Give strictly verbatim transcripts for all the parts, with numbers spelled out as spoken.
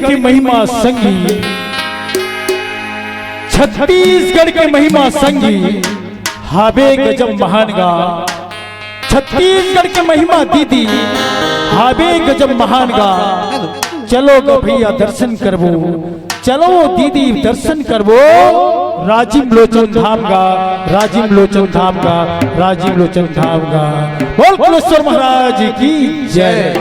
के महिमा संगी, छत्तीसगढ़ के महिमा संगी, हाबे गजब महान गा। छत्तीसगढ़ के महिमा दीदी, हाबे गजब महान गा। चलो ग भैया दर्शन करबो, चलो दीदी दर्शन करबो। राजिम लोचन धाम गा, राजिम लोचन धाम गा, राजिम लोचन धाम गा। बोल कुलेश्वर महाराज की जय।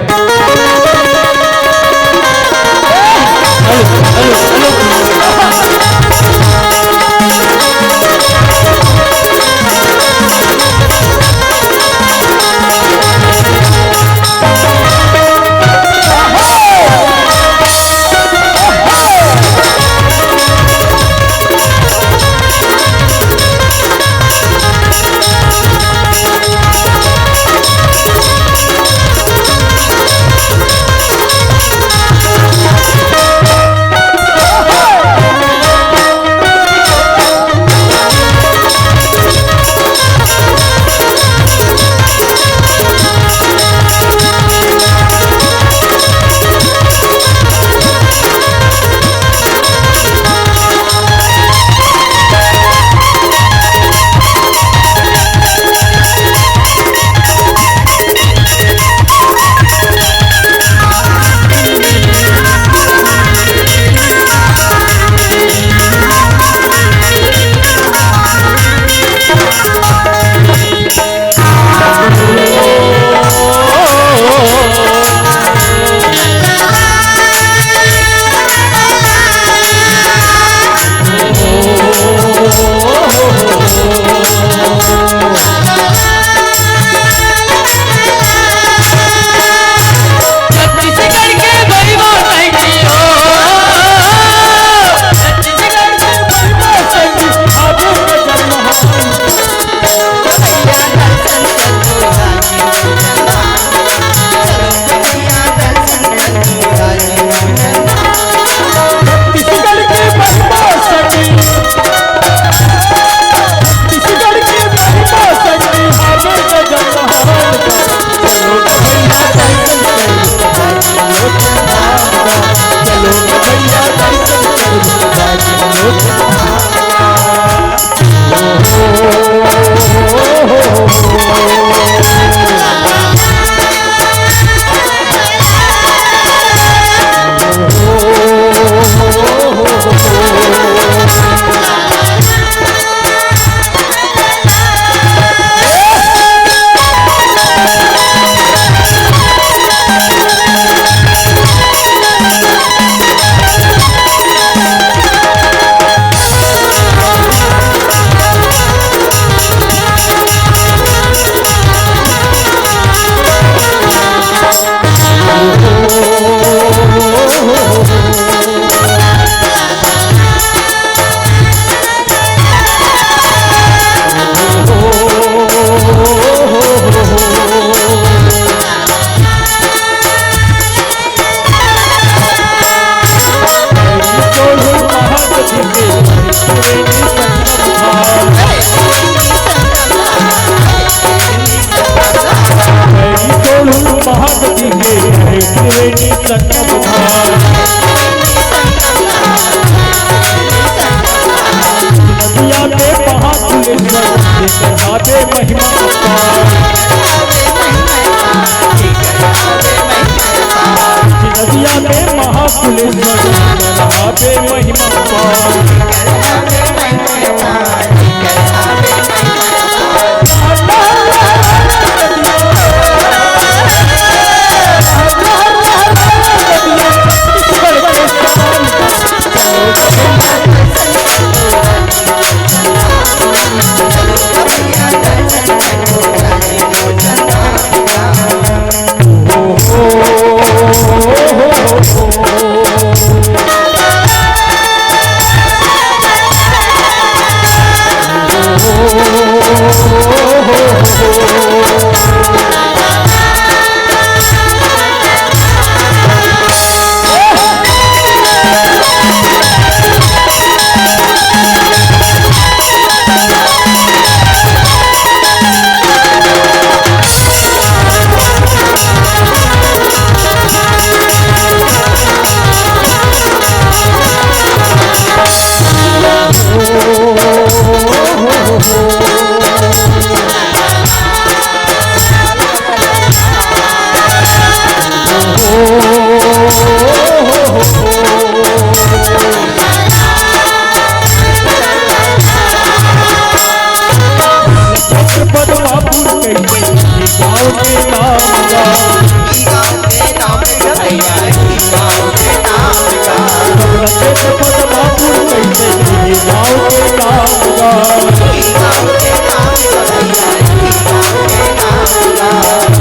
सचेत पद्मापुर कैसे की गाँव के नाम गा।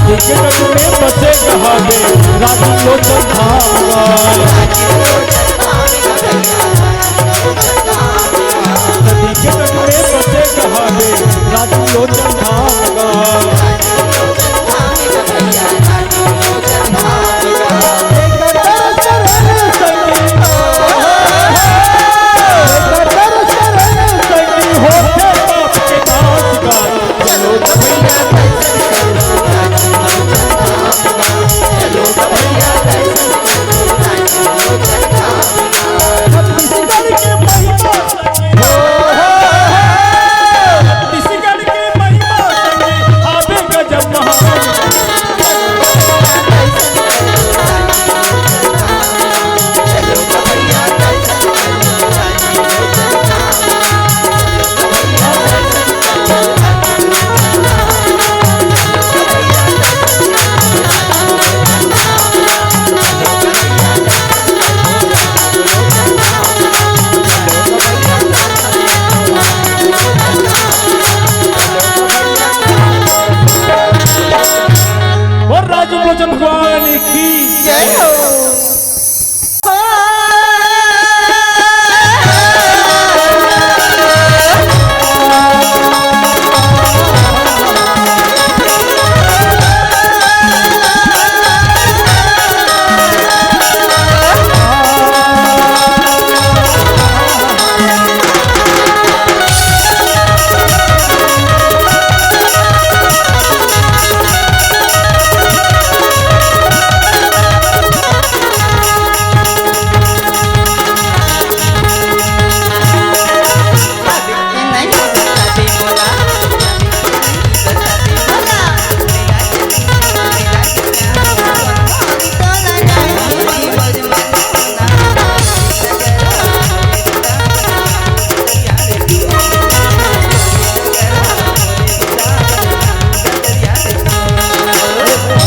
क्रिकेट में बसे कहावे राजीव लोचन धाम गा। नदी के तट में बसे कहावे राजू लोचन धाम गा। और राजू लोचन भगवान की जय हो।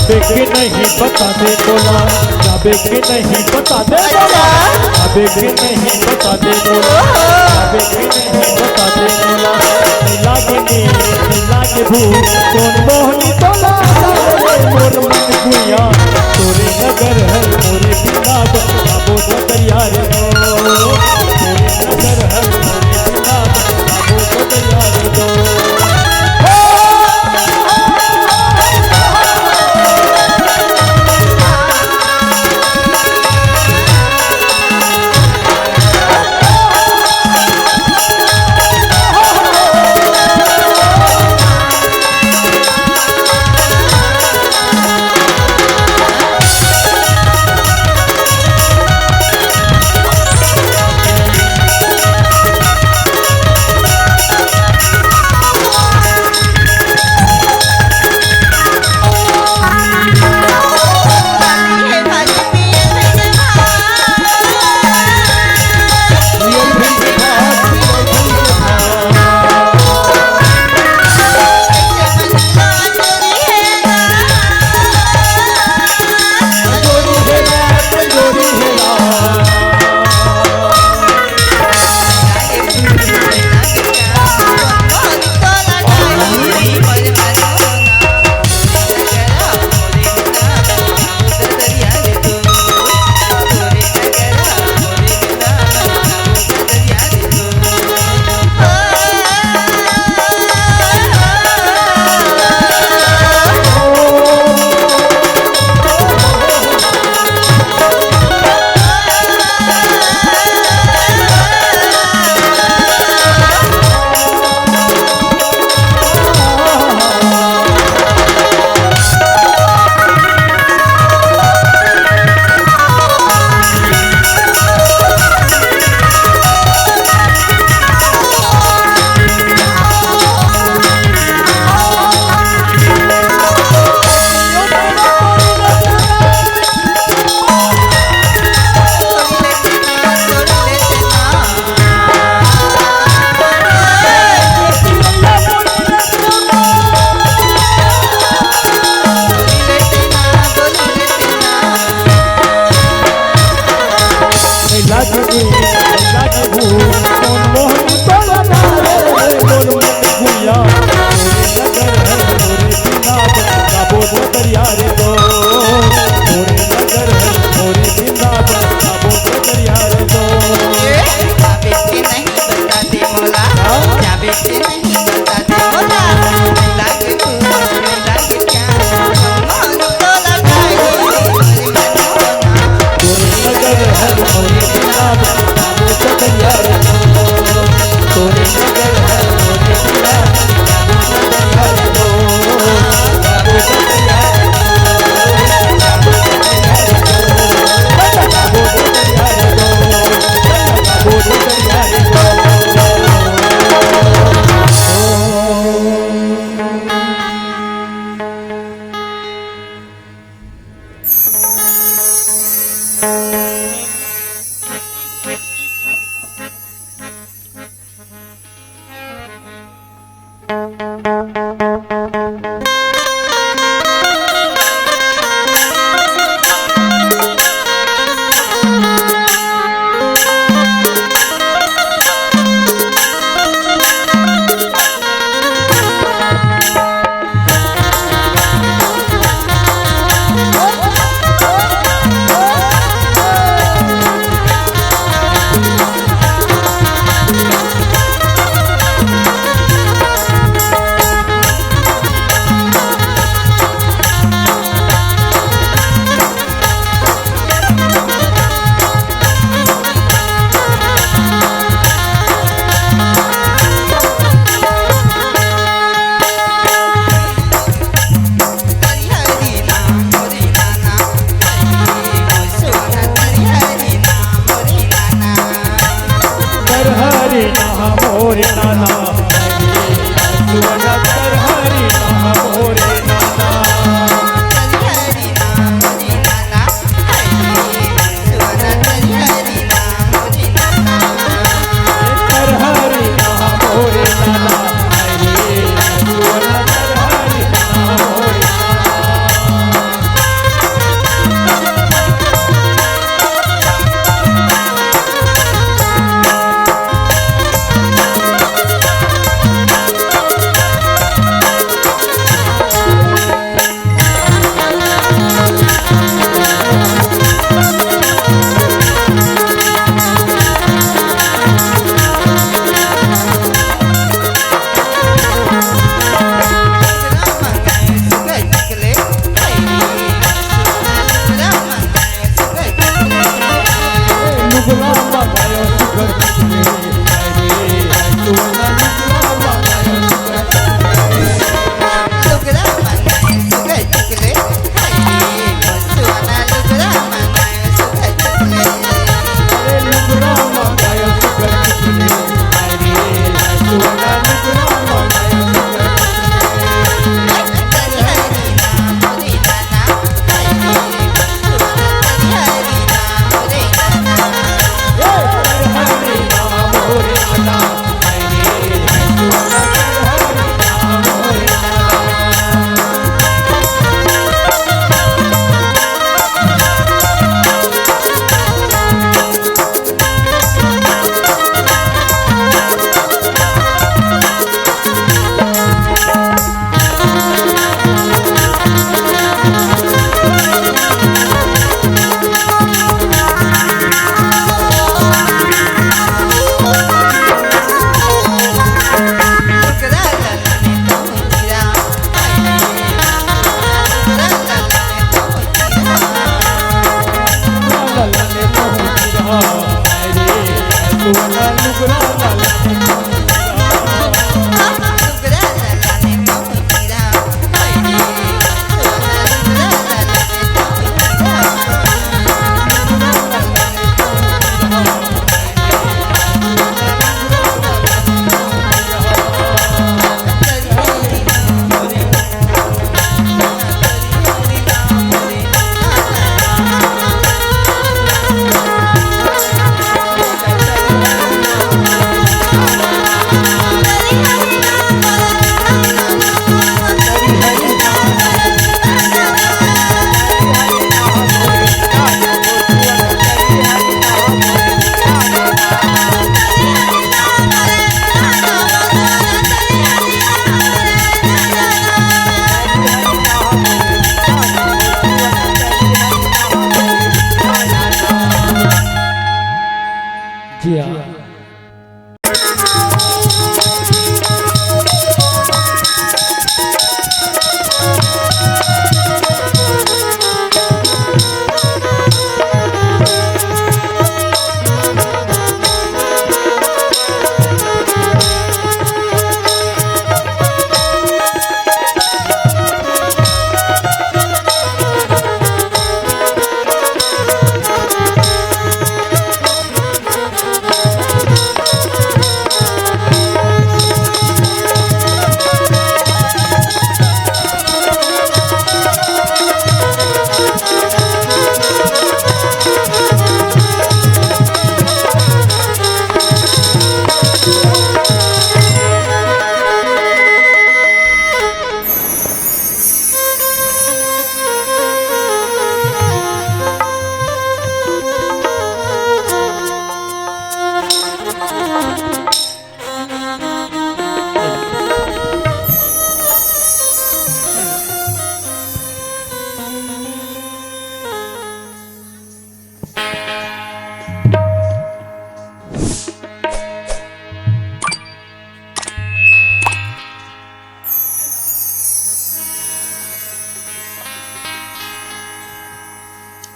अबे के नहीं बता दे बोला, अबे के नहीं बता दे बोला, अबे के नहीं बता दे बोला, अबे के नहीं बता दे बोला। लागे नी, लागे भूत, कौन मोहनी तोला, मोर मन गुया, तोरे नगर है मोरे बिलाप, आबो दरिया रे हो। तोरे नगर है मोरे बिलाप, आबो दरिया रे हो। लागे भूल, लागे भूल, कौन मोहन तोला ना रे, मोर मन गुया, तोरे नगर है मोरे बिना, काबो दरिया रे दो, तोरे नगर है मोरे बिना, काबो दरिया रे दो। ए, जाबे के नहीं बता दे मोला, हाँ? जाबे के नहीं बता दे मोला, लागे भूल, लागे क्या, कौन मोहन तोला ना रे, मोर मन गुया। जिया।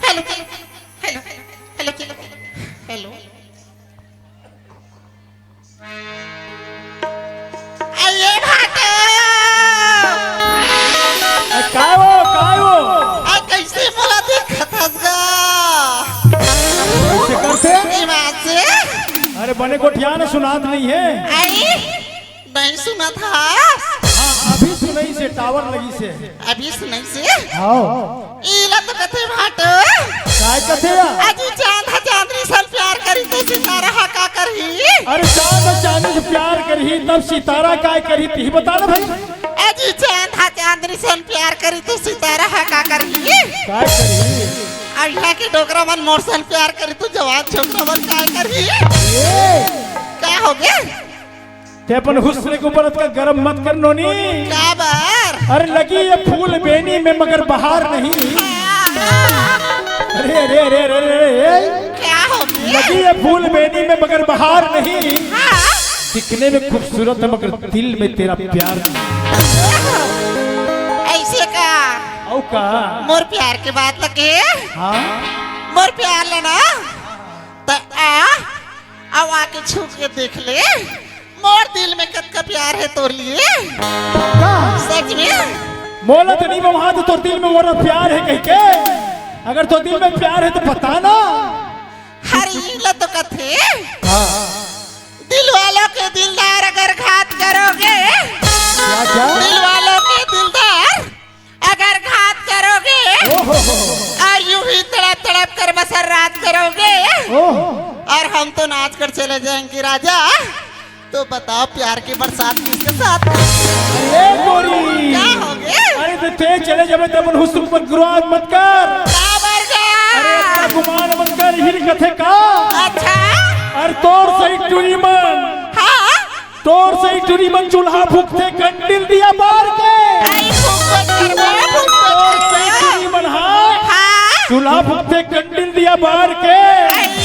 Hello, hello, hello, hello, hello, hello. अरे भाटो! अरे काय हो, काय हो? अरे कैसे बोला देखत हस गा? कैसे करते? ईमान से? अरे बने गोठिया न सुनात नहीं है। आई? नहीं सुनत हस? हाँ, अभी सुनई से, टावर लगी से। अभी सुनई से? हाँ। इला तो कथे भाटो। काय कथे या? अजी चांद हा चांदनी सन प्यार करी तो सितारा हा का करही? अरे चांद हा चांदनी से प्यार करही तब सितारा काय करही? तिही बता ना भाई। अजी चांद हा चांदनी सन प्यार करी तो सितारा हा का करही? काय करही? अइहा के डोकरा मन मोर सन प्यार करी तो जवान छोकरा मन काय करही? ए! का होगे? ते अपन हुस्न के ऊपर अतका गरम मत कर नोनी। का बर? अरे लगी ये फूल बेनी में मगर बहार नहीं। अरे, अरे, अरे, अरे, अरे, ए। का होगे? लगी ये फूल बेनी में मगर बहार नहीं। हाँ। दिखने में खूबसूरत है मगर दिल में तेरा प्यार नहीं। अइसे का? अउ का? मोर प्यार के बात लगे? हाँ। मोर प्यार लेना? त आ, अउ आके छू के देख ले। मोर दिल में कतका प्यार हे तोर लिए। का? सच में? मोला तो नहीं बता तोर दिल में मोर प्यार हे कहिके। अगर तोर दिल में प्यार हे तो बता ना। हर इला तो कथे। हाँ। दिल वालों के दिलदार अगर घात करोगे। क्या, क्या? दिल वालों के दिलदार अगर घात करोगे ओहो हो। और यूं ही तड़प तड़प कर बसर रात करोगे ओहो। और हम तो नाच कर चले जाएंगे राजा, तो बताओ प्यार की बरसात किसके साथ? अरे गोरी। क्या हो गया? अरे तो ते चले जाबे तो अपन हुस्न पर गुमान मत कर। का बर गया? अरे इतना गुमान मत कर, हिल कथे का? अच्छा। अरे तोर सही टूरी मन। हाँ। तोर सही टूरी मन चूल्हा फूकथे कंडील दिया बार के। आई फूक मत कर बे, फूक मत कर। तोर सही टूरी मन, हाँ। हाँ। चूल्हा फूकथे कंडील दिया बार के। आई।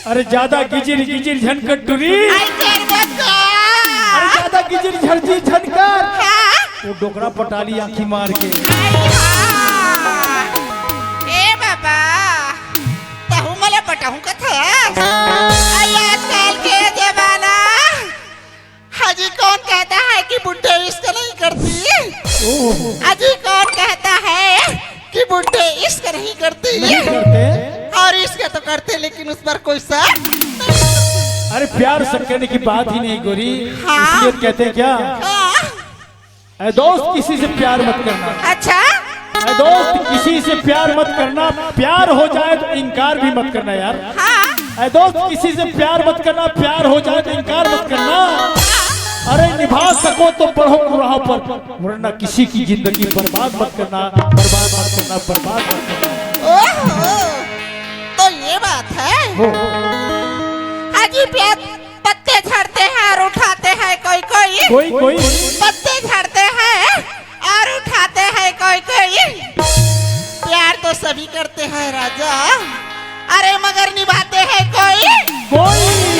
अरे ज्यादा गिजिर गिजिर झन कर टूरी। आई कर मत कर। अरे ज्यादा गिजिर झरझिर झन कर। हाँ। वो डोकरा पटाली आँखी मार के। आई हाँ। ए बाबा, तहु मले पटाहूँ कथा। आई आजकल के जमाना। अजी कौन कहता है कि बुड्ढे इश्क नहीं करती? ओह। अजी कौन कहता है कि बुड्ढे इश्क नहीं करती? नहीं करते। और इश्क तो करते, लेकिन उस पर कोई शक नहीं करती। अरे प्यार शक करने की बात ही नहीं गोरी। हाँ। इसलिए कहते हैं क्या? हाँ। ऐ दोस्त, किसी से प्यार मत करना। अच्छा। ऐ दोस्त, किसी से प्यार मत करना, प्यार हो जाए तो इनकार भी मत करना यार। हाँ। ऐ दोस्त, किसी से प्यार मत करना, प्यार हो जाए तो इनकार मत करना। अरे निभा सको तो बढ़ो कुराहों पर, वरना किसी की जिंदगी बर्बाद मत करना, बर्बाद मत करना, बर्बाद मत करना। ओहो, तो ये बात है। हो। अजी प्यार पत्ते झड़ते हैं और उठाते हैं कोई कोई। कोई कोई। पत्ते झड़ते हैं और उठाते हैं कोई कोई। प्यार तो सभी करते हैं राजा, अरे मगर निभाते हैं कोई। कोई।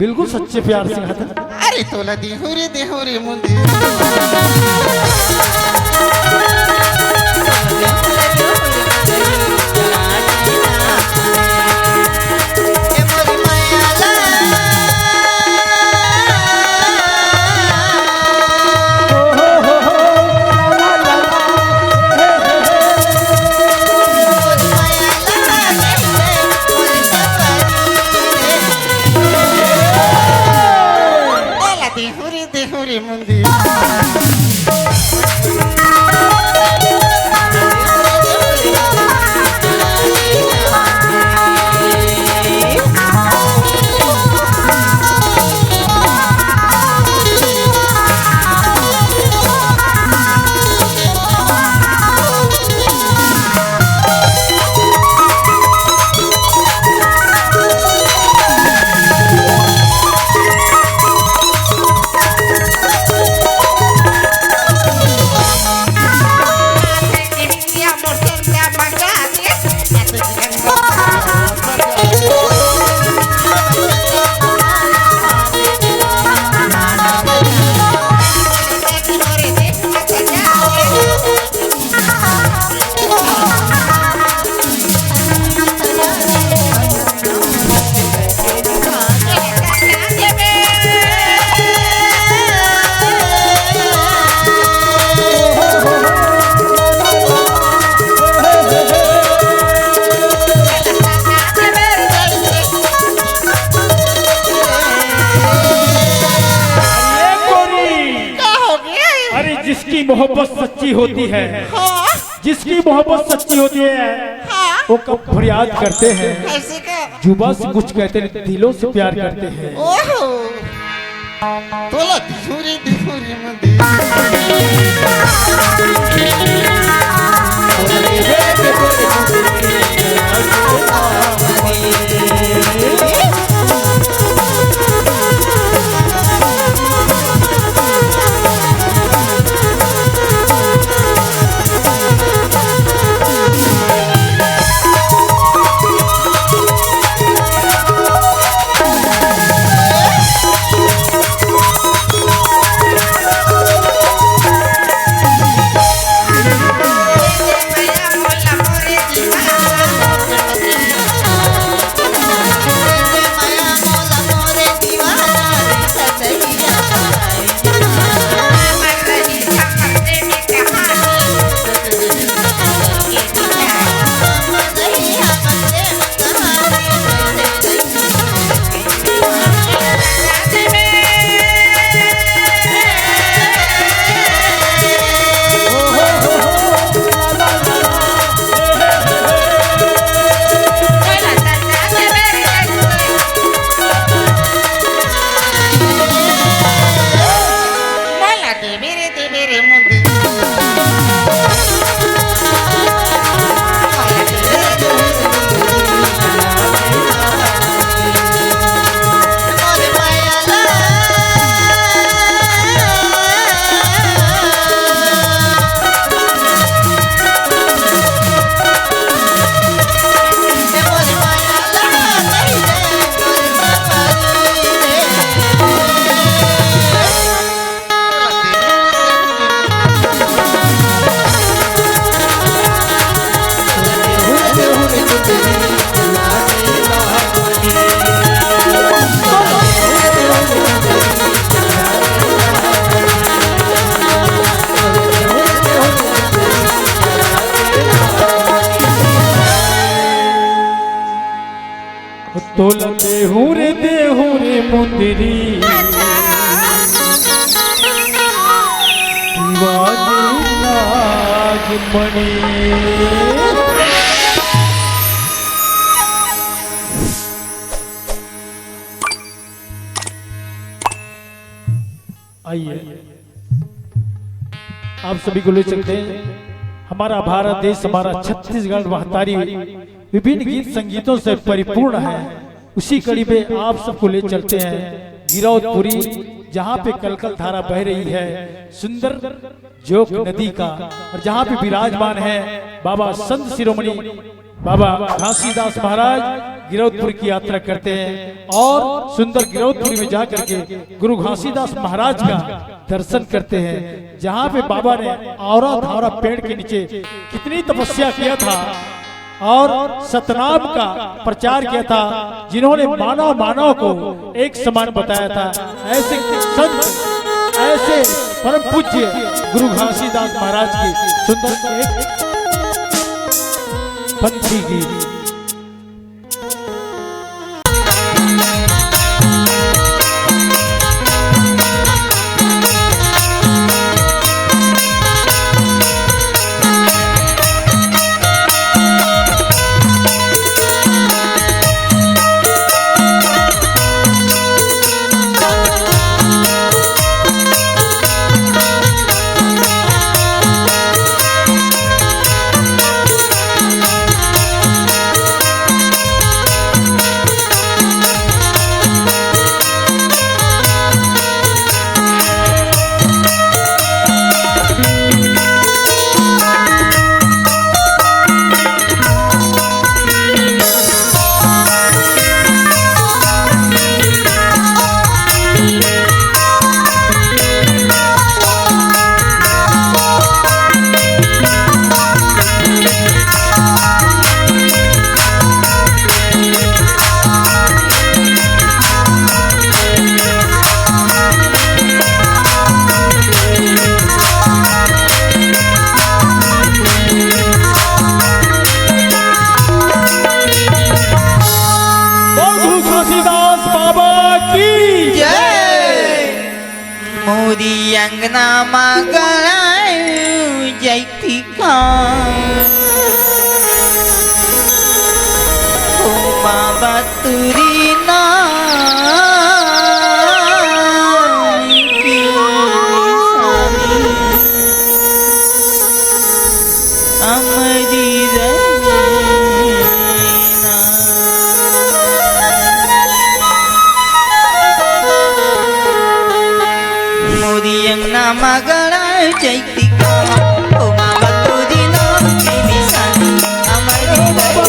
बिल्कुल सच्चे प्यार से कहा था। अरे तोला देहूं रे, देहूं रे मुंदी। देहूं रे, देहूं रे मुंदी। अरे गोरी, का हो गया? अरे जिसकी मोहब्बत सच्ची होती है, हाँ। जिसकी मोहब्बत सच्ची होती है, हाँ। वो कब फरियाद करते हैं, ऐसे का? जुबां से कुछ कहते नहीं, दिलों से प्यार करते हैं। ओहो, तोला देहूं रे, देहूं रे मुंदी। तोला देहूं रे, देहूं रे मुंदरी, दीवानी नागमणि। आइए, आप सभी को ले चलते हैं। हमारा भारत देश, हमारा छत्तीसगढ़ महतारी विभिन्न गीत संगीतों से परिपूर्ण है। उसी कड़ी में आप सबको ले चलते हैं गिरौदपुरी, जहाँ पे कलकल धारा बह रही है, सुंदर जोंक नदी का, और जहाँ पे विराजमान है बाबा संत शिरोमणि बाबा घासीदास महाराज गिरौदपुर की यात्रा करते हैं और सुंदर गिरौदपुर में जाकर के गुरु घासीदास महाराज का दर्शन करते हैं, जहाँ पे बाबा ने औरा धारा पेड़ के नीचे कितनी तपस्या किया था और सतनाम का प्रचार किया था, जिन्होंने मानव मानव को एक समान बताया था। ऐसे संत, ऐसे परम पूज्य गुरु घासीदास महाराज की सुंदर एक पंथी की। प्रभु घासीदास बाबा की जय। मोरी अंगना मा गलायो जैतिका, ओ बाबा तुरी ना अमरी रहे। मोरी अंगना मा गलायो जैतिका, ओ मामा तोरी नाम के निशानी, अमरी रहे।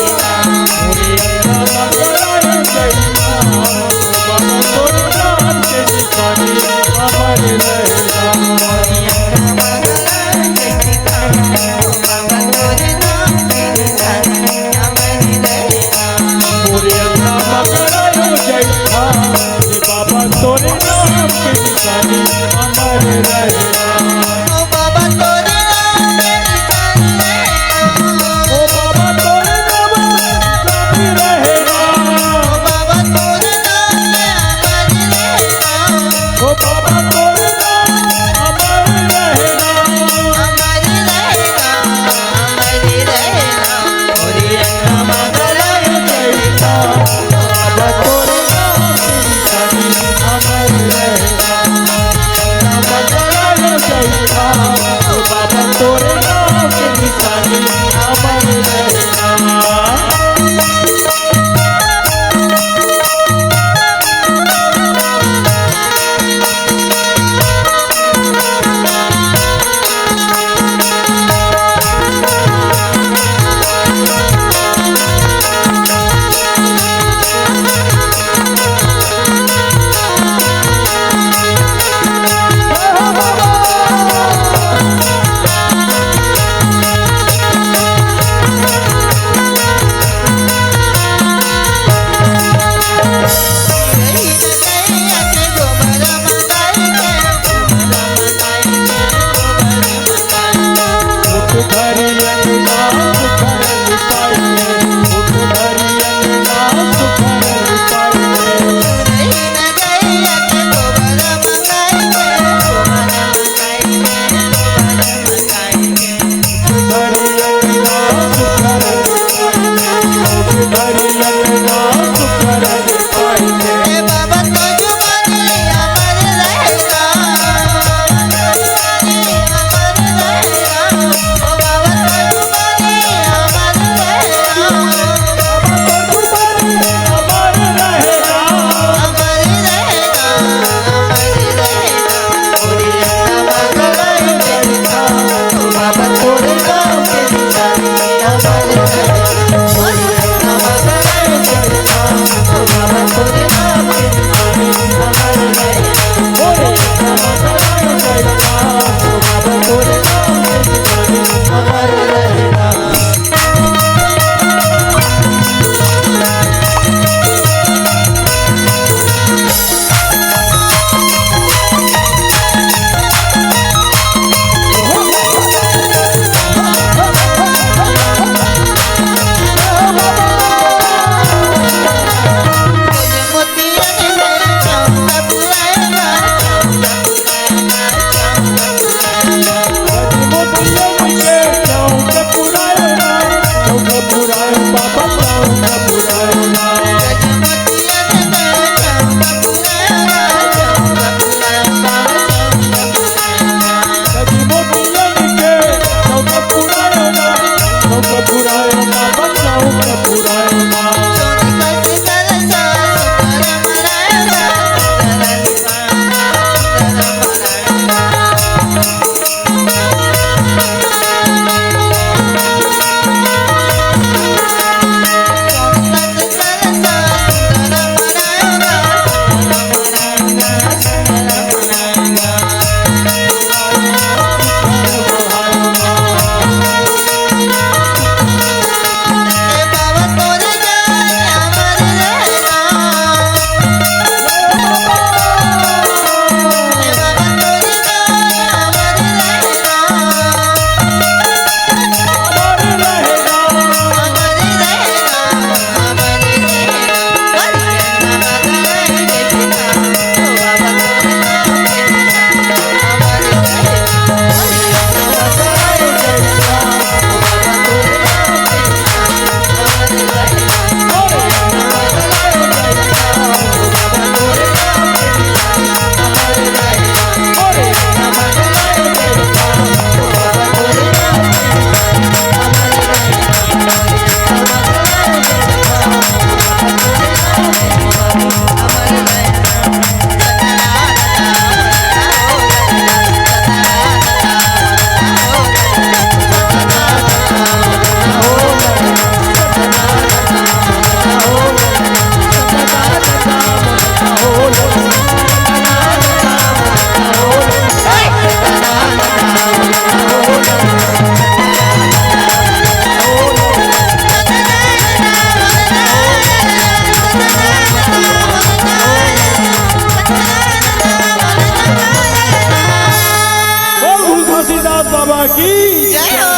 बोल गुरु घासीदास बाबा की। जय हो।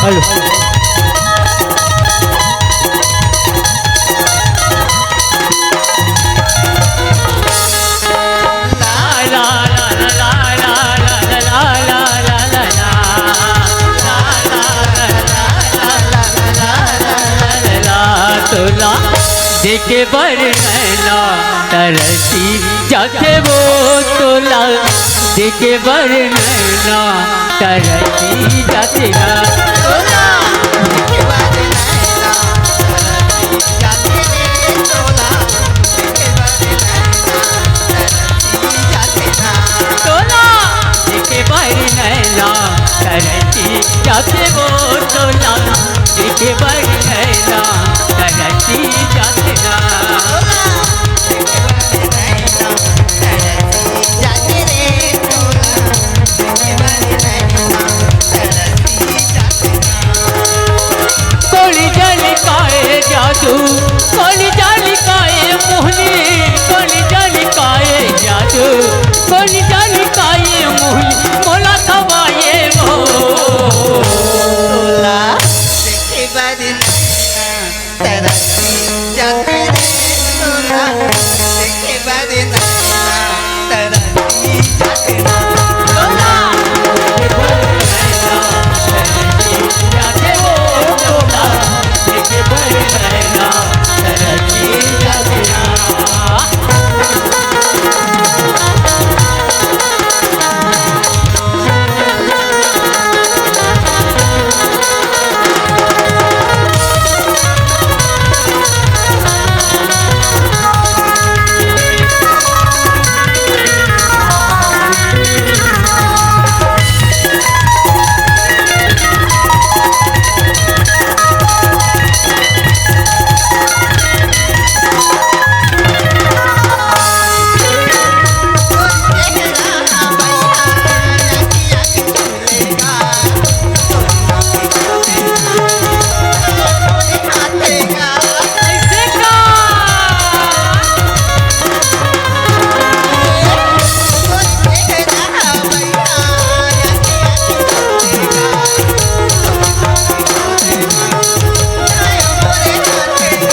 हेलो। तोला देखे बर नैना तरसी जाथे वो, तोला देखे बर नैना तरसी जाथे ना। तोला देखे बर नैना तरसी जाथे रे, तोला देखे बर नैना तरसी जाथे ना। तोला देखे बर नैना तरसी जाथे वो, तोला देखे बर नैना तरसी जाथे ना। कोन जानी काय जादू, कोन जानी काय मोहनी, कोन जानी काय जादू, कोन जानी काय मोहनी, मोला खवाए वो। तोला देखे बर नैना तरसी जाथे रे, तोला देखे बर नैना तरसी जाथे ना। तोला देखे बर नैना तरसी जाथे वो, तोला देखे बर नैना तरसी जाथे ना।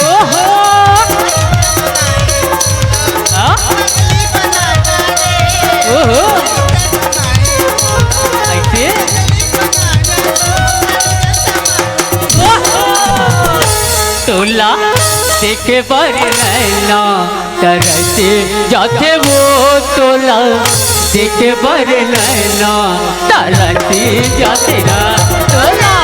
ओहो। हाँ? ओहो। ऐसे? ओहो। तोला देखे बर नैना तरसी जाथे वो, तोला देखे बर नैना तरसी जाथे ना। तोला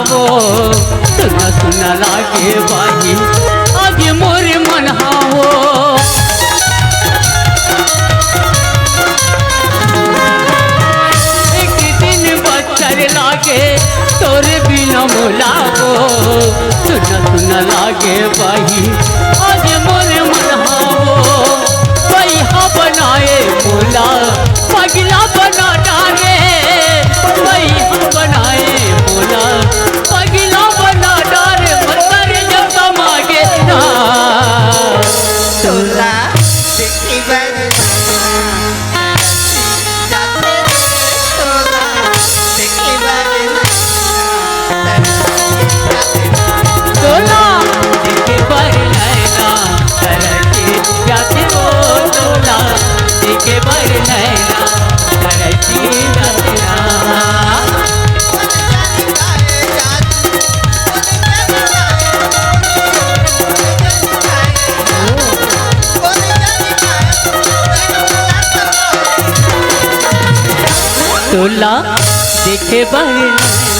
वो सुना सुना लागे बाही आज मोर मन हा वो। एक दिन बदतर लागे तोरे बिना मोला वो। सुना सुना लागे बाही आज मोर मन हा वो। बैहा बनाए मोला पगला बना डारे। बैहा बनाए मोला पगला बना डारे। मतर जब मागे ना तोला देखी बरना। तोला देखे बर नैना तरसी जाथे वो। तोला देखे बर नैना तरसी जाथे ना। तोला देखे बर नैना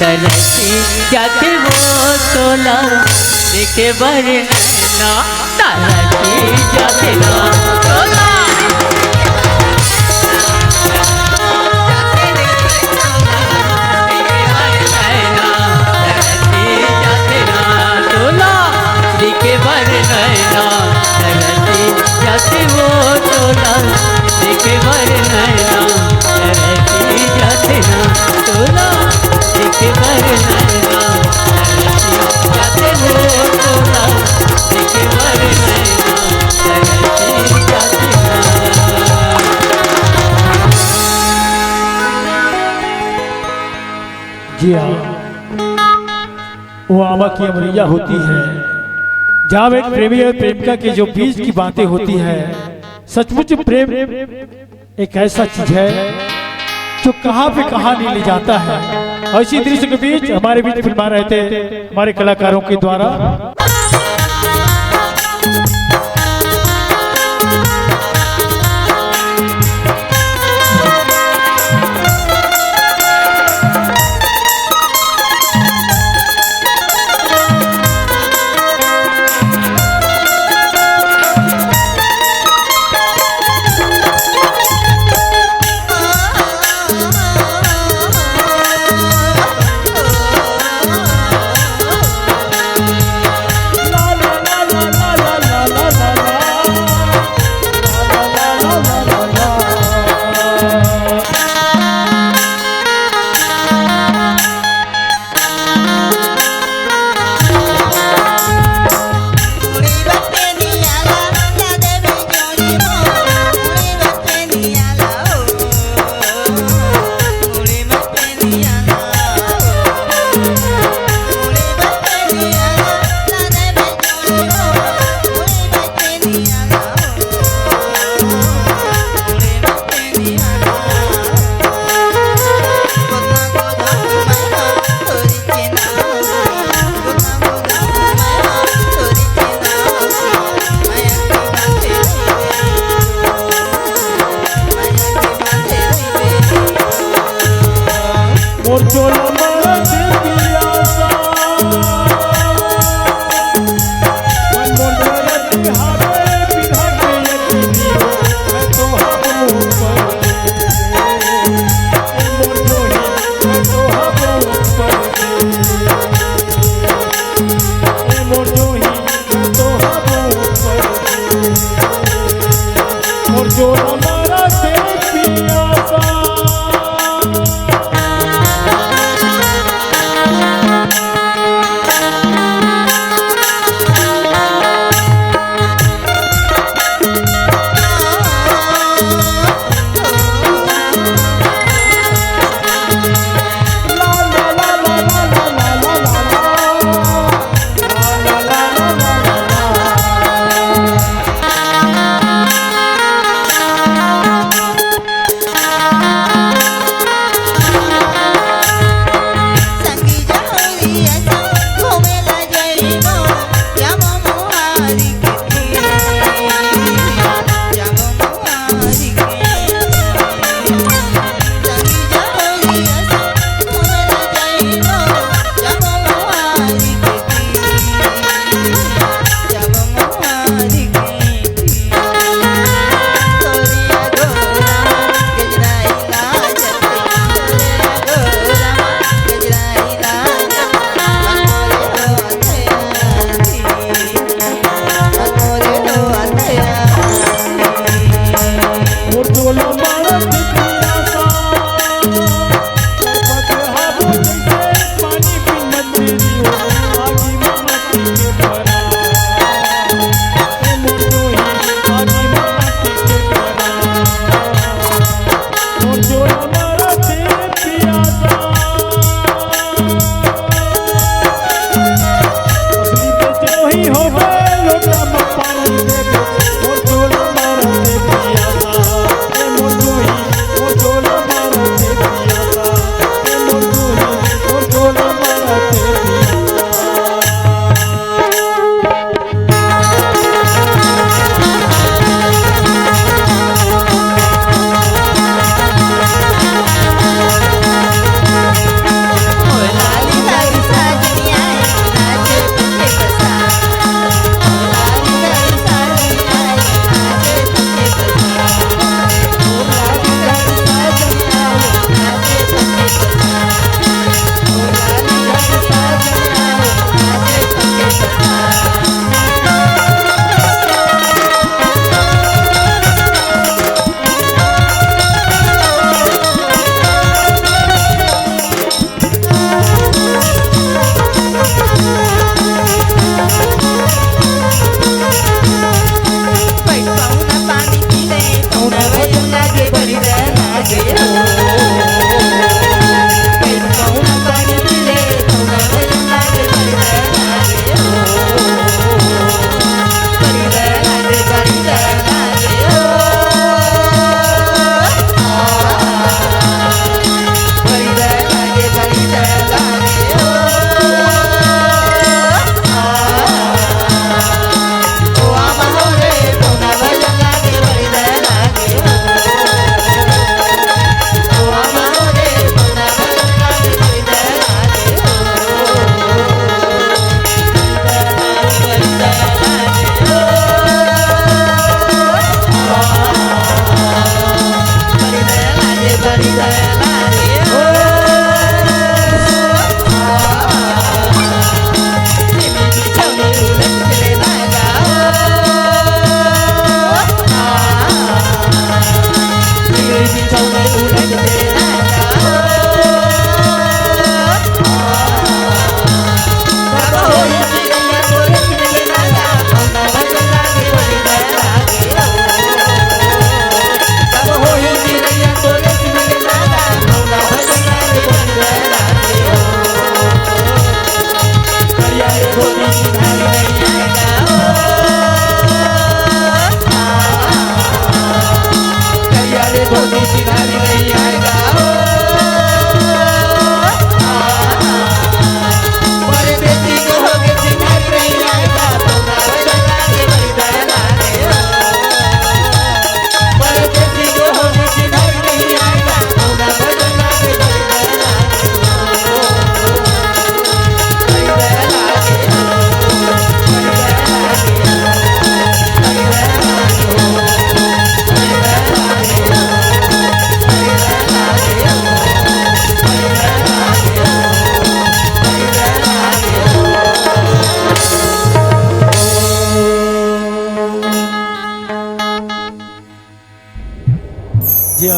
तरसी जाथे वो। तोला देखे बर नैना तरसी जाथे ना। तोला देखे बर नैना तरसी जाथे वो। तोला देखे बर नैना तरसी जाथे ना। तोला देखे बर नैना तरसी जाथे वो। तोला देखे बर नैना तरसी जाथे ना। जी हाँ, वो आमा की अमरैया होती है, जहाँ एक प्रेमी और प्रेमिका के जो बीच की बातें होती है। सचमुच प्रेम एक ऐसा चीज है जो कहाँ पे कहाँ नहीं ले जाता है। और इसी दृश्य के बीच हमारे बीच फिल्मा रहे थे हमारे कलाकारों के द्वारा।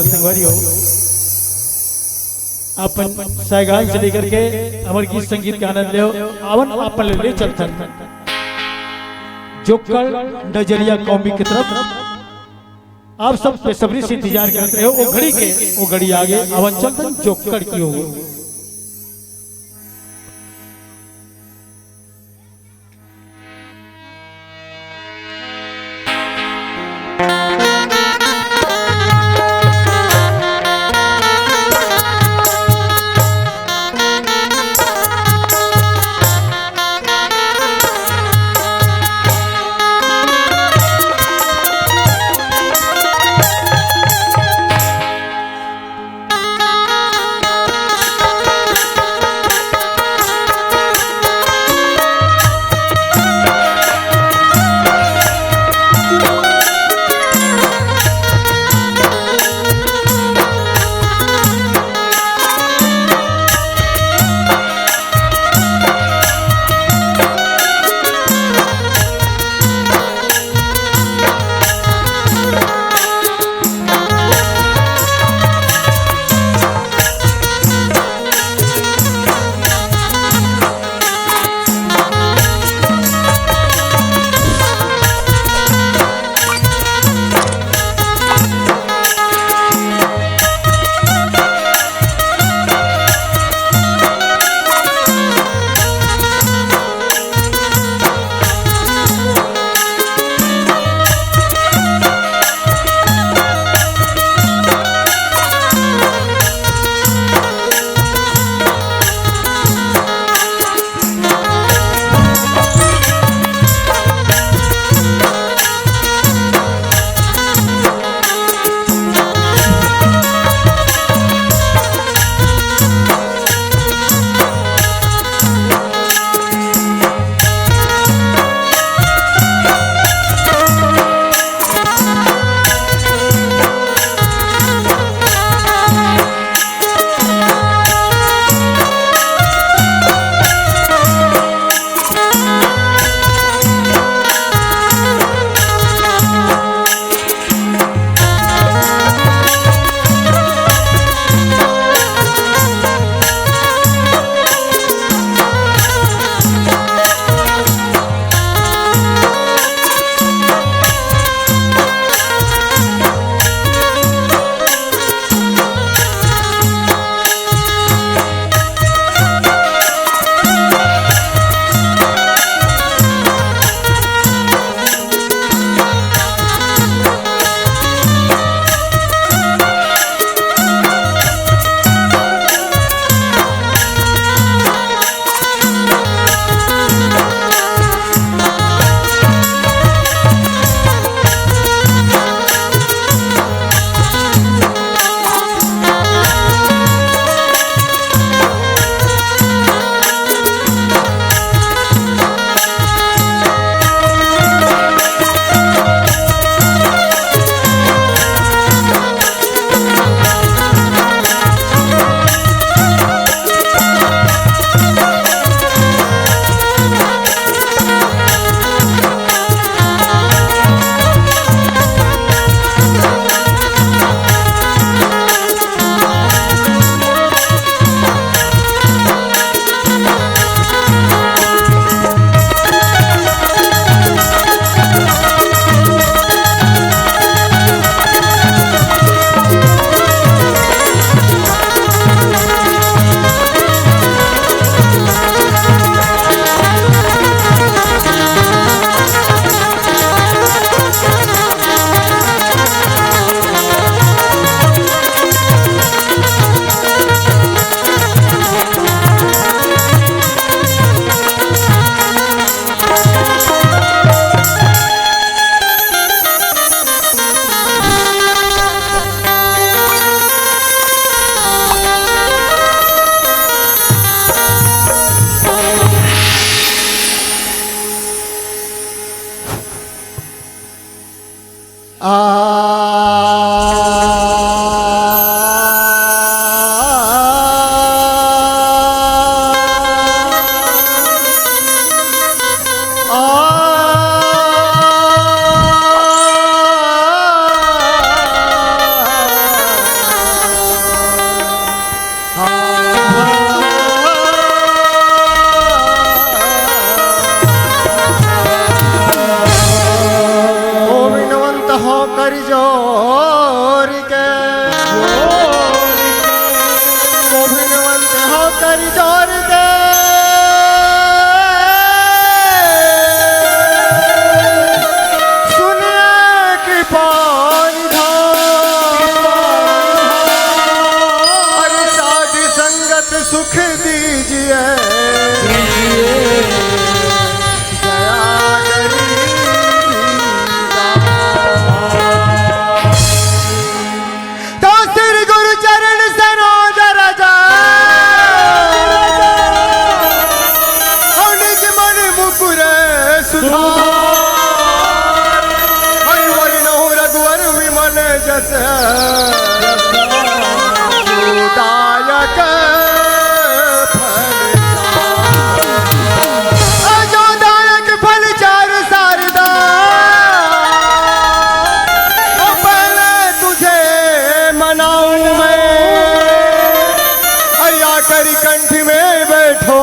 संगवारी हो, अपन सैगान से लेकर के हमर गीत संगीत के आनंद लेव। आवन, अपन ले, ले चलथन जोक्कड़ नजरिया कौमी की तरफ। आप सब बेसब्री से इंतजार करत रहे हो, वो घड़ी के, वो घड़ी आगे, आवन चलथन जोक्कड़ की ओर।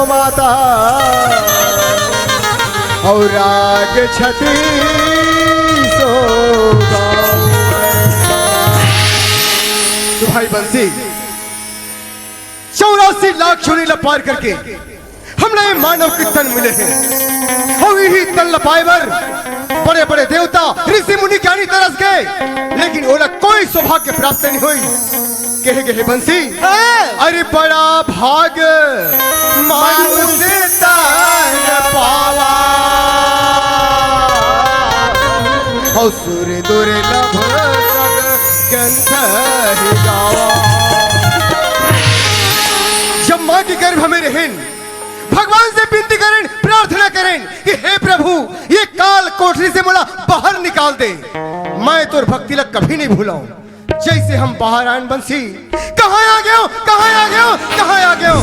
माता और राग छत्तीसो गाँव। तो भाई बंसी, चौरासी लाख योनि ला पार करके हमला ये मानव के तन मिले हे। अउ इही तन ला पाए बर बड़े-बड़े देवता, ऋषि मुनि, ज्ञानी तरस गे, लेकिन ओला कोई सौभाग्य प्राप्त नहीं होइस। कहे गे हे बंसी, हाँ। अरे बड़ा भाग मानुष तन पावा, अउ सुर दुर्लभ सब ग्रंथ ही गावा। जब माँ के गर्भ में रहेन, भगवान से विनती करेन, प्रार्थना करेन कि हे प्रभु, ये काल कोठरी से मोला बाहर निकाल दे। मैं तोर भक्ति ला कभी नहीं भुलाऊं। जैसे हम बाहर आएन बंसी, कहाँ आ गयो, कहाँ आ गयो, कहाँ आ गयो?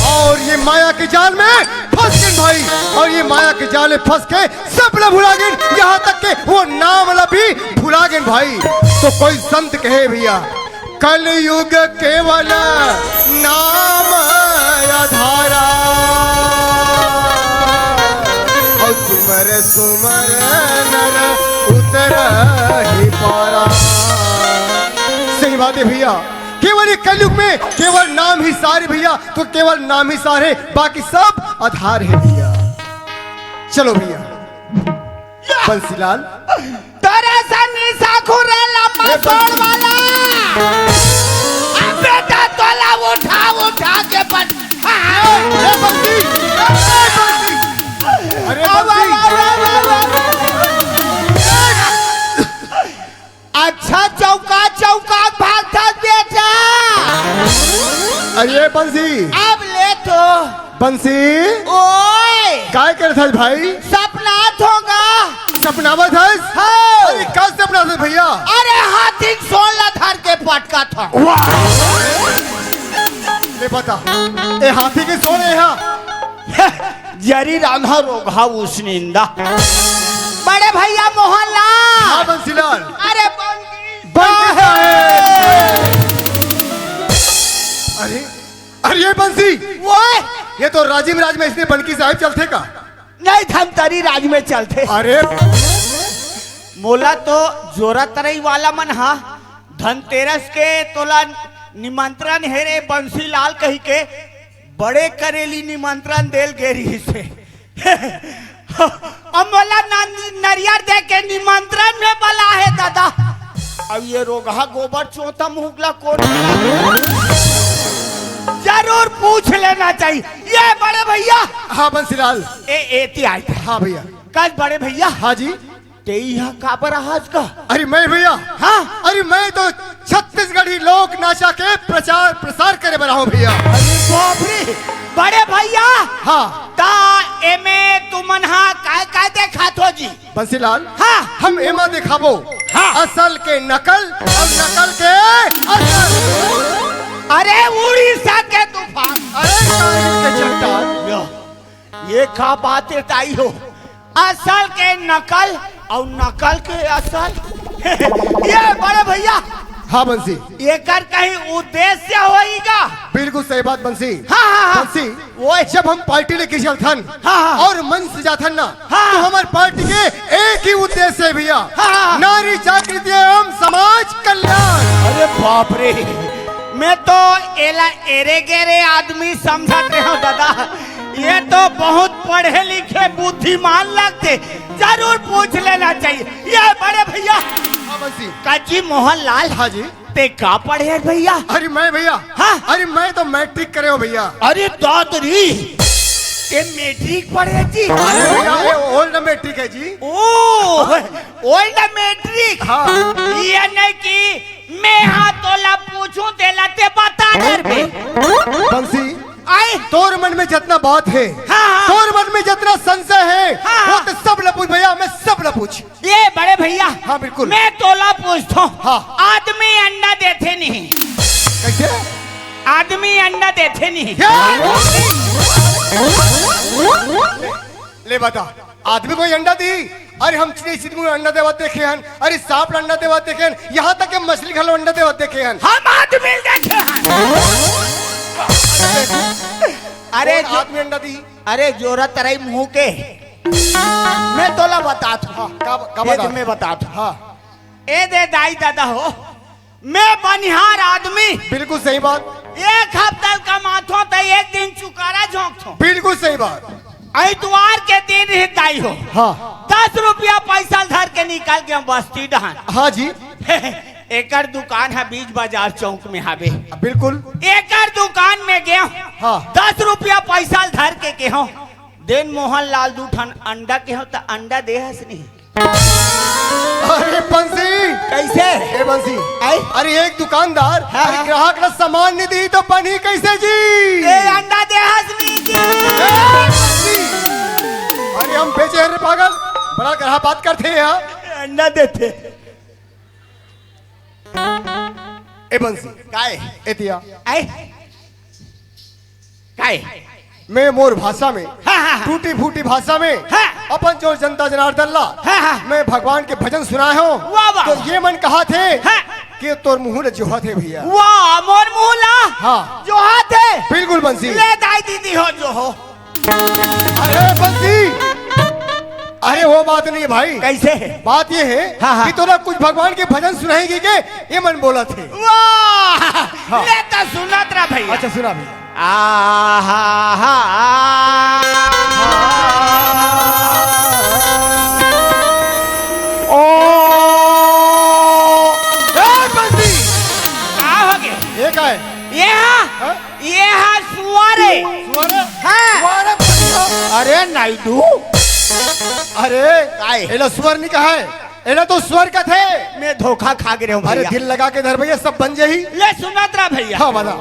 और ये माया के जाल में फंस गेन भाई, और ये माया के जाल में फंस के सब ला भुला गेन, यहाँ तक के वो नाम ला भी भुला गेन भाई। तो कोई संत कहे भैया, कलयुग केवल नाम आधारा, और सुमर सुमर नर उतरहि पारा। सही बात है भैया, केवल ये कलयुग में केवल नाम ही सार है भैया, तो केवल नाम ही सार है, बाकी सब आधार है भैया। चलो भैया, बंसीलाल। तोरे से निसाखुर रे लंबा ए, सोंड़ वाला। अब बेटा तोला उठा, उठा के पट-, हाँ। ए, बंसी, ए, बंसी। अरे, बंसी। अच्छा चौका, चौका भागथस बेटा। अरे बंसी। अब ले तो। बंसी। ओए। काय करथस भाई? सपनाथों गा। सपनावत हस? हाँ। अरे का सपनाथस भैया? अरे हाथी के सोंड़ ला धर के पटकत हंव। वाह। ले बता। ए हाथी के सोंड़ हे हा। जरी रांधा रोगहा उसनिंदा। बड़े भैया मोहनलाल। हाँ बंसीलाल। अरे बंसी। बंसी साहेब। अरे, अरे ये बंसी। ओए। ये तो राजिम राज में इसने बनकी साहेब चलथे का? नहीं, धमतरी राज में चलथे। अरे। मोला तो जोरा तरई वाला मन हा धनतेरस के तोला निमंत्रण हे रे बंसीलाल कहि के बड़े करेली निमंत्रण देल गे रिहिस हे। अब मोला न-, नरियर दे के निमंत्रण में बला हे दादा। अब ये रोगहा गोबर चोता मुहूक ला कोन बुला? जरूर पूछ लेना चाहिए। ये बड़े भैया। हाँ बंसीलाल। ए, एती आए थे। हाँ भैया। कस बड़े भैया। हाँ जी। ते इहाँ काबर आहस का? अरे मैं भैया। हाँ। अरे मैं तो छत्तीसगढ़ी लोक नाचा के प्रचार प्रसार करे बर आहूँ भैया। अरे बाप रे, बड़े भैया। हाँ। ता एमे तुमन हा काय काय देखात हो जी? बंसीलाल। हाँ। हम एमा देखाबो। हाँ। असल के नकल अउ नकल के असल। अरे उड़ीसा के तूफान। अरे कालिंद के चट्टान। यो। ये का बात हे ताई हो? असल के नकल अउ नकल के असल। ये बड़े भैया। हाँ बंसी। एकर कहीं उद्देश्य होई गा? बिल्कुल सही बात बंसी। हाँ, हाँ, हाँ। बंसी, ओए। जब हम पार्टी लेके चलथन हाँ, हाँ। अउ मंच से जाथन ना, हाँ। तो हमर पार्टी के एक ही उद्देश्य हे भैया, हाँ, हाँ। नारी जागृति एवं समाज कल्याण। अरे बाप रे, मैं तो एला एरे गेरे आदमी समझत रहे हूँ दादा। ये तो बहुत पढ़े लिखे बुद्धिमान लगथे, जरूर पूछ लेना चाहिए। ये बड़े भैया। हाँ बंसी। कज्जी मोहनलाल। हाँ जी। ते का पढ़े हे भैया? अरे मैं भैया। हाँ। अरे मैं तो मैट्रिक करे हूँ भैया। अरे दादरी, ते मैट्रिक पढ़े जी? अरे भैया, ये ओल्ड मैट्रिक है जी। ओ, ओल्ड मैट्रिक। हाँ। ये नहीं कि मैं हा तोला पूछूं, तेला ते बता डरबे। बंसी, आई। तोर मन में जतना बात हे, हाँ, हाँ। तोर मन में जतना संशय हे, हाँ, वो हाँ। तो सब ला पूछ भैया, मैं सब ला पूछ। ये बड़े भैया, हाँ, बिल्कुल। मैं तोला पूछथों, हाँ। आदमी अंडा देथे नहीं। कैसे? आदमी अंडा देथे नहीं। क्या? ले बता, आदमी कोई अंडा दी? अरे हम चिड़ई चिरगुन अंडा देवत देखे हन, अरे सांप अंडा देवत देखे हन, यहाँ तक के मछली घलो अंडा देवत देखे हन। हम आदमी देखे हन। अरे कौन जो आदमी अंडा दी? अरे जोरा तरई मुंह के, मैं तोला बतात हूँ। हाँ, का, का देख, बतात? मैं बतात हूँ। हाँ। ए दे दाई ददा हो, मैं बनिहार आदमी। बिल्कुल सही बात। एक हफ्ता कमाथो त एक दिन चुकारा झोंकथो। बिल्कुल सही बात। अइतवार के दिन ही दाई हो। हाँ। दस रुपया पैसा धर के निकल गया बस्ती डहान। हाँ जी। एकर दुकान है बीच बाजार चौक में हावे। बिल्कुल। एकर दुकान में गया। हाँ। दस रुपया पैसा धर के केहो, देन मोहन लाल दू ठन अंडा केहो त अंडा दे हस नहीं। अरे बंसी। कैसे? ए बंसी। आई? अरे एक दुकानदार, हाँ, अरे हाँ। ग्राहक ला सामान नहीं दी तो बनी कैसे जी? ए अंडा दे हस नहीं जी। ए बंसी। अरे हम बेचे हैं रे पागल, बड़ा ग्राहक बात करते हैं यहाँ। अंडा देते। ए बंसी। काय? ए दिया। आए। काय? मैं मोर भाषा में, हाँ, हाँ, हाँ। टूटी फूटी भाषा में, हाँ। अपन जो जनता जनार्दन ला, हाँ, हाँ। मैं भगवान के भजन सुनाए हो, वाह, वाह, तो वाह। ये मन कहा थे हाँ। कि तोर मुंह ले जोहा थे भैया। वाह, मोर मुंह ला हाँ। जोहा थे। बिल्कुल बंसी। ले दाई दीदी हो जो हो। अरे बंसी, अरे वो बात नहीं है भाई। कैसे है? बात ये है हाँ, हाँ। कि तोला कुछ भगवान के भजन सुनाएगी के ये मन बोला थे। वाह! हाँ। ले तो सुनत रहा भैया। अच्छा सुना भैया। आहा हा। ओ ए बंसी। का हो गए? ये का है? ये हा, हाँ? ये हा सुअर है। सुअर? हाँ। सुअर है? अरे नायडू। अरे, काय? एला सुअर नहीं कहा है, एला तो स्वर कथे। मैं धोखा खा गे रहे हूँ अरे भैया। दिल लगा के धर भैया, सब बन जाही। ले सुनत रहा भैया। हाँ बता।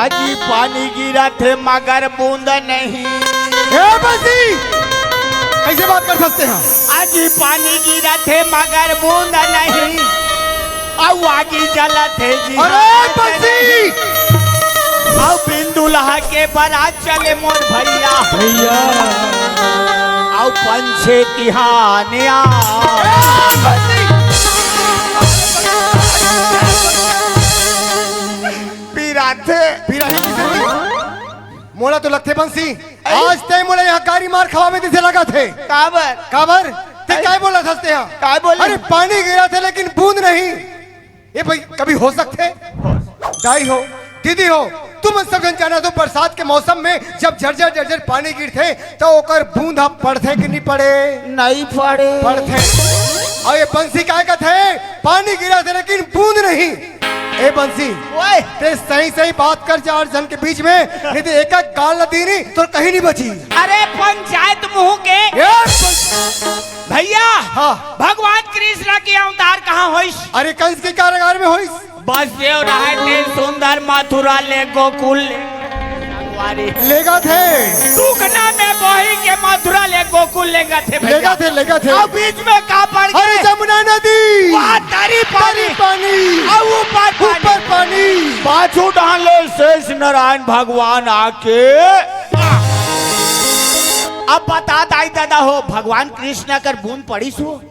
अजी पानी गिरत हे मगर बूंद नहीं। ए बंसी, कैसे बात कर सकते हैं? अजी पानी गिरत हे मगर बूंद नहीं। अउ आगी जलत हे जी। अरे बंसी। अउ बिन दुल्हा के बारात चले मोर भैया। भैया। अउ पंछे तिहानिया। पिराथे। पिराही किसे नहीं? मोला तो लगथे बंसी, अरे। आज तय मोला यहाँ गारी मार खवावे दिसे लगा थे। काबर? काबर? ते अरे। काय बोला था ते यहाँ? काय बोले? अरे पानी गिरा थे लेकिन बूंद नहीं। ये भाई कभी हो सकते? दाई हो, दीदी हो, तुम सब जन जाना तो बरसात के मौसम में जब झरझर झरझर पानी गिरथे तो ओकर बूंद ह पड़थे कि नहीं पड़े? नहीं पड़े। पड़थे। अउ ये बंसी काय कथे? पानी गिरथे लेकिन बूंद नहीं। ए बंसी, ओए। ते सही सही बात कर चार जन के बीच में, नहीं तो एक एक गाल दीनी तो कहीं नहीं बची। अरे पंचायत मुंह के। ए बंसी। भैया, हाँ। भगवान कृष्ण के अवतार कहाँ होइस? अरे कंस के कारागार में होइस। बसदेव रहे ते सुंदर मथुरा ले गोकुल ले। लेगा थे। टुकना में बोही के मथुरा ले गोकुल लेगा थे भैया। लेगा थे, लेगा थे। अउ बीच में का पड़ गए? अरे जमुना नदी। वाह, तरी पानी। तरी पानी। अउ ऊपर पानी। ऊपर पानी। पाछू डाल ले शेष नारायण भगवान आके। अब बता दाई दादा हो, भगवान कृष्ण कर बूंद पड़ी सो?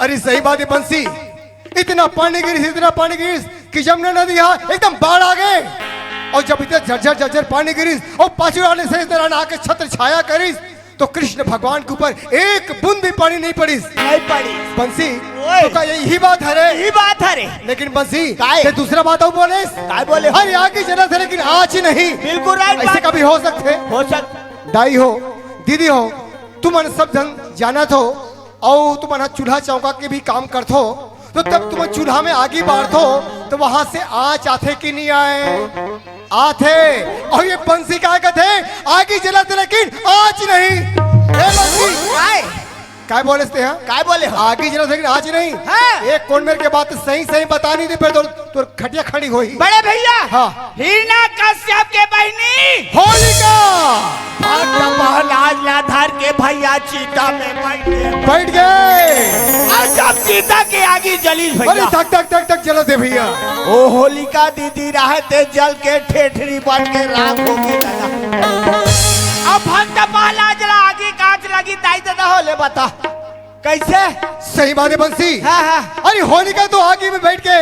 अरे सही बात है बंसी, इतना पानी गिरिस, इतना पानी गिरिस कि जमुना नदी यहाँ एकदम बाढ़ आ गए। अउ जब इतना झरझर झरझर पानी गिरिस अउ पाछू वाले से इस तरह आके छत्र छाया करिस, तो कृष्ण भगवान के ऊपर एक बूंद भी पानी नहीं पड़िस। नहीं पड़िस। बंसी, ओए। तो का यही बात हरे? यही बात हरे। लेकिन बंसी, काय? ते दूसरा बात अउ बोले। काय बोले? अरे आगी जलत हे लेकिन आँच नहीं। बिल्कुल right ऐसे बात। कभी हो सकते? हो सकते। दाई हो, दीदी हो, तुमन सब जन जानत हो, अउ तुमन ह चूल्हा चौका के भी काम करथो, तो तब तुमन चूल्हा में आगी बारथो, तो वहां से आँच आथे कि नहीं आए? आथे। अउ ये बंसी काय कथे? आगी जलत हे लेकिन आँच नहीं। ए बंसी, काय? काय बोले ते हा? काय बोले हो? आगी जलत हे लेकिन आँच नहीं। हाँ। एक कोन मेर के बात सही सही बता नहीं दे, फिर तो तोर खटिया खड़ी होही। बड़े भैया, हाँ। हिरण्यकश्यप के बहिनी होलिका। भक्त प्रहलाद ला धर के भैया चिता में बैठ गए। बैठ गए। अउ जब चिता के आगी जलिस अरे भैया। धक धक धक धक जलत हे भैया। ओ होलिका दीदी रहे ते जल के ठेठरी बन के राख हो गे दादा। अब भक्त प्रहलाद ला आगी कांच लगी दाई दादा हो ले बता। कैसे? सही बात है बंसी। हाँ, हाँ। अरे होलिका तो आगी में बैठ के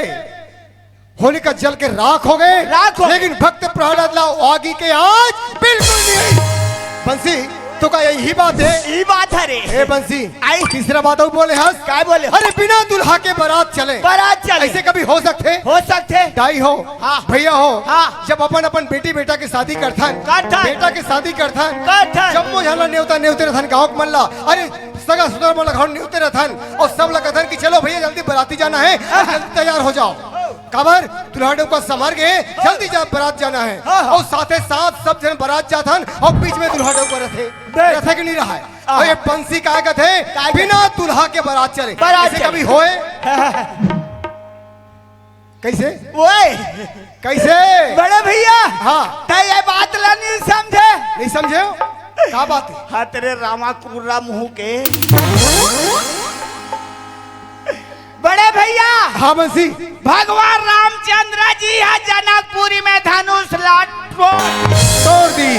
होलिका जल के राख हो गए, राख हो गए। लेकिन भक्त प्रहलाद ला आगी के आँच बिल्कुल नहीं आई। बंसी, तो का यही बात है? यही बात है रे। ए बंसी, आई। तीसरा बात अउ बोले हस। काय बोले? अरे बिना दुल्हा के बारात चले। बारात चले। ऐसे कभी हो सकथे? हो सकथे। दाई हो, हाँ। भैया हो, हाँ। जब अपन अपन बेटी बेटा के शादी करथन, करथन। बेटा के शादी करथन, करथन। जम्मो झन ला नेवता नेवते रथन गाँव के मन ला। अरे सगा सुतरा मन ला घर नेवते रथन अउ सब ला कथन कि चलो भैया जल्दी बराती जाना है, हाँ। जल्दी तैयार हो जाओ। काबर? दुल्हा डउका समर गे, जल्दी जा, बरात जाना है। हाँ, हाँ। अउ साथे साथ सब झन बरात जाथन अउ बीच में दुल्हा डउका रथे। बे- रथे कि नहीं रहा है? हाँ। अउ ये बंसी काय कथे? काय कथे? बिना दुल्हा के बरात चले। बारात ऐसे चले। कभी होए? कैसे? ओए। कैसे? बड़े भैया। हाँ। तैं ये बात ला नहीं समझे? नहीं समझे? का बात है? हाँ, तेरे रामा कुर्रा मुंह के। बड़े भैया। हाँ, बंसी। भगवान रामचंद्र जी ह जनकपुरी में धनुष ला तोड़ तोड़ दी।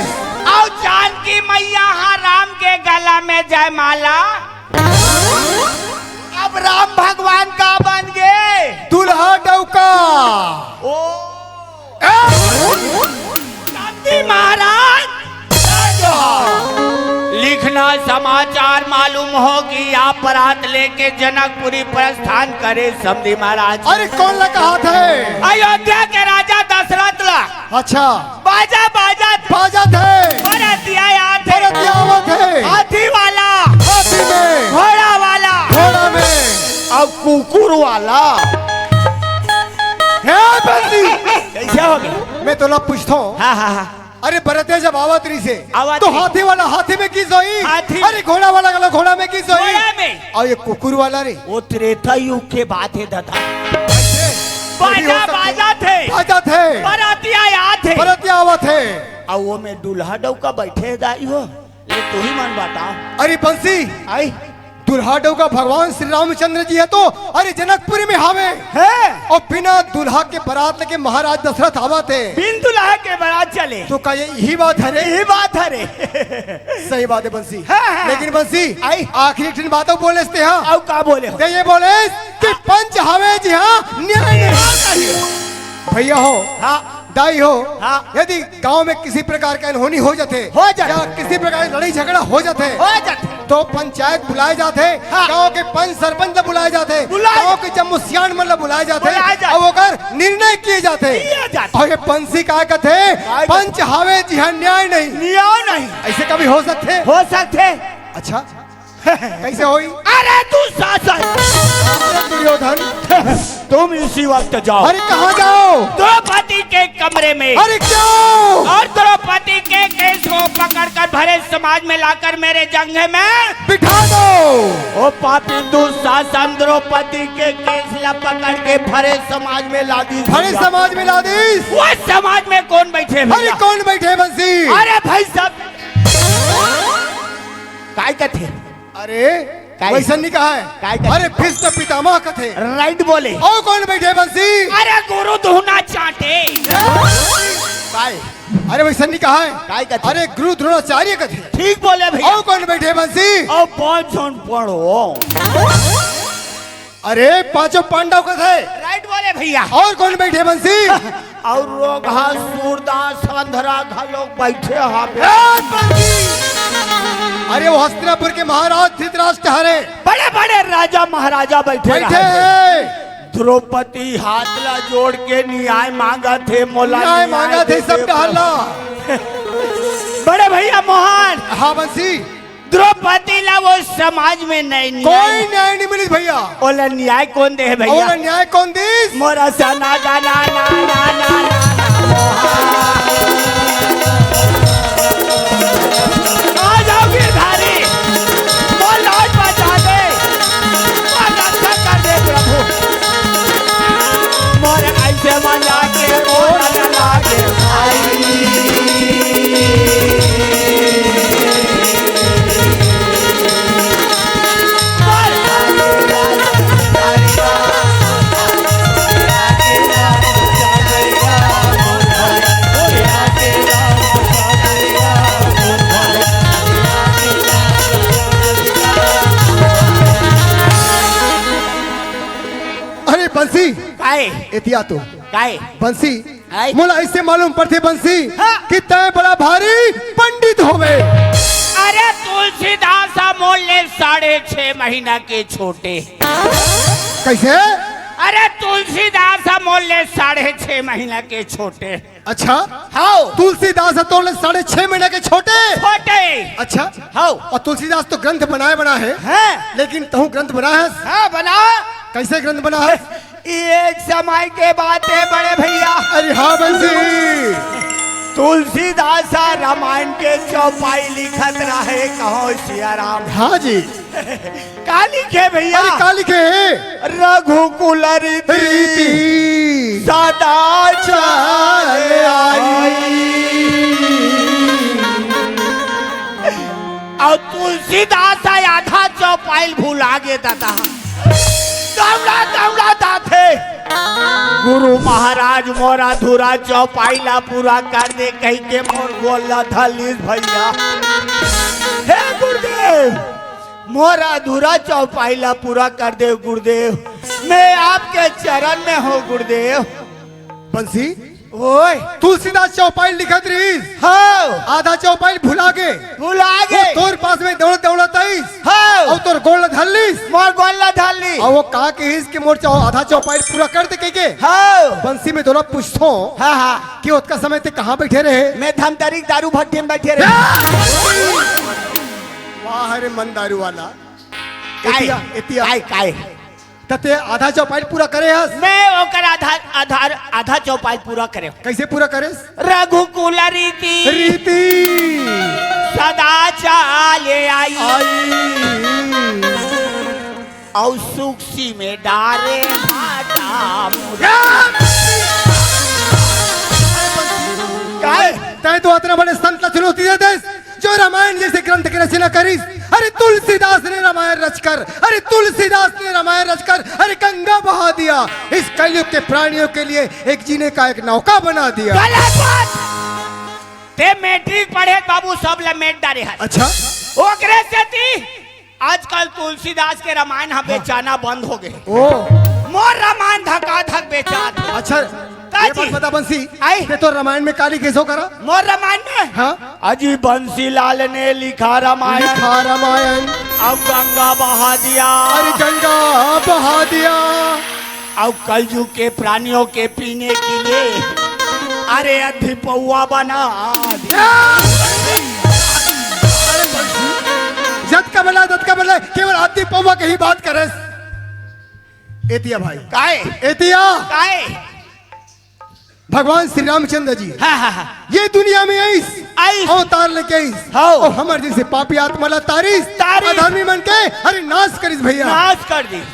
अउ जानकी मैया ह राम के गला में जयमाला। अब राम भगवान का बन गे? दुल्हा डउका। ओ। ए! समधी महाराज, जय जोहार। लिखना समाचार मालूम हो कि आप बरात लेके जनकपुरी प्रस्थान करे समधी महाराज। अरे कोन ला कहाथे? अयोध्या के राजा दशरथ ला। अच्छा। बाजा बाजत। बाजथे। बरतिया आथे। बरतिया आवथे। हाथी वाला। हाथी में। घोड़ा वाला। घोड़ा में। अउ कुकुर वाला। हे बंसी। कैसे हो गए? मैं तोला पूछथों। हाँ, हाँ, हाँ। अरे बरतिया जब आवत रहिसे, आवत तो रहिसे। हाथी वाला हाथी में किस होई? हाथी। अरे घोड़ा वाला गला घोड़ा में किस होई? घोड़ा में। अउ ये कुकुर वाला रे? वो त्रेता युग के बात है दादा। कैसे? ये भी हो बाजा सकथे। बाजथे। बाजथे। बरतिया आथे। बरतिया आवथे। अउ वो में दुल्हा डउका बैठे दाई हो। ये तू ही मन बता। अरे बंसी। आई। दुल्हा डउका भगवान श्री रामचंद्र जी हे तो, अरे जनकपुरी में हावे। हे। अउ बिना दुल्हा के बरात लेके महाराज दशरथ आवथे। बिन दुल्हा के बरात चले। तो का ये यही बात है रे? यही बात है रे। सही बात है बंसी। हाँ, हाँ। लेकिन बंसी, आई। आखिरी एक ठिन बात अउ बोलेस ते, हाँ। अउ का बोले हो? ते ये बोलेस कि पंच हावे जी, हाँ, न्याय नहीं। न्याय नहीं। भैया हो, हाँ। दाई हो, हाँ। यदि गांव में किसी प्रकार के अनहोनी हो जाथे, हो जाथे। या किसी प्रकार के लड़ाई झगड़ा हो जाथे, हो जाथे। तो पंचायत बुलाए जाथे, हाँ। गांव के पंच सरपंच ला बुलाए जाथे, बुलाए गांव के जम्मो सियान मन ला बुलाए जाथे, बुलाए जाथे। अउ ओकर निर्णय किए जाथे। किए जाथे। अउ ये बंसी काय कथे? काय कथे? पंच हावे जिहां न्याय नहीं। न्याय नहीं। ऐसे कभी हो सकथे? हो सकथे। अच्छा। कैसे होई? अरे दुशासन! अरे दुर्योधन! तुम इसी वक्त जाओ। अरे कहाँ जाओ? द्रौपदी के कमरे में। अरे क्यों? और द्रौपदी के केश को पकड़कर भरे समाज में लाकर मेरे जंघे में बिठा दो। ओ पापी दुशासन, द्रौपदी के केश ला पकड़ के भरे समाज में ला दी। भरे समाज में ला दी। वो समाज में कौन बैठे अरे भैया? कौन बैठे बंसी? अरे भाई साहब, काय कथे? अरे, काय? वैसन नहीं कहा है। काय कथे? अरे, भीष्म पितामह कथे। राइट बोले। अउ कौन बैठे बंसी? अरे, गुरु धुना चाटे। काय? अरे, वैसन नहीं कहा है। काय कथे? अरे, गुरु द्रोणाचार्य कथे। ठीक बोले भैया। अउ कौन बैठे बंसी? अउ पांच झन पढ़ो। अरे, पांचों पांडव कथे। राइट बोले भैया। अउ कौन बैठे बंसी? अउ रोगहा, सूरदास, अंधरा घलो बैठे हावे। ए, बंसी! अरे, वो हस्तिनापुर के महाराज धृतराष्ट्र हरे। बड़े-बड़े राजा महाराजा बैठे बैठे रहे। हैं। द्रौपदी हाथ ला जोड़ के न्याय मांगथे, मोला न्याय न्याय मांगथे, दे सब दे डहर ला। प्रभु। बड़े भैया मोहन। हाँ बंसी। द्रौपदी ला वो समाज में नहीं, न्याय कोई न्याय नहीं मिलिस भैया। ओला न्याय कौन दे भैया? ओला न्याय कौन दिस? मोरा सना गाना ना ना ना ना। आ जाओ गिरधारी, मोर लाज बचा दे, मोर रक्षा कर दे प्रभु, मोर ऐसे मजा के मोर लगा के भाई। अरे बंसी, काय? एतिया तो काय? बंसी, आय? मोला ऐसे मालूम पड़थे बंसी हाँ। कि तय बड़ा भारी पंडित होवे। अरे तुलसीदास ह मोर ले साढ़े छह महीना के छोटे। कैसे? अरे तुलसीदास ह मोर ले साढ़े छह महीना के छोटे। अच्छा? हाँ। तुलसीदास ह तोर ले साढ़े छह महीना के छोटे? छोटे। अच्छा? हाँ। और तुलसीदास तो ग्रंथ बनाए बना है। हैं? लेकिन तहूँ ग्रंथ बना है? हाँ, बना। कैसे ग्रंथ बना है? ये एक समय के बात है बड़े भैया। अरे हाँ बंसी। तुलसीदास ह रामायण के चौपाई लिखत रहे, कहो सिया राम। हाँ जी। का लिखे भैया? अरे का लिखे? रघुकुल रीति रीति। सदा चल आई। अउ तुलसीदास ह आधा चौपाई ल भुला गे दादा। दौड़ा दौड़ा दाथे। गुरु महाराज मोर अधूरा चौपाई ला पूरा कर दे कहि के मोर गोड़ ला धर लिस भैया। हे गुरुदेव, मोर अधूरा चौपाई ला पूरा कर दे गुरुदेव, मैं आपके चरण में हूँ गुरुदेव। बंसी, ओए। तुलसीदास चौपाई लिखत रहिस। हाँ। आधा चौपाई भुला गे। भुला गे। वो तोर पास में दौड़त दौड़त आइस। हाँ। अउ तोर गोड़ ला धर लिस। मोर गोड़ ला धर लिस। अउ वो का कहिस कि मोर चौ-, आधा चौपाई पूरा कर दे कहिके। हाँ। बंसी, मैं तोला पूछथों हाँ, हाँ। कि ओतका समय ते कहाँ बैठे रहे? मैं धमतरी के दारू भट्टी में बैठे रहे। वाह रे मन दारू वाला। काय? एतिया, एतिया। काय, काय? त ते आधा चौपाई पूरा करे हस? मैं ओकर आधा, आधार, आधा चौपाई पूरा करे। कैसे पूरा करेस? रघुकुल रीति रीति। सदा चाले आई। आई। अउ सुक्सी में डारे माता मुरा। काय? तैं तो अतना बड़े संत ला चुनौती दे देस। जो रामायण जैसे ग्रंथ की रचना करिस, अरे तुलसीदास ने रामायण रचकर, अरे तुलसीदास ने रामायण रचकर, अरे गंगा बहा दिया, इस कलयुग के प्राणियों के लिए एक जीने का एक नौका बना दिया। गलत बात। ते मैट्रिक पढ़े बाबू, सब ला मेट डारे हस। अच्छा। ओकरे सेती आजकल तुलसीदास के रामायण ह हाँ। बेचाना बंद हो गे। ओ। मोर रामायण धका धक बेचात हे। अच्छा, का ये जी? बात बता बंसी, आई? ते तो रामायण में का लिखे हस करा? मोर रामायण में? हाँ। अजी बंसीलाल ने लिखा रामायण। लिखा रामायण। अब गंगा बहा दिया। अरे गंगा बहा दिया। अब कलयुग के प्राणियों के पीने के लिए, अरे अद्धी पौवा बना दिया। जतका बला, जतका बला, केवल अद्धी पौवा के ही बात करेस। एतिया भाई। काय? एतिया। काय? भगवान श्री रामचंद्र जी हाँ, हाँ, हाँ। ये दुनिया में आइस, आइस। अवतार लेके आइस। हाँ। अउ हमर जैसे पापी आत्मा ला तारिस, तारिस। अधर्मी मन के, अरे नाश करिस भैया। नाश कर दिस।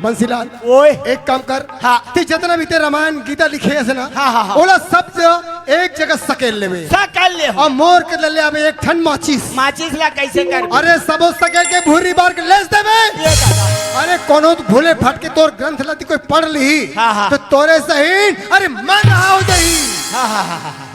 बंसीलाल, ओए। एक काम कर। हाँ। ते जतना भी ते रामायण गीता लिखे हस ना, हाँ, हाँ, हाँ। ओला सब जगह एक जगह सकेल लेबे। सकेल ले हो। अउ मोर के ले आबे एक ठन माचिस। माचिस ला कैसे कर? अरे सबो सकेल के भुर्री बार के लेस देबे। ये दादा। अरे कोनो तो भूले भटके तोर ग्रंथ ला ती कोई पढ़ लिही। हाँ, हाँ। तो तोरे सही, अरे मन रहा हो जाही। हाँ, हाँ, हाँ, हाँ, हाँ।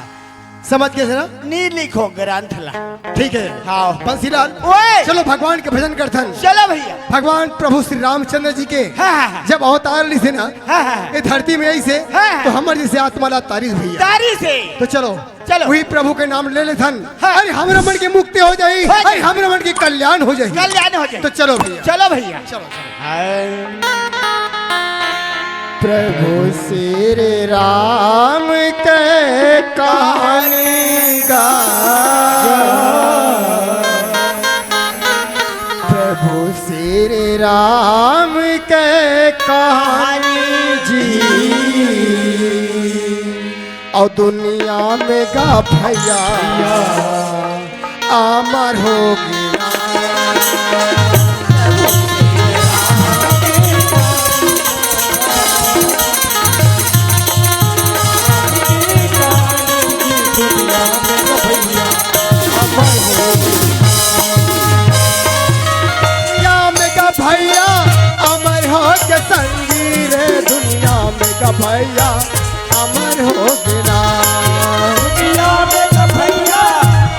समझ गेस ना? नी लिखो ग्रंथ ला। ठीक है। हाँ। बंसीलाल, ओए। चलो भगवान के भजन करथन। चलो भैया। भगवान प्रभु श्री रामचंद्र जी के हाँ, हाँ, हाँ। जब अवतार लिसे ना, हाँ, हाँ, हाँ। ये धरती में आइसे, हाँ, हाँ। तो हमर जैसे आत्मा ला तारिस भैया। तारिस हे। तो चलो, चलो। वही प्रभु के नाम ले लेथन। हाँ। अरे हमर मन के मुक्ति हो जाही, हो जाही। अरे हमर मन के कल्याण हो जाही। कल्याण हो जाही। तो चलो भैया। चलो भैया। चलो, चलो। प्रभु श्री राम के कहानी गा। प्रभु श्री राम के कहानी जी। अउ दुनिया में गा भैया अमर हो गे। दुनिया में गा भैया अमर हो गे संगी रे, दुनिया में गा भैया अमर हो गे ना। दुनिया में गा भैया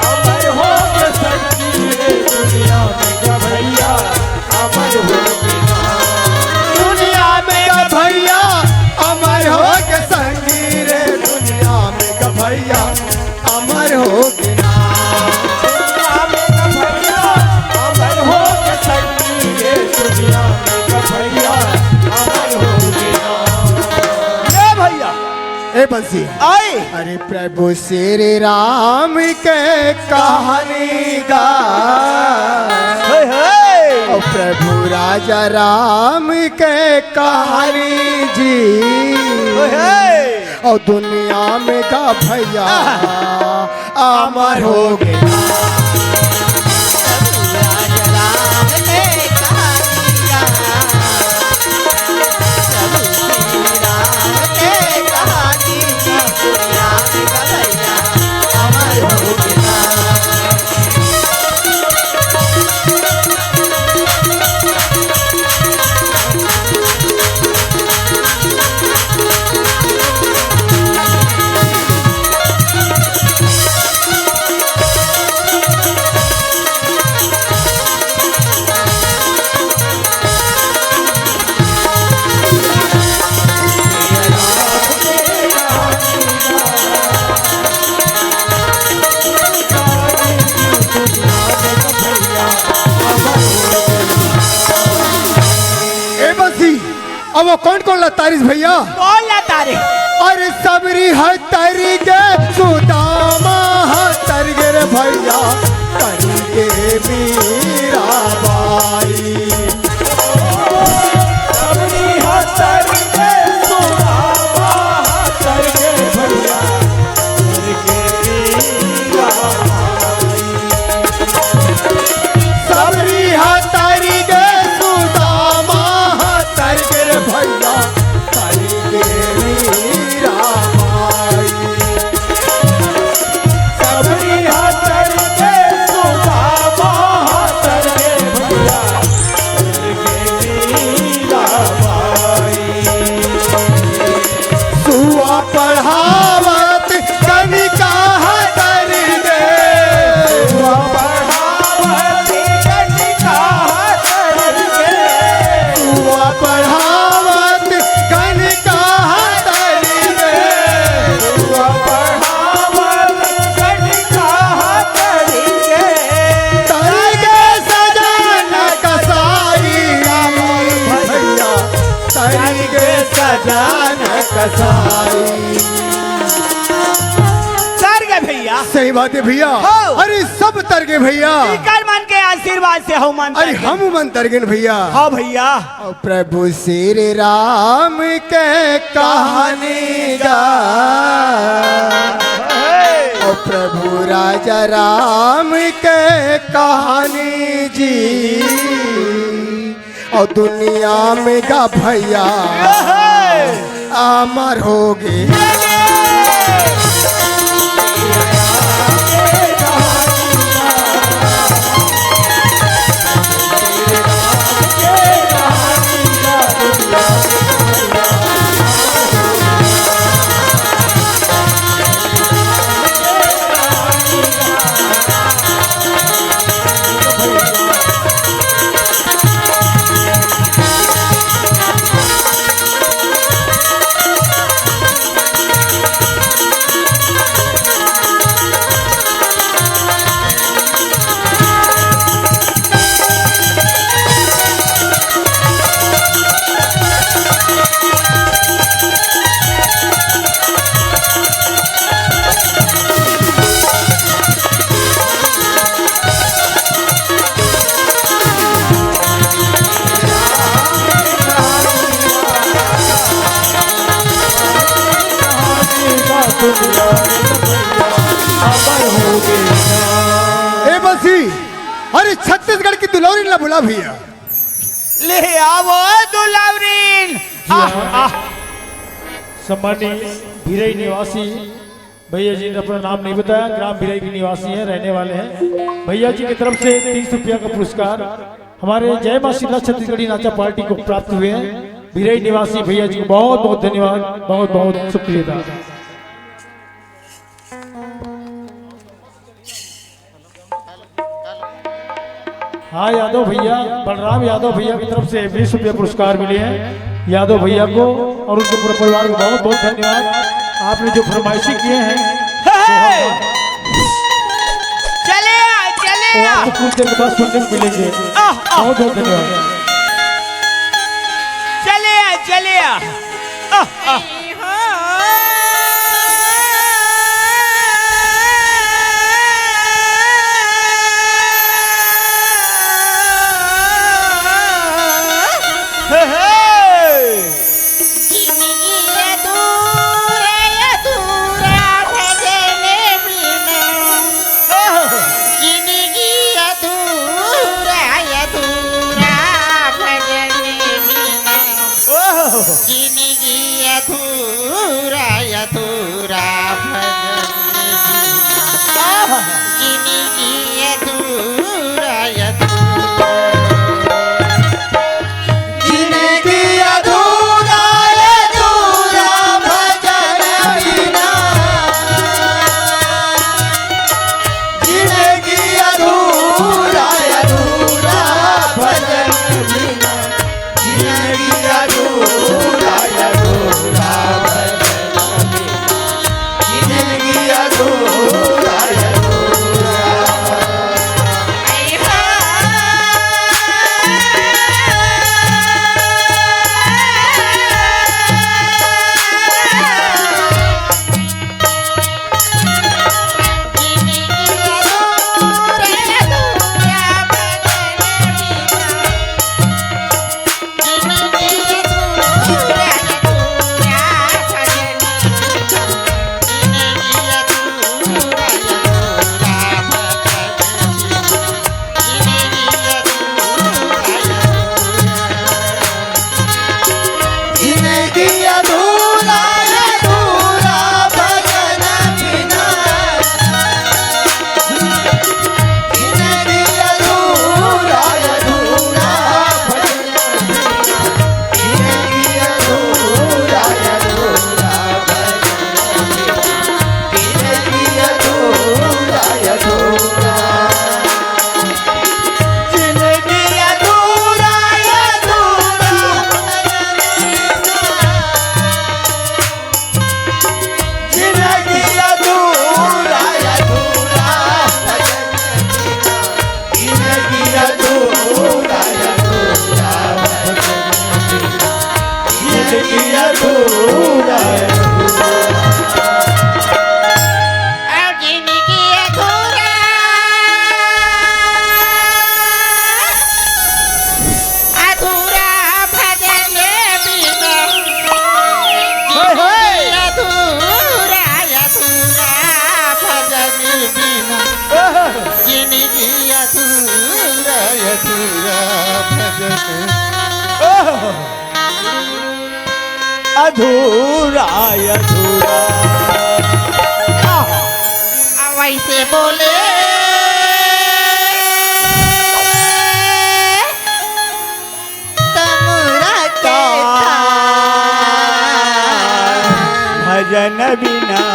अमर हो गे संगी रे, दुनिया में गा भैया अमर हो गे ना। दुनिया में गा भैया अमर हो गे संगी बंसी। आए। अरे प्रभु श्री राम के कहानी गा। हे, हे। और प्रभु राजा राम के कहानी जी। हे, हे। और दुनिया में गा भैया आहा। अमर हो गया। ए बंसी, अब वो कौन कौन ला तारिस भैया? कौन ला तारे? अरे सबरी है तारी गे, सुदामा है तारी गे रे भैया, तारी गे मीरा बाई। सबरी है तारी गे, सुदामा है तारी गे भैया, तारी गे मीरा बाई। सबरी हा तारी गे सुदामा हा तारी गे रे भैया, तारी गे मीरा बाई। सबरी हा तारी गे सुदामा हा तारी गे भैया, तारी गे मीरा बाई। सुआ पढ़ावत कनिका हतर गे। सुआ पढ़ावत कनिका हतर गे। सुआ पढ़ावत कनिका हतर गे। सुआ पढ़ावत कनिका हतर गे। तर गे सजन कसाई भैया। तर गे सजन कसाई। तर गे भैया। सही बात है भैया। हो। अरे सब तर गे भैया। इकर मन के आशीर्वाद से हम मन अरे तर गे। हम मन तर गे भैया। हाँ भैया। और प्रभु श्री राम के कहानी गा। और प्रभु राजा राम के कहानी जी। और दुनिया में गा भैया अमर हो गे। ए बसी, अरे छत्तीसगढ़ की दुलौरी ला बुला भैया। ले आवो दुलौरीन। आह, आह। सम्मानित भिरई निवासी भैया जी ने अपना नाम नहीं बताया, ग्राम भिरई के निवासी हैं, रहने वाले हैं। भैया जी की तरफ से तीन सौ रुपया का पुरस्कार हमारे जय माँ शीतला छत्तीसगढ़ी नाचा पार्टी को प्राप्त हुए हैं। भिरई निवासी भैया जी को बहुत बहुत धन्यवाद, बहुत बहुत शुक्रिया। हाँ यादव भैया, बलराम यादव भैया की तरफ से बीस रुपया पुरस्कार मिले हैं यादव भैया को और उनके पूरे परिवार को बहुत बहुत धन्यवाद। आपने जो फरमाइशी किए हैं, हे, हे। चले आ, चले वो आ। आपको कुछ देर के बाद सुनने को मिलेंगे। आह, आह। बहुत बहुत धन्यवाद। चले आ, चले आ। आह, आह। अधूरा अधूरा भजन। ओह! अधूरा अधूरा। आहा! आ वैसे बोले तमुरा के था। भजन बिना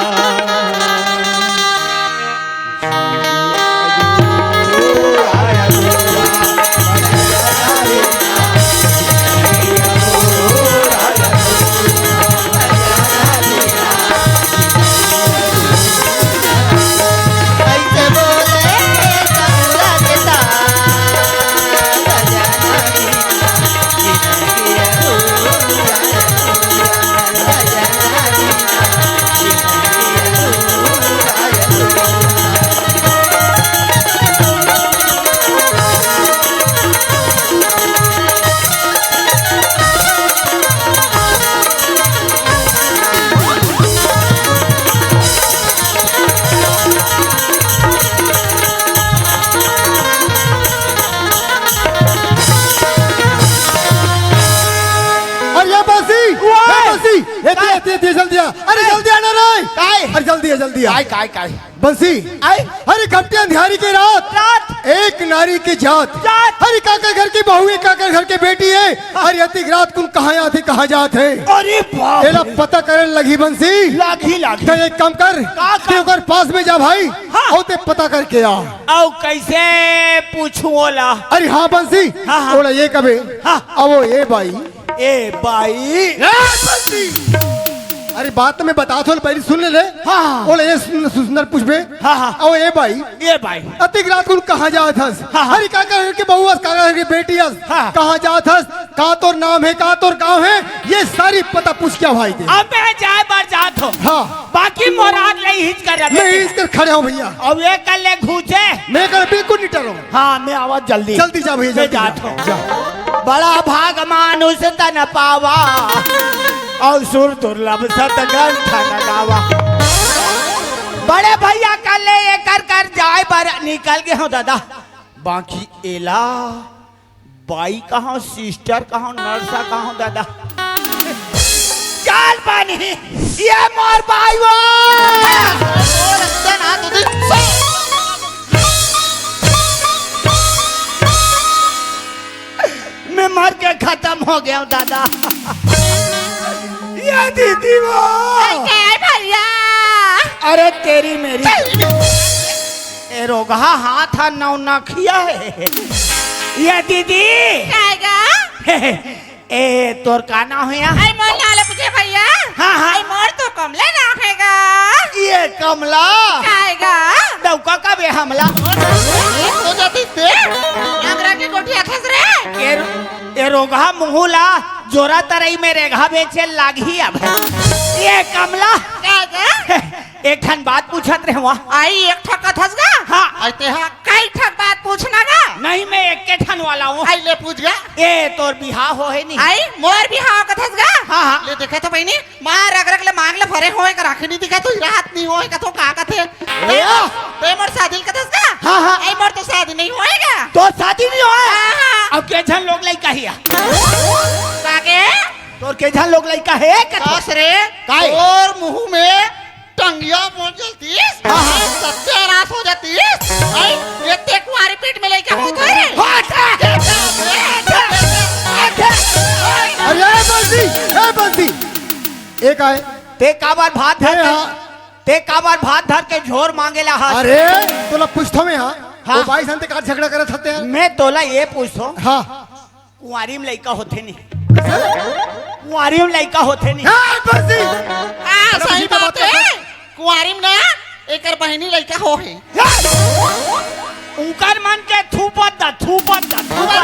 अरे ये बंसी, ये वाह! बंसी, ये दिया, ये दिया, जल्दी आ। अरे जल्दी आना रे। काय? अरे जल्दी आ, जल्दी आ। काय, काय, काय? बंसी, आय? अरे घपटी अंधियारी के रात, रात। एक नारी के जात। जात। अरे काकर घर की बहू है, काकर घर के बेटी है। अरे अतिक रात कुन कहाँ आत हे, कहाँ जात हे? अरे बाप एला रे। पता करन लगही बंसी। लागी, लागी। तो एक काम कर, का, का? ते ओकर पास में जा भाई, हाँ। अउ ते पता करके आ। अउ कैसे पूछूं ओला? अरे हाँ बंसी, हाँ, हाँ। ओला ये कबे, हाँ। अउ वो ये बाई। ए बाई। ए बंसी। अरे बात तो मैं बतात हों, पहले सुन ले ले। हाँ, हाँ। ओला ये सुन, सुंदर पूछबे। हाँ, हाँ। अउ ए बाई। ए बाई। अतिक रात कुन कहाँ जात हस? हाँ, हाँ। अरे काकर घर के बहू अस, काकर घर के बेटी अस। हाँ। कहाँ जात हस? का तोर नाम हे, का तोर गाँव हे? ये सारी पता पूछ के आ भाई के। अब मैं जाय बर जात हों। हाँ। बाकी मोर आग ले हिच कर रखे मैं थे। हिच कर खड़े हों भैया। अब ये कर ले घूचे। मैं कर बिल्कुल नहीं डरों। हाँ, मैं आवत जल्दी। जल्दी जा भैया, मैं जल्दी जात जा। हों। जा। बड़ा भाग मानुष तन पावा, अउ सुर दुर्लभ सत ग्रंथ न गावा। बड़े भैया कर ले एकर कर जाय बर निकल गे हों दादा। बाकी एला बाई कहाँ, सिस्टर कहाँ, नर्सा कहाँ दादा? चल पानी, ये मोर बाई वो। मैं मर के खतम हो गेंव दादा। ये दीदी वो। अरे भैया। अरे तेरी मेरी। ए रोगहा हाथ ह नौनखिया हे। ये दीदी। काय गा? ए तोर का नाम हे या? अई मोर नाम ले पूछे भैया। हाँ, हाँ। अई मोर तो कमला नाम हे गा। ये कमला। काय गा? डौका कबे हमला। हो जाती ते। अगरा के गोठियाथस रे। ए, ए रोगहा मुँह ला जोरा तरई में रेगहा बेचे लागही अब। ये कमला। काय गा? एक ठन बात पूछत रहेंव। अई एक ठक कथस गा? हाँ। अई ते हा कई ठक बात पूछना गा? नहीं, मैं एके ठन वाला हों। अई ले पूछ गा। ए, तोर बिहाव होहे नहीं? अई मोर बिहाव कथस गा? हाँ, हाँ। ले देखा तो बहिनी, मार रग रग ले मांग ले भरे होय करा के नहीं दिखा तो राहत नहीं होय कथों का कथे? ए! ते मोर शादी ल कथस गा? हाँ, हाँ। अई मोर तो शादी नहीं होय गा। तोर शादी नहीं होय? हाँ, हाँ। अब के झन लोग लइका हिया? कागे? तोर के झन लोग लइका हे कथों? बस रे, काय? तोर मुँह में टंगिया बोल जलतीस, हाँ, हाँ। सत्यानाश हो जातीस। आई, ये ते कुंवारी पेट में लइका होत हे। हाँ, अच्छा। अरे, ए बंसी, ए बंसी। ए काय? ते काबर भात धर ए, के, हाँ। ते काबर भात धर के झोर मांगेला हस? अरे, तोला पूछथों मैं, हाँ। हाँ। वो बाई सन ते का झगड़ा करत हते यार? मैं तोला ये पूछथों। हाँ। कुंवारी में लइका होथे नहीं। कुंवारी में लइका होथे नहीं। हाँ, बंसी। हाँ, सही बात हे। कुंवारी में ना, एकर बहिनी लइका होहे। उंकर मन के थूपत दा, थूपत दा, थूपत दा।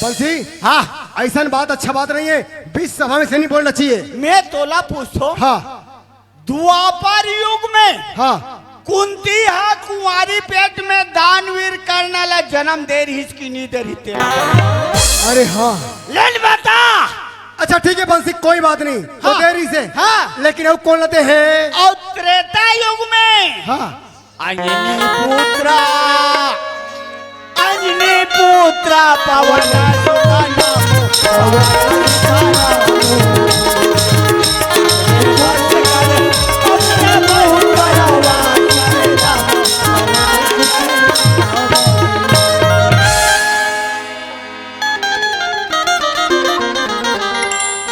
बंसी, हाँ। अइसन बात अच्छा बात नहीं हे, बीच सभा में से नहीं बोलना चाहिए। मैं तोला पूछथों। हाँ। द्वापर युग में हाँ। कुंती हा कुंवारी पेट में दानवीर कर्ण ला जन्म दे रहिस कि नहीं दे रहिस ते? अरे हाँ। ले न बता। अच्छा ठीक हे बंसी, कोई बात नहीं, वो हाँ। दे रहिस हे। हाँ। लेकिन अउ कोन ला दे हे? अउ त्रेता युग में हाँ। अग्निपुत्र। पावन सुतन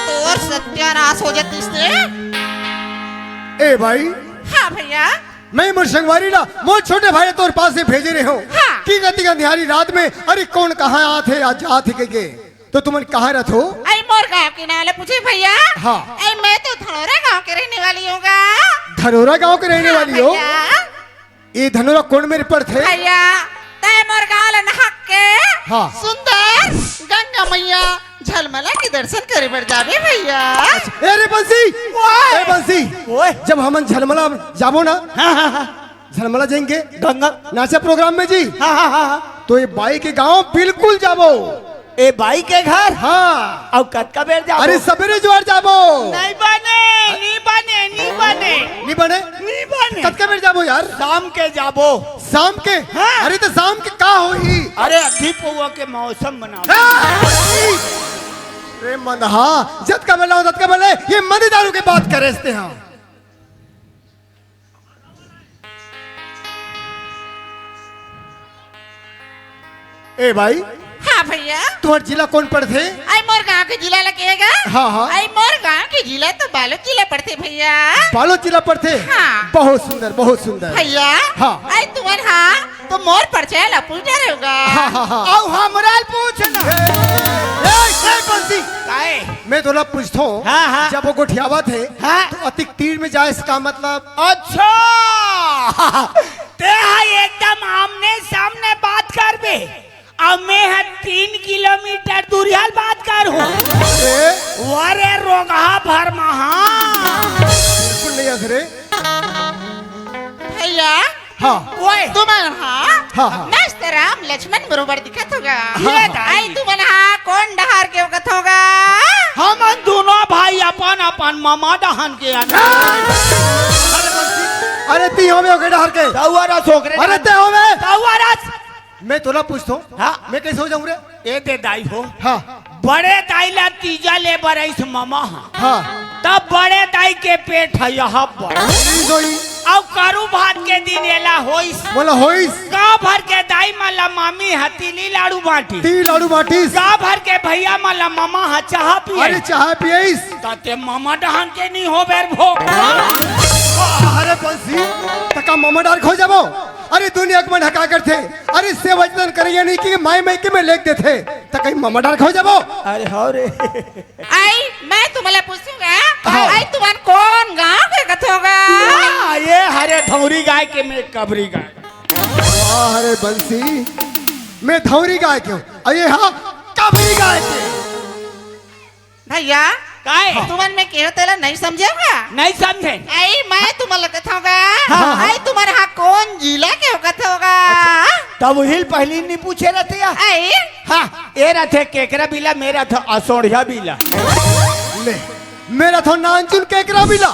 तोर सत्यानाश हो जतिस ते। ए भाई, हाँ भैया। मैं मोर संगवारी ला मोर छोटे भाई तोर पास से भेजे रहे हो। हाँ। कि गति अंधियारी रात में, अरे कौन कहाँ आत हे या जात हे के, के? तो तुमन कहाँ रहत हो? अई मोर गाँव के नाम ले पूछे भैया। हाँ। अई मैं तो धनोरा गाँव के रहने वाली हूँ गा। धनोरा गाँव के रहने हाँ वाली हो? भैया। ये धनोरा कौन मेर पड़थे? भैया, तै मोर गाँव ला नहक के हाँ। सुंदर गंगा मैया झलमला के दर्शन करे बर जाबे भैया। अच्छा, ए रे बंसी, ओए। ए बंसी, ओए। जब हमन झलमला जाबो ना, हाँ, हाँ, हाँ। झलमला जाएंगे गंगा। नाचा प्रोग्राम में जी, हाँ, हाँ, हाँ, हाँ। तो ये बाई के गांव बिल्कुल जाबो। ए बाई के घर? हाँ। अउ कतका बेर जाबो? अरे सबेरे जोर जाबो। नहीं बने, नहीं बने, नहीं बने। नहीं बने? नहीं बने। कतका बेर जाबो यार? शाम के जाबो। शाम के? हाँ। अरे तो शाम के का होही? अरे अद्धी पौवा के मौसम बना। हाँ। रे मंदहा, जतका बेर लाओ, ततका बेर ले, ये मंद दारू के बात करे हस्ते हाँ। ए भाई, हाँ भैया। तुम्हार जिला कौन पड़थे? अई मोर गाँव के जिला ला कहेगा? हाँ, हाँ। अई मोर गाँव के जिला तो बालोद जिला पड़थे भैया। बालोद जिला पड़थे? हाँ। बहुत सुंदर, बहुत सुंदर। भैया, हाँ। अई तुमन हाँ तो मोर परिचय ला पूछ डरे होगा। हाँ, हाँ, हाँ। अउ हमरा ल पूछ ना। ए, ए, ए, बंसी। काहे? मैं तोला पूछथों, हाँ, हाँ। जब वो गोठियावत हे, हाँ। तो अतिक तीर में जाए, इसका मतलब? अच्छा, ते हा एकदम आमने सामने बात करबे, अउ मैं हा तीन किलोमीटर दूरिहा ल बात करहूँ। अरे। वरे रोगहा भर महा। बिल्कुल नहीं हंस रे। भैया, हाँ। ओए। तुमन हा हाँ, हाँ। मस्त राम लक्ष्मण बरोबर दिखत होगा। हाँ, हाँ। अई तुमन हा कोन डहर के होगत होगा? हमन दोनों भाई अपन अपन ममा डहन के आना। अरे ती होवे ओके डहर के। तउवरा सोकरे अरे डहन। ते होवे। तउवरा। मैं तोला पूछथों, हाँ। मैं कैसे हो जाऊं रे? ए दे दाई हो। हाँ। बड़े दाई ला तीजा ले बर आइस ममा हा। हाँ। तब बड़े दाई के पेट ह यहाँ पर। ई जोई। अउ करू भात के दिन एला होइस। बोला होइस। गाँव भर के दाई मन ला मामी ह तिली लाड़ू बांटिस। तिली लाड़ू बांटिस। गाँव भर के भैया मन ला ममा ह चाहा पिए। अरे चाहा पिएस। त ते ममा डहन के नहीं हो बेर भोग। अरे बंसी, तका ममा डहर खो जाबो। अरे दुनिया के मन ह का करथे। अरे सेवा जतन करइया नहीं कि माई माई के में लेख देथे। त कहीं ममा डहर खो जाबो। अरे हो रे। अई, मैं तुमला पूछूंगा, हाँ। अई, तुमन कोन गांव के कथोगा? वाह, ये हरे धौरी गाय के, मैं कबरी गाय। वाह, हरे बंसी, मैं धौरी गाय के हूँ, अई, ये हाँ, कबरी गाय के। भैया, काय? तुमन मैं केहो तेला नहीं समझेगा? नहीं समझे। अई, मैं तुमला कथोगा, हाँ, हाँ। अई, तुमन हा कोन जिला के हो कथोगा? अच्छा, तब उहिल पहली नहीं पूछे रहते या? अई, हाँ, ए रथे केकरा बिला, मेरा था असोढ़िया बिला। ले, मेरा था नानचुन केकरा बिला,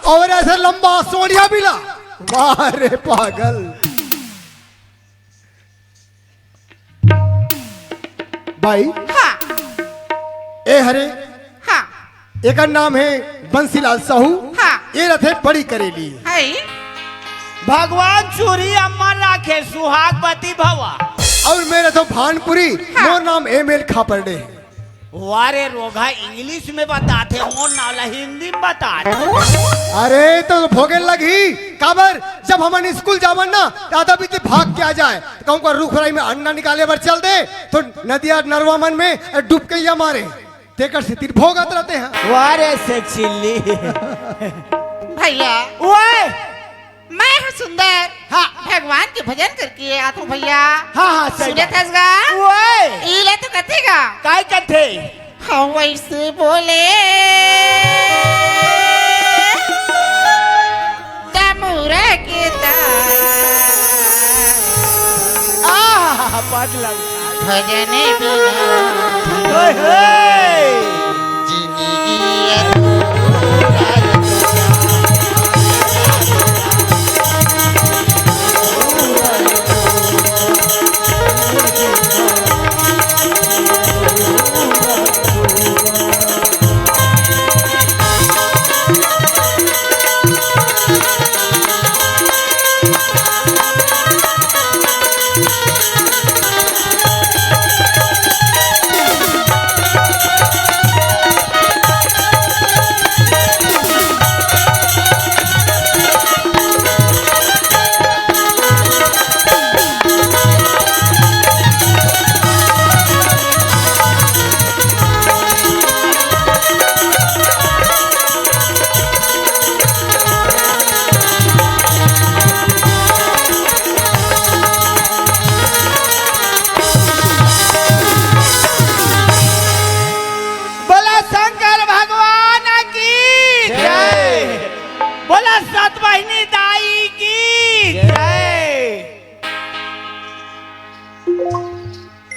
अउ ऐसे लंबा असोढ़िया बिला। वाह रे पागल। भाई, हाँ। ए हरे, हाँ। एकर नाम हे बंसीलाल साहू। हाँ। ए रथे बड़ी करेली। हाय। भगवान चूरी अम्मा लाखे सुहाग बती भवा। अउ मैं रथों भानपुरी, हाँ। मोर नाम एम एल खापर्डे। वारे रोगहा English में बताथे, मोर नाम ला हिंदी में बता दे। अरे तो भोगे लगही, काबर जब हमन स्कूल जावन ना, दादा बीती भाग के आ जाए, कहूँ का रुखराई में अंडा निकाले बर चल दे, तो नदिया नरवा मन में डुबकैया मारे। तेकर सेती भोगत रहते हैं। वारे से चिल्ली। भैया। ओए। मैं हूँ सुंदर। हाँ। भगवान के भजन करके आत हूँ भैया। हाँ, हाँ, सही सुनत बात। हस गा? ओए। इला तो कथे गा। काय कथे? हाँ, वैसे बोले। तमुरा के ता। आह, पाँच लाख। भजन बिना ओए होए। जिंदगी अधूरा।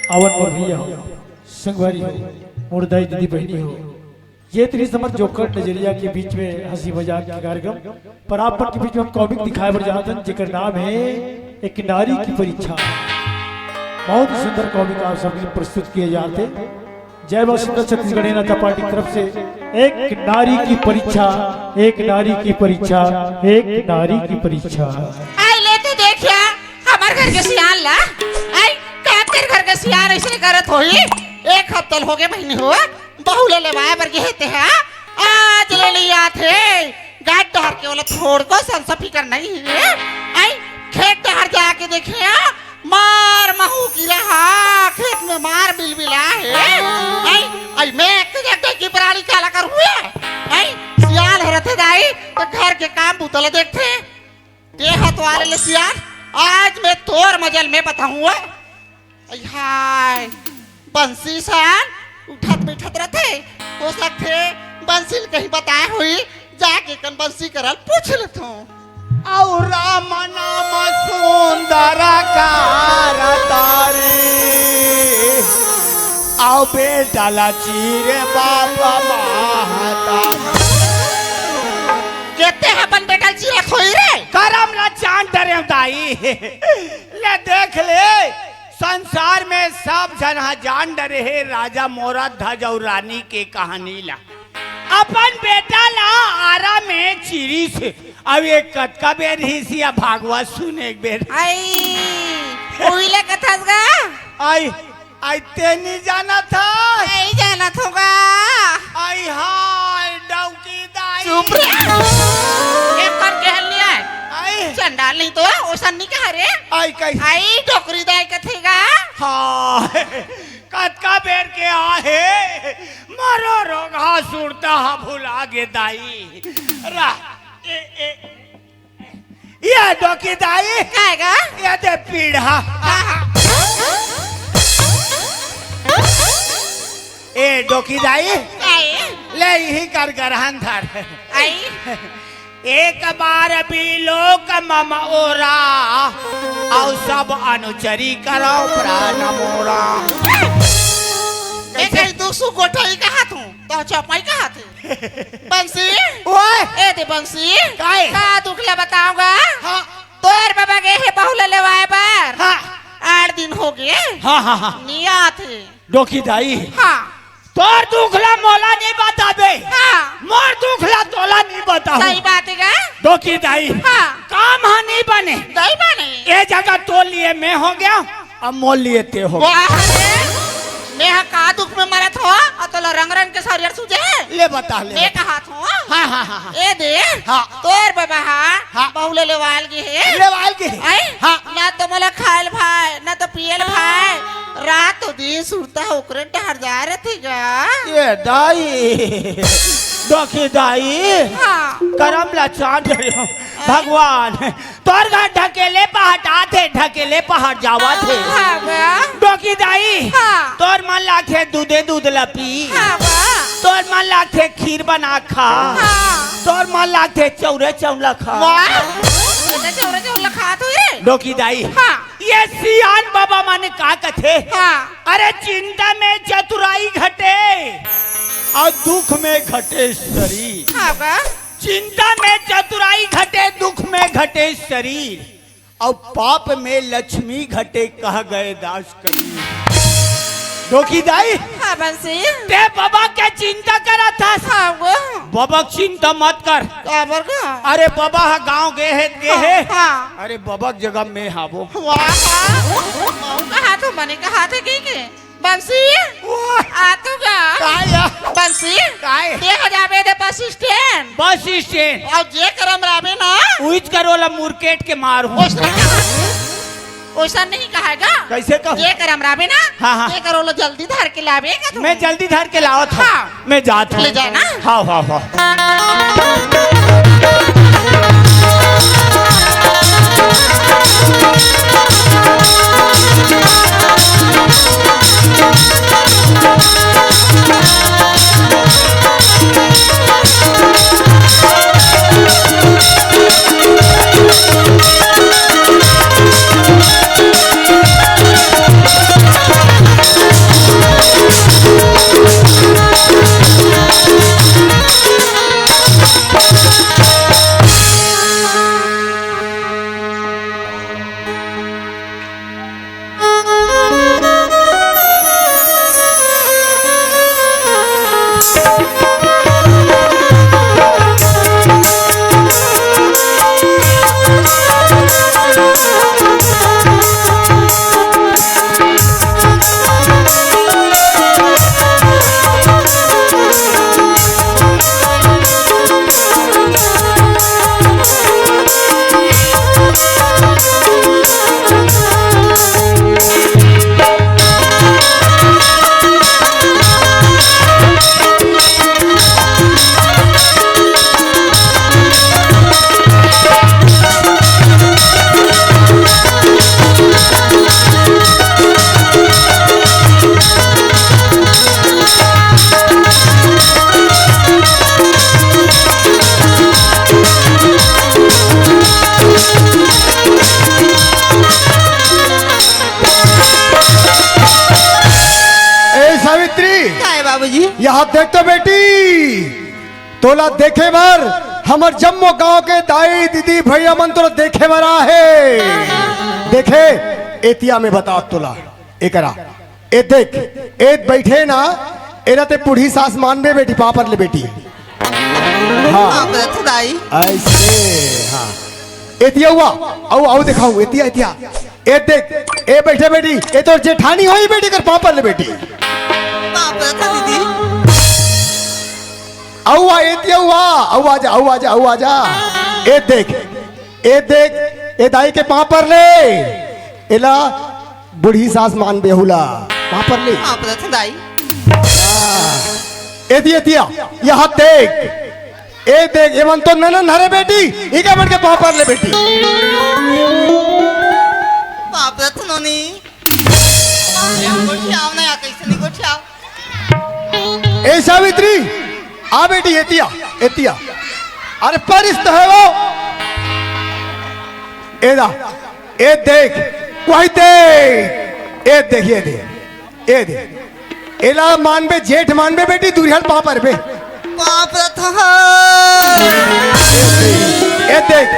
आवन मोर भैया हो, संगवारी हो, मोर दाई दीदी बहिनी हो, ये तीस नंबर जोकर नजरिया के बीच में हंसी मजाक के कार्यक्रम पर आप मन के बीच में हम कॉमिक दिखाए बर जात हन, जेकर नाम है एक नारी की परीक्षा। बहुत ही सुंदर कॉमिक आप सबके लिए प्रस्तुत किए जाते। जय मां शीतला छत्तीसगढ़ नाचा पार्टी की तरफ से एक नारी की परीक्षा, एक नारी की परीक्षा, एक नारी की परीक्षा। आई ले तो देखिया, हमर घर के सियान ला, आई का तेर घर के सियान ऐसे करत होई। एक हफ्ता होगे बहिनी हो, बहू ले लेवाए बर गे हे तेहा, आज ले ले आत हे। गाय डहर के ओला छोड़ को संसा फिकर नहीं है। आई खेत डहर जाके देखे, मार महू गिरा हा, खेत में मार बिलबिला है। आई, आई मैं एक जगह की पराली काला करूँ है। आई सियान हरथे दाई, तो घर के काम बुतला देखथे। देहत वाले ले सियान, आज मैं तोर मजल में बताऊँ। आई हाय, बंसी सन उठत बैठत रथे। हो सकथे बंसी ल कहीं बताए होई, जाके कन बंसी करल पूछ लेथों। अउ राम नाम सुंदर कारतारी, अउ बेटा ला चीरे बाप महतारी। केते अपन बेटा ल चीरे खोई रे? करम ला चांद डरे दाई। ले देख ले, संसार में सब झन ह जान डरे हे राजा मोरा ध्वज अउ रानी के कहानी ला। अपन बेटा ला आरा में चिरिस, अउ ये कतका बेर हिसिया भागवत सुने एक बेर। आई, उइले कथस गा? आई, आई ते नी जानत हस? नहीं जानत होगा। आई हाय, डौकी दाई। चुप रे। एक बार कहल लिया है। आई। चंडाल नहीं तो, ओसन नहीं कहा रे। आई कैसे? आई, डोकरी दाई कथेगा। हाँ, कतका बेर के आहे, मरो रोगहा सुरता हा भुला गे दाई। रा, ए, ए, ये डोकी दाई। काय गा? ये दे पीढ़ा। हाँ, हाँ। ए डोकी दाई। काय? ले यही कर गरहन धर। आई। एक बार भी लोक मम ओरा, अउ सब अनुचरी करो प्राण मोरा। एक ही दू सु गोठई कहा तू, तो चौपाई कहा थे। बंसी। ओए। ए दे बंसी। काय? का दुख ला बताओगा? हाँ। तोर बाबा गे हे बहू ला लेवाए बर। हाँ। आठ दिन हो गे। हाँ, हाँ, हाँ। नी आत हे। डोकी दाई। हाँ। तोर दुख ला मोला नी बताबे। हाँ। मोर दुख ला तोला नी बताहूँ। सही बात हे गा। डोकी दाई। हाँ। काम हा नी बने। नी बने। ए जगह तोर लिए मैं हो गया, अब मोर लिए ते हो गया। वाह रे। मैं हा का दुख में मरत हो, अउ तोला रंग रंग के सरियर सूझे। ले बता ले। मैं कहा हाँ, हाँ, हाँ, हाँ। ए दे, हाँ। तोर बाबा हा, हाँ। बहू ले लेवाल गे हे। लेवाल गे हे। आई? हाँ। ना तो मोला खायल भाय, ना तो पियल भाय। रात तो दिन सुरता ओकरे डहर जा रथे गा। ये दाई, डोकी दाई, हाँ। करम ला चांद रहे हो। भगवान, तोर घर ढकेले पहाट आथे, ढकेले पहाट जावत हे। हाँ गा। डोकी दाई, हाँ। तोर मन लागथे दूधे दूध ला पी। हाँ गा। तोर मन लागथे खीर बना खा। हाँ। तोर मन लागथे चौरे चौला खा। वाह, ये तो चौरे चौला खात हुई रे। डोकी दाई, हाँ। ये सियान बाबा मन का कथे? हाँ। अरे चिंता में चतुराई घटे अउ दुख में घटे शरीर। हाँ गा। चिंता में चतुराई घटे, दुख में घटे शरीर, अउ पाप में लक्ष्मी घटे, कह गए दास कबीर। डोकी दाई, हाँ बंसी। ते बाबा के चिंता करत हस? हाँ वो। बाबा के चिंता मत कर। काबर गा? अरे बाबा हा गाँव गे हे, गे हे। हाँ। अरे बाबा के जगह में हाबो। वाह, वाह। कहा तो मने कहा थे के, के? बंसी, वाह। आ तो गा। काय या? बंसी, काय? देख जाबे दे बस स्टैंड। Bus stand. अउ जे करम राबे ना। उहिच करो ला मुरकेट के मार हूँ। ओइसन नहीं कहा गा। कैसे कहूँ? जे करम राबे ना। हाँ, हाँ। जे करो ला जल्दी धर के लाबे का तू। मैं जल्दी धर के लावत हूँ। हाँ। मैं जात हूँ। ले जाए ना। हाँ, हाँ, हाँ। जी। यहाँ देख तो बेटी, तोला देखे बर हमर जम्मो गांव के दाई, दीदी, भैया मन तोला देखे बर आहे। देखे, एतिया में बता तोला, एकरा, ए देख, ए बैठे ना, एला ते बूढ़ी सास मानबे बेटी, पाँव पर ले बेटी। हाँ। पाँव परत हँव दाई। ऐसे, हाँ। एतिया हुआ, अउ, अउ देखाऊं, एतिया, एतिया। ए देख, ए बैठे बेटी, ए तोर जेठानी होही बेटी, कर पाँव पर ले बेटी। पाँव परत हँव दीदी। अउ आ, एतिया हुआ, अउ आजा, अउ आजा, अउ आजा। ए देख, ए देख, ए दाई के पाँव पर ले, एला बूढ़ी सास मानबे हुला, पाँव पर ले। पाँव परत हँव दाई। एतिया, एतिया, यहाँ देख, ए देख, एमन तो ननद हरे बेटी, इका मन के पाँव पर ले बेटी। पाँव परत हँव नोनी। ए गोठियाव ना, कइसे नहीं गोठियाव। ए सावित्री, आ बेटी, एतिया, एतिया। अरे परिस तो है वो। ए दा, ए देख, वही देख, ए देख, ए देख, ए देख। एला मानबे, जेठ मानबे बेटी, दूरिहा ले पाँव परबे। पाँव परत हँव। ए देख,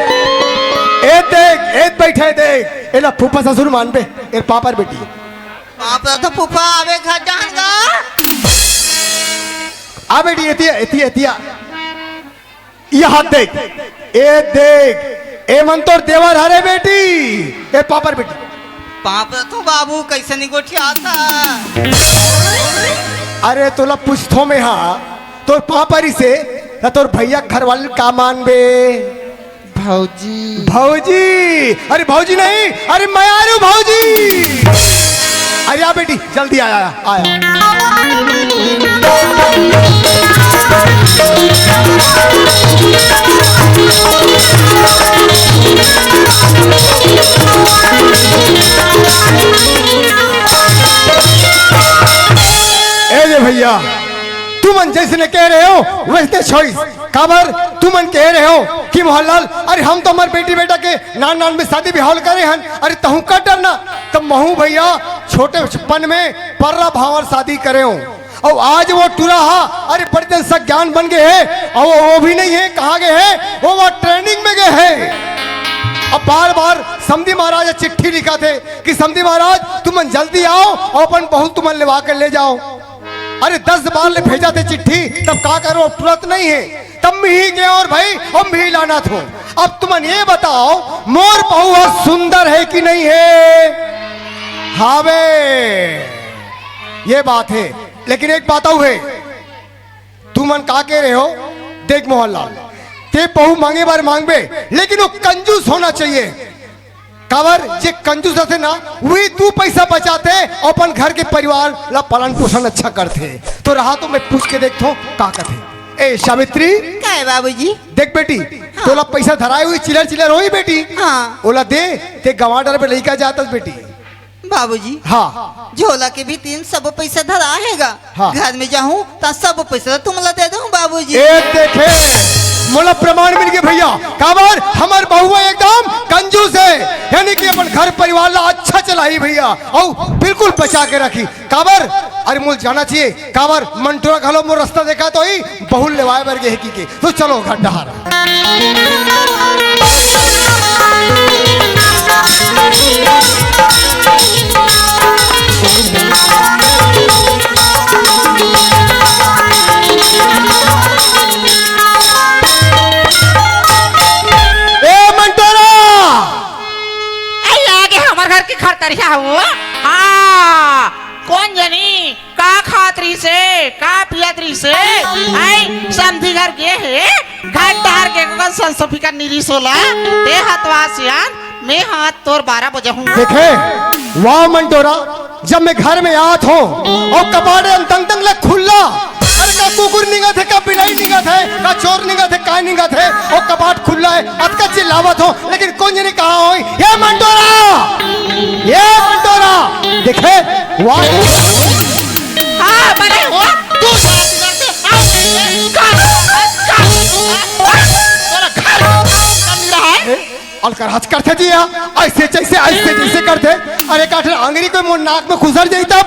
ए देख, ए बैठे देख, एला फूफा ससुर मानबे, ए पाँव पर बेटी। पाँव परत हँव फूफा, आबे घर जान गा। आ बेटी, एतिया, एतिया, एतिया। यहाँ देख, ए देख, एमन तोर देवर हरे बेटी, ए पाँव पर बेटी। पाँव परत हँव बाबू, कइसे नहीं गोठियात हस? अरे तोला पूछथों मैं, हाँ, तोर पाँव परिस हे, त तोर भैया घर वाले का मानबे? भौजी। भौजी, अरे भौजी नहीं, अरे मयारू भौजी। अरे आ बेटी, जल्दी आया, आया। ए जे भैया, तुमन जइसने कहे रहे हो, वइसने छोइस। काबर तुमन कहे रहे हो कि मोहनलाल, अरे हम तो हमर बेटी बेटा के नान नान में शादी बिहाव करे हन, अरे तहूँ का डरना? तब महूँ भैया छोटेपन में पर्रा भांवर शादी करे हँव। अउ आज वो टूरा हा, अरे बड़े दिन से ज्ञान बन गए हे, अउ वो भी नहीं हे, कहाँ गए हे? वो, वो training में गए हे। अब बार बार समधी महाराज चिट्ठी लिखत हे कि समधी महाराज तुमन जल्दी आओ अउ अपन बहू तुमन लेवा के ले जाओ। अरे दस बार ले भेजत हे चिट्ठी, तब का करों, अब टूरत नहीं हे। तब मिही गेंव अउ भाई, अब मिही लानत हँव। अब तुमन ये बताओ, मोर बहू ह सुंदर हे कि नहीं हे? हावे, ये बात हे। लेकिन एक बात अउ हे, तुमन का कहे रहे हो? देख मोहनलाल, ते बहू मांगे बर मांगबे, लेकिन वो कंजूस होना चाहिए। काबर जे कंजूस रथे ना, वही दू पैसा बचाथे अउ अपन घर के परिवार ला पालन पोषण अच्छा करथे। तो रहा तो मैं पूछ के देखथों का कथे। ए सावित्री, का हे बाबूजी? देख बेटी, हाँ। तोला पैसा धराए होही, चिलर चिलर होही बेटी। हाँ। ओला दे, ते गंवा डहर पे लइका जात हस बेटी। बाबूजी, हाँ। झोला के भीतरी म सबो पैसा धरा हे गा। हाँ। घर में जाहूँ त सबो पैसा तुमला दे दूँ बाबूजी। ए देखे, मोला प्रमाण मिल गे भैया, काबर हमर बहुआ एकदम कंजूस हे, यानी कि अपन घर परिवार ला अच्छा चलाही भैया, अउ बिल्कुल बचा के रखही। काबर, अरे मोला जाना चाहिए, काबर मंटोरा घलो मोर रस्ता देखत होही, बहू लेवाए बर गे हे कहिके। तो चलो घर डहर। ए मंटोरा! अरे आगे हमर घर के खरतरिया हूँ। हाँ, कोन जनी का खात रहिसे, का पियत रहिसे? आई समधी घर गे हे, घर डहर के कोन संसो फिकर निरी सोला, ते हतवा सियान, मैं हाथ तोर बारह बजे हूँ। देखे, वाह मंटोरा, जब मैं घर में आत हूँ अउ कबाड़े अंतंग तंग ले खुल्ला, अरे का कुकुर निंगत हे, का बिलाई निंगत हे, का चोर निंगत हे, का निंगत हे, अउ कबाड़ खुल्ला हे, अतका चिल्लावत हूँ, लेकिन कोन जनी कहाँ होही? ये मंटोरा, ये मंटोरा, देखे, वाह। हाँ, बने हो, तू सारा दिन से, हाँ, का, का, का, तोरा घर काम कर नहीं रहा है? अलकरहाच करथे जी, हाँ, ऐसे जैसे, ऐसे जैसे करथे। अरे, काठ आंगरी कोई मोर नाक में खुसर जाही तब।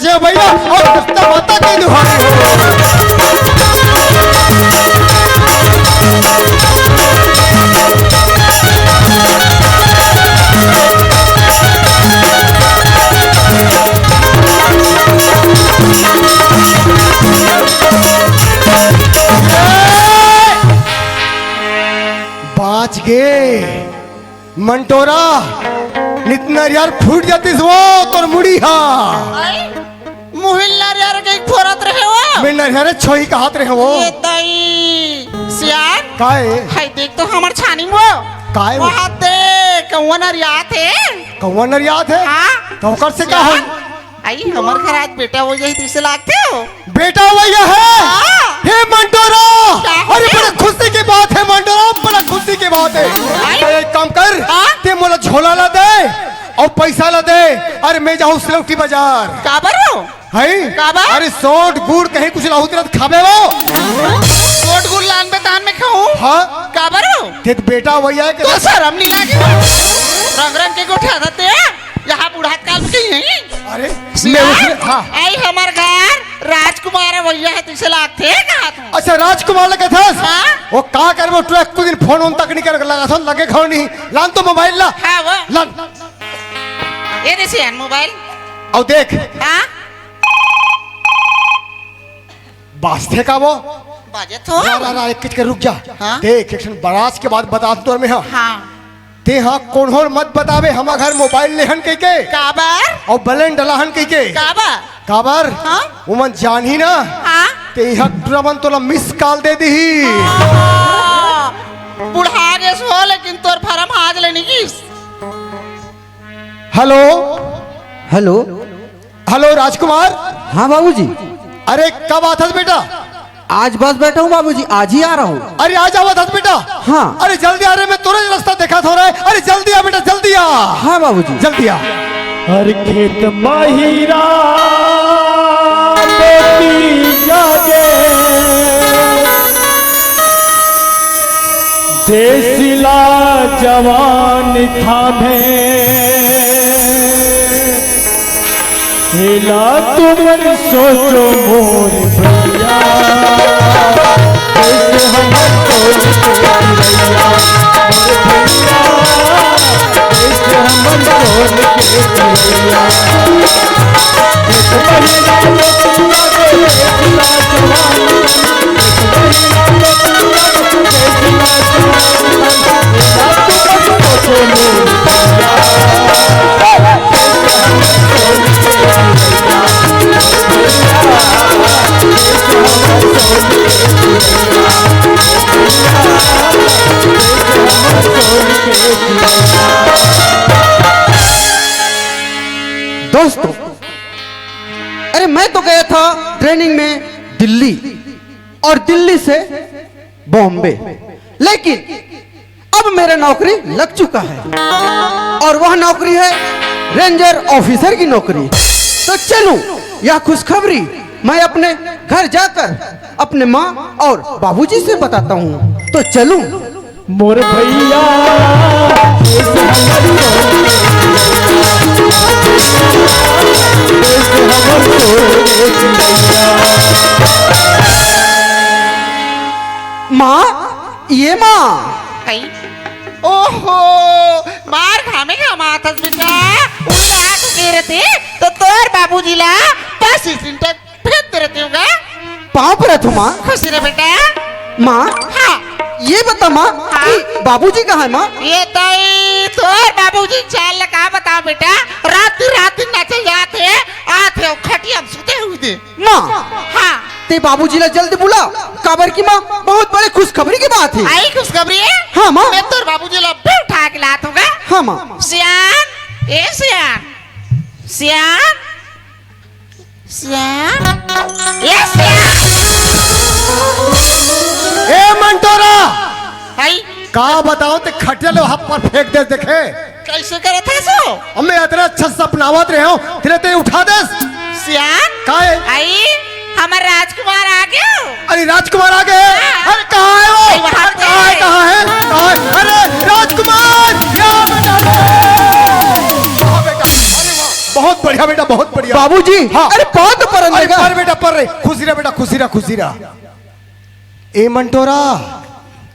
जय भैया, और दस्ता माता की दुहाई हो। बाँच गे। मंटोरा, नित नरियर फूट जातिस वो तोर मुड़ी हा। आई, मुहिल नरियर के फोरत रहे वो। मैं नरियर छोही कहत रहे वो। ये दई सियान। काय? हाय देख तो हमर छानी वो। काय वो? वहाँ देख, कौआ नरियात हे। कौआ नरियात हे? हाँ। तो ओकर से का होई? आई, हमर घर आज बेटा हो जाही, तइसे लागथे हो। बेटा हो गया है? हाँ। हे मंटोरा, क्या हो अरे गया? बड़ा खुशी की बात है मंटोरा, बड़ा खुशी की बात है। आई। तो एक काम कर, हाँ? ते मोला झोला ला दे और पैसा ला दे, अरे मैं जाहूँ सिलौटी बाजार। काबर हो? है? काबर? अरे सोंठ गुड़ कहीं कुछ लाहू तेरा खाबे वो। सोंठ गुड़ लान बेतान में खाऊं? हाँ। काबर हो? ते तो बेटा हो गया है कि तो शर्म नहीं लागे? रंग रंग के गोठा रहते हैं। यहाँ बूढ़ा काल में कहीं है? अरे, सियान, मैं उसने, हाँ। आई हमर घर राजकुमार भैया है, तइसे लागथे कहा था। अच्छा, राजकुमार लगे था? हाँ। वो का करबो, तू एको दिन फोन उन तक नहीं कर लगा था, लगे खाओ नहीं। लान तो मोबाइल ला। हाँ, वो। लान। ये दे सियान मोबाइल। और देख। हाँ। बाजथे का वो? बाजे तो। रा, रा, रा, एक किचके रुक जा। हाँ? देख, एक क्षण बराज के बाद बता तोर में, हाँ। हाँ। ते हा कोनो ल मत बताबे, हमर घर मोबाइल लेहन कहिके। काबर? और बैलेंस डलाहन कहिके। काबर? काबर? हाँ? ओमन जानही ना। हाँ? ते इहाँ तुरंत तोला मिस कॉल दे दीही। हाँ। बुढ़ा गेस हो, लेकिन तोर फार्म आज ले नहीं गिस। हेलो। हेलो। हेलो राजकुमार। हाँ बाबूजी। अरे, कब आथस बेटा? आज बस बैठा हूँ बाबूजी, आज ही आ रहा हूँ। अरे, आज आवत हस बेटा? हाँ। अरे जल्दी आ रे, मैं तुरंत रास्ता देखा थोड़ा है। अरे जल्दी आ बेटा, जल्दी आ। हाँ बाबूजी। जल्दी आ। हर खेत महिरा बेटी जागे, देसिला जवान थामे। हेला तुमन सोचो मोर भैया, कैसे हमर सोच के भैया, मोर भैया, कैसे हमर सोच के भैया। एक महीना में तू आके एक लाख दोस्तों, अरे मैं तो गया था ट्रेनिंग में दिल्ली, और दिल्ली से बॉम्बे, लेकिन अब मेरा नौकरी लग चुका है और वह नौकरी है रेंजर ऑफिसर की नौकरी। तो चलूं, यह खुशखबरी मैं अपने घर जाकर अपने माँ और बाबूजी से बताता हूँ। तो चलूं। मोर भैया, माँ, ये माँ। कई? ओहो, मार घामे घामाथस बेटा। उल्टा आके गिरते तो तोर बाबूजी ला पच्चीस दिन तक फेंक दे रहते होगा। पाँव परत हूँ माँ। खुशी रह बेटा। माँ, हाँ। ये बता माँ हाँ। कि बाबूजी कहाँ है माँ? ये तई तोर बाबूजी चाल का बता बेटा, रात दिन रात दिन ना चल जाते, आते हो खटिया में सुते हुए दे। माँ, हाँ। ते बाबूजी ला जल्दी बुला, काबर की माँ बहुत बड़े खुशखबरी की बात है। आई खुशखबरी है? हाँ माँ। मैं तोर बाबूजी ला भी उठा के लात हूँ गा। हाँ माँ। सियान, ए सियान, सियान, सियान, ए सियान। ए मंटोरा, आई। का बताओ ते खटिया ले वहां पर फेंक दे देखे। कैसे करत है सो? अब मैं इतना अच्छा सपनावत रहे हूँ, तेरे ते उठा दे। सियान? काय? आई, हमर राजकुमार आ गयो। अरे राजकुमार आ गए। हाँ। अरे कहाँ है वो? अरे वहाँ अरे पे। कहाँ है? कहाँ है? कहाँ है? अरे राजकुमार, या बेटा। वाह बेटा, अरे वाह। बहुत बढ़िया बेटा, बहुत बढ़िया। बाबूजी, हाँ। अरे पाँव तो परन अरे देगा। पर बेटा, पर रे। खुशी रह बेटा, खुशी रह, खुशी रह। ए मंटोरा।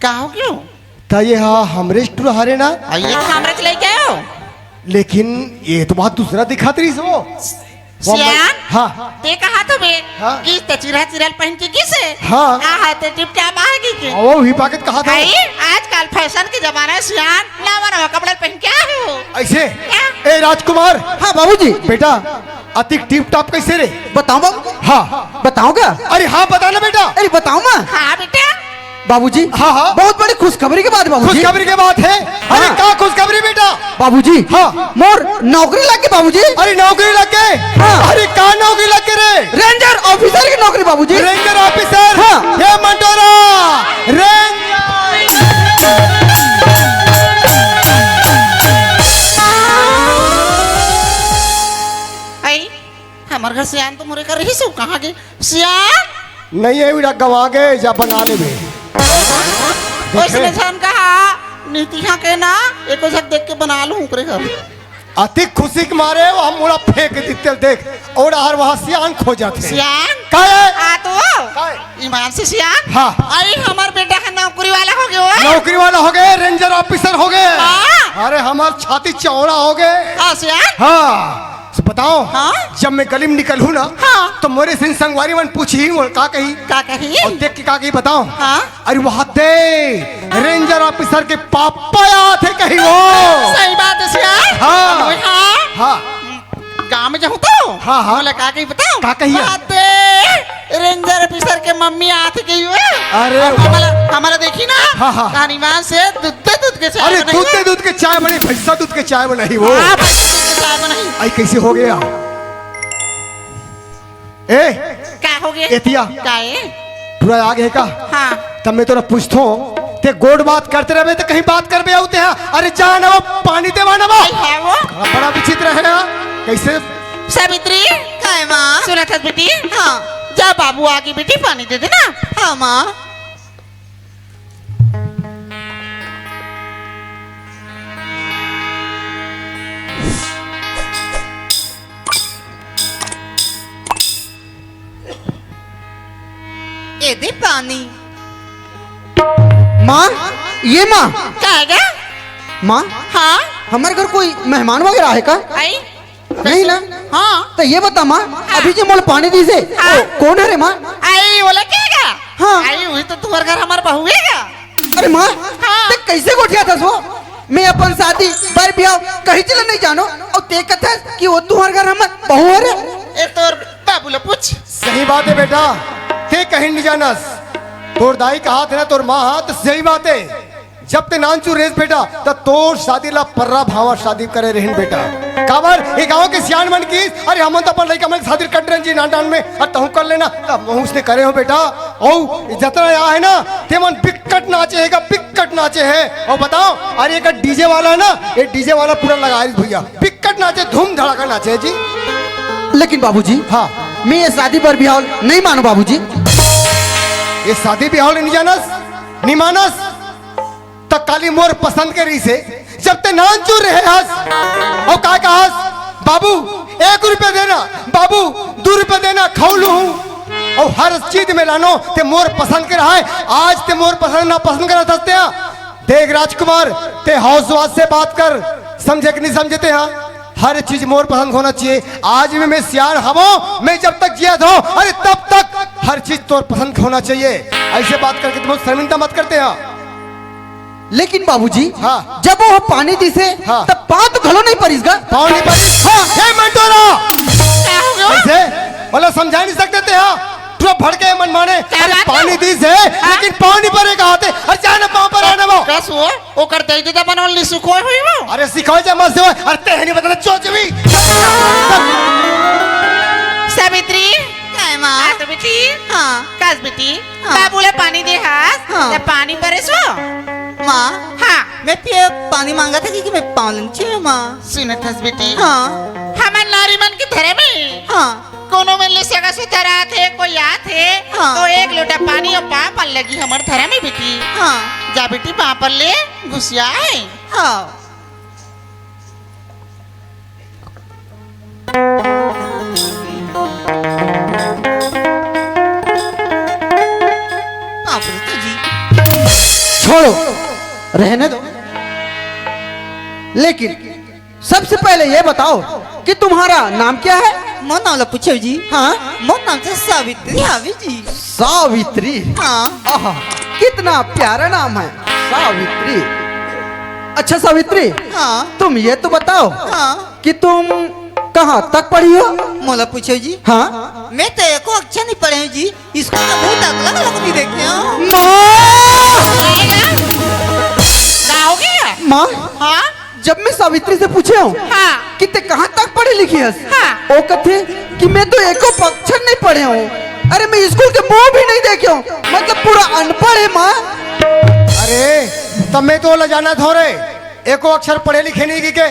का हो गयो? त ये हा हमरे स्टूल हरे ना? आ, ये तो हमरे के लेके आयो। लेकिन ये तो बहुत दूसरा दिखात रही सो। सियान? हाँ। ते कहा तो बे हाँ। कि ते चिरा चिरल पहन के किसे? हाँ। आ हा ते टिप टाप आ गई के? वो ही पाकत कहा था। भाई, आजकल फैशन के जमाना है सियान, नवा नवा कपड़ा पहन के आए हो। ऐसे? क्या? ए राजकुमार। हाँ बाबूजी। बेटा, अतिक टिप टाप कैसे रे? बताओ बाबू। हाँ। बताओ क्या? अरे हाँ, बता ना बेटा। अरे बताओ माँ। हाँ बेटा। बाबूजी। हाँ, हाँ। बहुत बड़ी खुशखबरी की बात है बाबूजी। खुशखबरी की बात है। अरे हाँ। का खुशखबरी बेटा? बाबूजी। हाँ। मोर नौकरी लग गई बाबूजी। अरे नौकरी लग गई? हाँ। अरे का नौकरी लग गई रे? रेंजर ऑफिसर की नौकरी बाबूजी। Ranger officer? हाँ। हे मंटोरा, रेंजर। आई, हमर घर सियान तो मोरे कर रही सो, कहाँ गए सियान? नहीं है, बेटा गवा गए, जा बना लेबे। ओइसने झन कहा, नीतिहा के ना, एको झक देख के बना लूं ओकरे घर। अति खुशी के मारे वो हम मोला फेंक दिते, देख, और हर वहाँ सियान खोजत हे। सियान? का है? आ तो। का है? ईमान से सियान? हाँ। अरे हमर बेटा का नौकरी वाला हो गयो। नौकरी वाला हो गए, रेंजर ऑफिसर हो गए। हाँ। अरे हमर छाती चौड़ा हो गए। हाँ सियान? हाँ। से बताओ, हाँ? जब मैं गली में निकलूँ ना, हाँ। तो मोरे सिन संगवारी मन पूछही, वो का कही? का कही? और देख के का कही बताओ। हाँ? अरे वहाँ दे, रेंजर ऑफिसर के पापा आत हे कही वो। सही बात है सियान। हाँ। हाँ। हाँ। गाँव में जाहूँ तो हाँ, हाँ। मोला का कही बताओ? का कही? वहाँ दे, रेंजर ऑफिसर के मम्मी आत हे कही वो। अरे। हमला, हमला देखी ना। हाँ, हाँ। कानीमान से दूध दूध के चाय अरे बनाई दूध वो। दूध के चाय बनी, भैंसा दूध के चाय बनाई वो। हाँ, भैंसा दूध के चाय बनाई। आई कैसे हो गया? ए, का हो गे? एतिया। का ए? पूरा आगे हे का? हाँ। तब मैं तोला पूछथों, ते गोठ बात करते रहबे, ते कहीं बात करबे आऊ ते हा? अरे जा ना वो, पानी देवा ना वो। अरे हाँ वो। बड़ा, बड़ा विचित्र हे ना, कैसे? सावित्री। काय माँ? सुनत हस बेटी? हाँ। जा बाबू आगे बेटी, पानी दे देना। हाँ माँ। ए दे पानी। माँ, ये माँ। का हे गा? माँ, हाँ? हमर घर कोई मेहमान वगैरह हे का? आई? नहीं ना? हाँ। त ये बता माँ, हाँ। अभी जे मोला पानी दीस हे, हाँ। वो कोन हरे माँ? आई, बोला का हे गा? हाँ। आई, वही तो तुम्हर घर हमर बहू हे गा। अरे माँ, हाँ। ते कैसे गोठियाथस वो? मैं अपन शादी बर बिहाव कहीं चला नहीं जानो, अऊ ते कथस कि वो तुम्हर घर हमर बहू हरे। ए तोर बाबू ला पूछ। सही बात हे बेटा, ते कहीं नहीं जानस। तोर दाई कहाथे ना, तोर माँ हा, त सही बात हे। जब ते नानचुन रहेस बेटा, त तोर शादी ला पर्रा भावा शादी करे रहेन बेटा। काबर? ये गांव के सियान मन कहिस, अरे हमन तो अपन लइका मन के शादी कर डरेन जी नान नान में, अउ तहूं कर लेना, त हमहूं ओइसने करे हों बेटा। अउ जतना आय हे ना, ते मन बिक्कट नाचे हे गा, बिक्कट नाचे हे। अउ बताओ, अरे एक DJ वाला हे ना, ये DJ वाला पूरा लगा रहिस भैया, बिक्कट नाचे, धूम धड़ाका नाचे हे जी। लेकिन बाबूजी, हाँ। मैं ये शादी बर बिहाव नहीं मानों बाबूजी। ये शादी बिहाव नहीं जानस, नहीं मानस? त काली मोर पसंद के रहिस हे, जब ते नानचुन रहे हस, अउ का कहस, "बाबू, एक रुपया देना, बाबू, दू रुपया देना, खऊ लूहूं।" अउ हर चीज में लानो ते मोर पसंद के रहे। आज ते मोर पसंद ना पसंद करत हस ते हा। देख राजकुमार, ते हौसवास से बात कर, समझे कि नहीं समझे ते हा? हर चीज मोर पसंद होना चाहिए। आज भी मैं सियान हवों, मैं जब तक जियत हों, अरे तब तक हर चीज तोर पसंद होना चाहिए। ऐसे बात करके तुम शर्मिंदा मत करते हैं। लेकिन बाबूजी, हाँ। जब वो पानी दीस हे, हाँ। तब पाँव तो घलो नहीं परिस गा। पाँव नहीं परिस? हाँ। हे मंटोरा! का हो गे? कैसे? मतलब समझा नहीं सकते थे, हाँ? पूरा भड़के मन माने। का अरे बात हे? पानी दीस हे, हाँ। लेकिन पाँव नहीं परे कहाथे। अरे जा ना पाँव परे ना वो। कस वो? ओकर दई ददा बनवल नहीं सुखोय हुई वो। अरे सिखोय जा मत से, अरे ते नहीं बता चोचवी। सावित्री। काय माँ? आ तो बेटी। हाँ। कस बेटी? हाँ। बाबू ला पानी दे हस, हाँ। त पाँव नहीं परेस वो? माँ, हाँ। मैं पिए पानी मांगत हे कि, कि मैं पाँव ला छुए माँ। सुनत हस बेटी? हाँ। हमर नारी मन के धरम हे। हाँ। कोनो मन ले सगा सुतरा आथे, कोई आथे, हाँ। तो एक लोटा पानी अउ पाँव परे लगही हमर धरम हे बेटी। हाँ। जा बेटी पाँव परे ले, गुसिया हे। हाँ। बाप रे, तो जी। छोड़ो, रहने दो। लेकिन सबसे पहले ये बताओ कि तुम्हारा नाम क्या है? मोर नाम ला पूछो जी। हाँ। मोर नाम से सावित्री हावे जी। सावित्री? हाँ। आहा, कितना प्यारा नाम है, सावित्री। अच्छा सावित्री, हाँ। तुम ये तो बताओ, हाँ। कि तुम कहाँ तक पढ़ी हो? मोला पूछो जी। हाँ। मैं तो एको अक्षर नहीं पढ़े हूँ जी। स्कूल में बहुत अगला वाला को भी देखे हूँ। माँ! का हो गे? माँ, हाँ? जब मैं सावित्री से पूछे हूँ हाँ। कि ते कहाँ तक पढ़ी लिखी हस? हाँ। वो कथे कि मैं तो एको अक्षर नहीं पढ़े हूँ। अरे मैं स्कूल के मुंह भी नहीं देखे हूँ। मतलब पूरा अनपढ़ है माँ। अरे, तब मैं तो लजाना थोरे, एको अक्षर पढ़े लिखे नहीं कि के,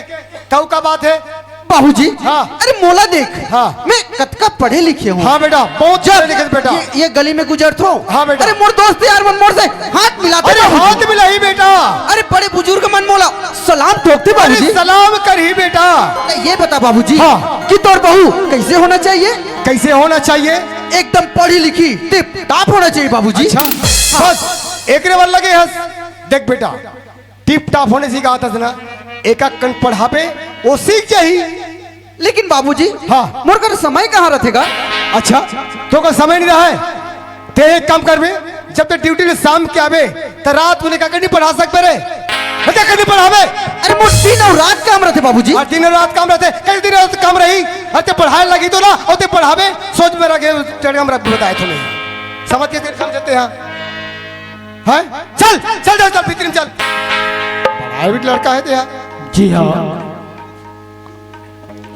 तऊ का बात है? बाबूजी, हाँ। अरे मोला देख, हाँ। मैं कतका पढ़े लिखे हूँ। हाँ बेटा, बहुत जब पढ़े लिखे बेटा। ये, ये गली में गुजरथों, हाँ बेटा। अरे मोर दोस्त यार मन मोर से हाथ मिलाथे अरे बाबूजी। हाथ मिलाही बेटा। अरे बड़े बुजुर्ग मन मोला सलाम ठोकथे अरे बाबूजी। सलाम करही बेटा। तो ये बता बाबूजी हाँ। कि तोर बहू कैसे होना चाहिए? कैसे होना चाहिए? एकदम पढ़ी लिखी, टिप टाप होना चाहिए बाबूजी। अच्छा, हाँ। बस एकरे बर लगे हस। देख बेटा, टिप टाप होने से कहा था ना, एक एक कन पढ़ाबे, वो सीख जाही। लेकिन बाबूजी, हाँ। मोर कर समय कहाँ रथे गा? अच्छा, तो का समय नहीं रहा है? ते एक काम करबे, जब ते ड्यूटी ले शाम के आबे, तो रात में का नहीं पढ़ा सकबे रे? बता कर नहीं पढ़ाबे? अरे मोर दिन अउ रात काम रथे बाबूजी। और दिन अउ रात काम रथे, कई दिन रात काम रही, अरे ते पढ़ाए लगी तो ना, और ते पढ़ाबे, सोच में रखे, चढ़ हम रख बताए तुम्हें। समझ के समझते हैं। हैं? चल, चल, चल, चल, भीतर में चल। बड़ा भी लड़का है तो यार। जी हाँ,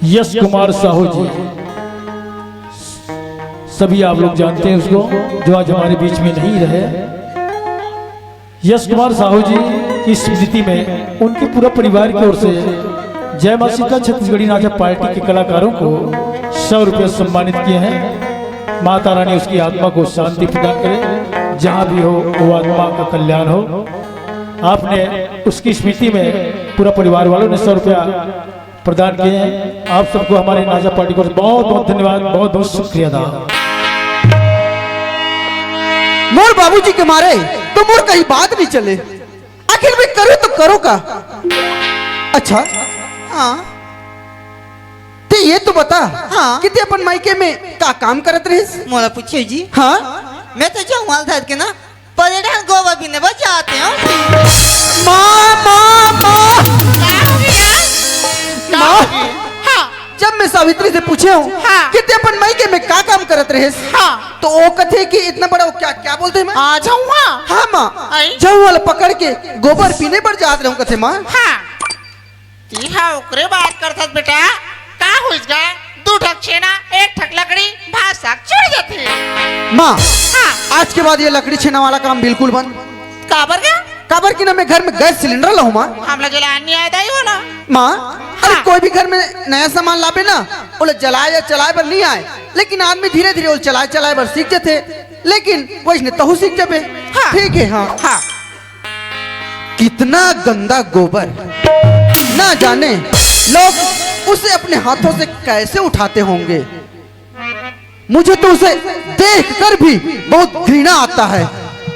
यश कुमार साहू जी। सभी आप लोग जानते हैं उसको, जो आज हमारे बीच में नहीं रहे। यश कुमार साहू जी की स्मृति में उनके पूरा परिवार की ओर से जय माँ सीता छत्तीसगढ़ी नाचा पार्टी के कलाकारों को सौ रुपये सम्मानित किए हैं। माता रानी उसकी आत्मा को शांति प्रदान करे, जहाँ भी हो वो आत्मा का कल्याण हो। आपने उसकी स्मृति में पूरा परिवार वालों ने सौ रुपया प्रदान किए हैं। आप सबको हमारे नाचा पार्टी को बहुत बहुत धन्यवाद, बहुत बहुत शुक्रिया अदा। मोर बाबूजी के मारे तो मोर कहीं बात नहीं चले, आखिर मैं करूँ तो करूँ का? अच्छा, हाँ। ते ये तो बता हाँ। कि ते अपन मायके में का काम करत रहिस? मोला पूछे जी। हाँ। मैं तो जौंवाल धर के ना परेडन गोबर बीने बर जाते हूँ। माँ, माँ, माँ। का हो गया? का माँ। हो गया? हाँ। जब मैं सावित्री से पूछे हूँ हाँ। कि ते अपन मायके में का काम करत रहिस? हाँ। तो वो कथे कि इतना बड़ा वो क्या, क्या बोलते हैं माँ? आ, जौंवा। हाँ माँ। आई। जौंवा ला पकड़ के गोबर बीने बर जात रहूँ कथे माँ। हाँ। तेहा ओकरे बात करथस बेटा, का होइस गा? दू ठक छेना, एक ठक लकड़ी, भात साग चुड़ जथे। माँ, हाँ। आज के बाद ये लकड़ी छेना वाला काम बिल्कुल बंद। काबर गा? काबर कि ना मैं घर में गैस सिलेंडर लाऊं माँ। हमला जलान नहीं आय दाई हो ना। माँ, अरे हाँ। कोई भी घर में नया सामान लाबे ना, ओला जलाए या चलाए बर नहीं आय, लेकिन आदमी धीरे धीरे ओला चलाए चलाए बर सीख जथे, लेकिन वैसने तहू सीख जाबे। हाँ। ठीक है, हाँ। हाँ। कितना गंदा गोबर, ना जाने लोग उसे अपने हाथों से कैसे उठाते होंगे। मुझे तो उसे देखकर भी बहुत घृणा आता है।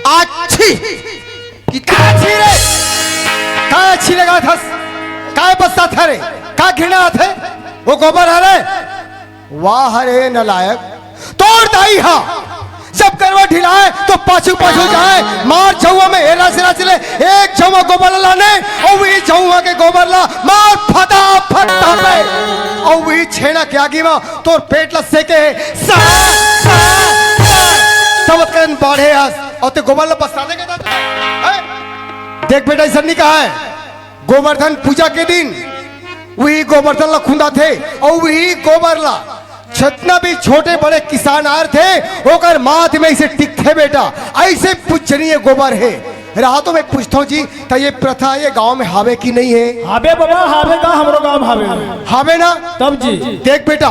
आच्छी। का आच्छी रे? का आच्छी लगाथस? काय पछताथस रे? का घृणा आथे? वो गोबर हरे? वाह रे नालायक, तोर दाई हा जब करवा ढिलाए तो पाछू पाछू जाए, मार झउहा में हेला सेला चले, एक झउहा गोबर ला लाने अउ वही झउहा के गोबर ला मार फटाफट तापे अउ वही छेना के आगी मा तोर पेट ला सेके हे। सा, सा, सा। तब करन बाढ़े हस अउ ते गोबर ला पछताथे के दादा। हैं? देख बेटा, अइसन नहीं कहा है। गोवर्धन पूजा के दिन वही गोवर्धन ला खुंदाथे अउ वही गोबर ला जतना भी छोटे बड़े किसान आरथे ओकर माथ में अइसे टिकथे बेटा, अइसे पूजनीय गोबर हे। राहतो में पूछथों जी, त ये प्रथा ये गांव में हावे कि नहीं हे? हावे बाबा, हावे का हमरो गांव में हावे। हावे ना? तब जी। देख बेटा,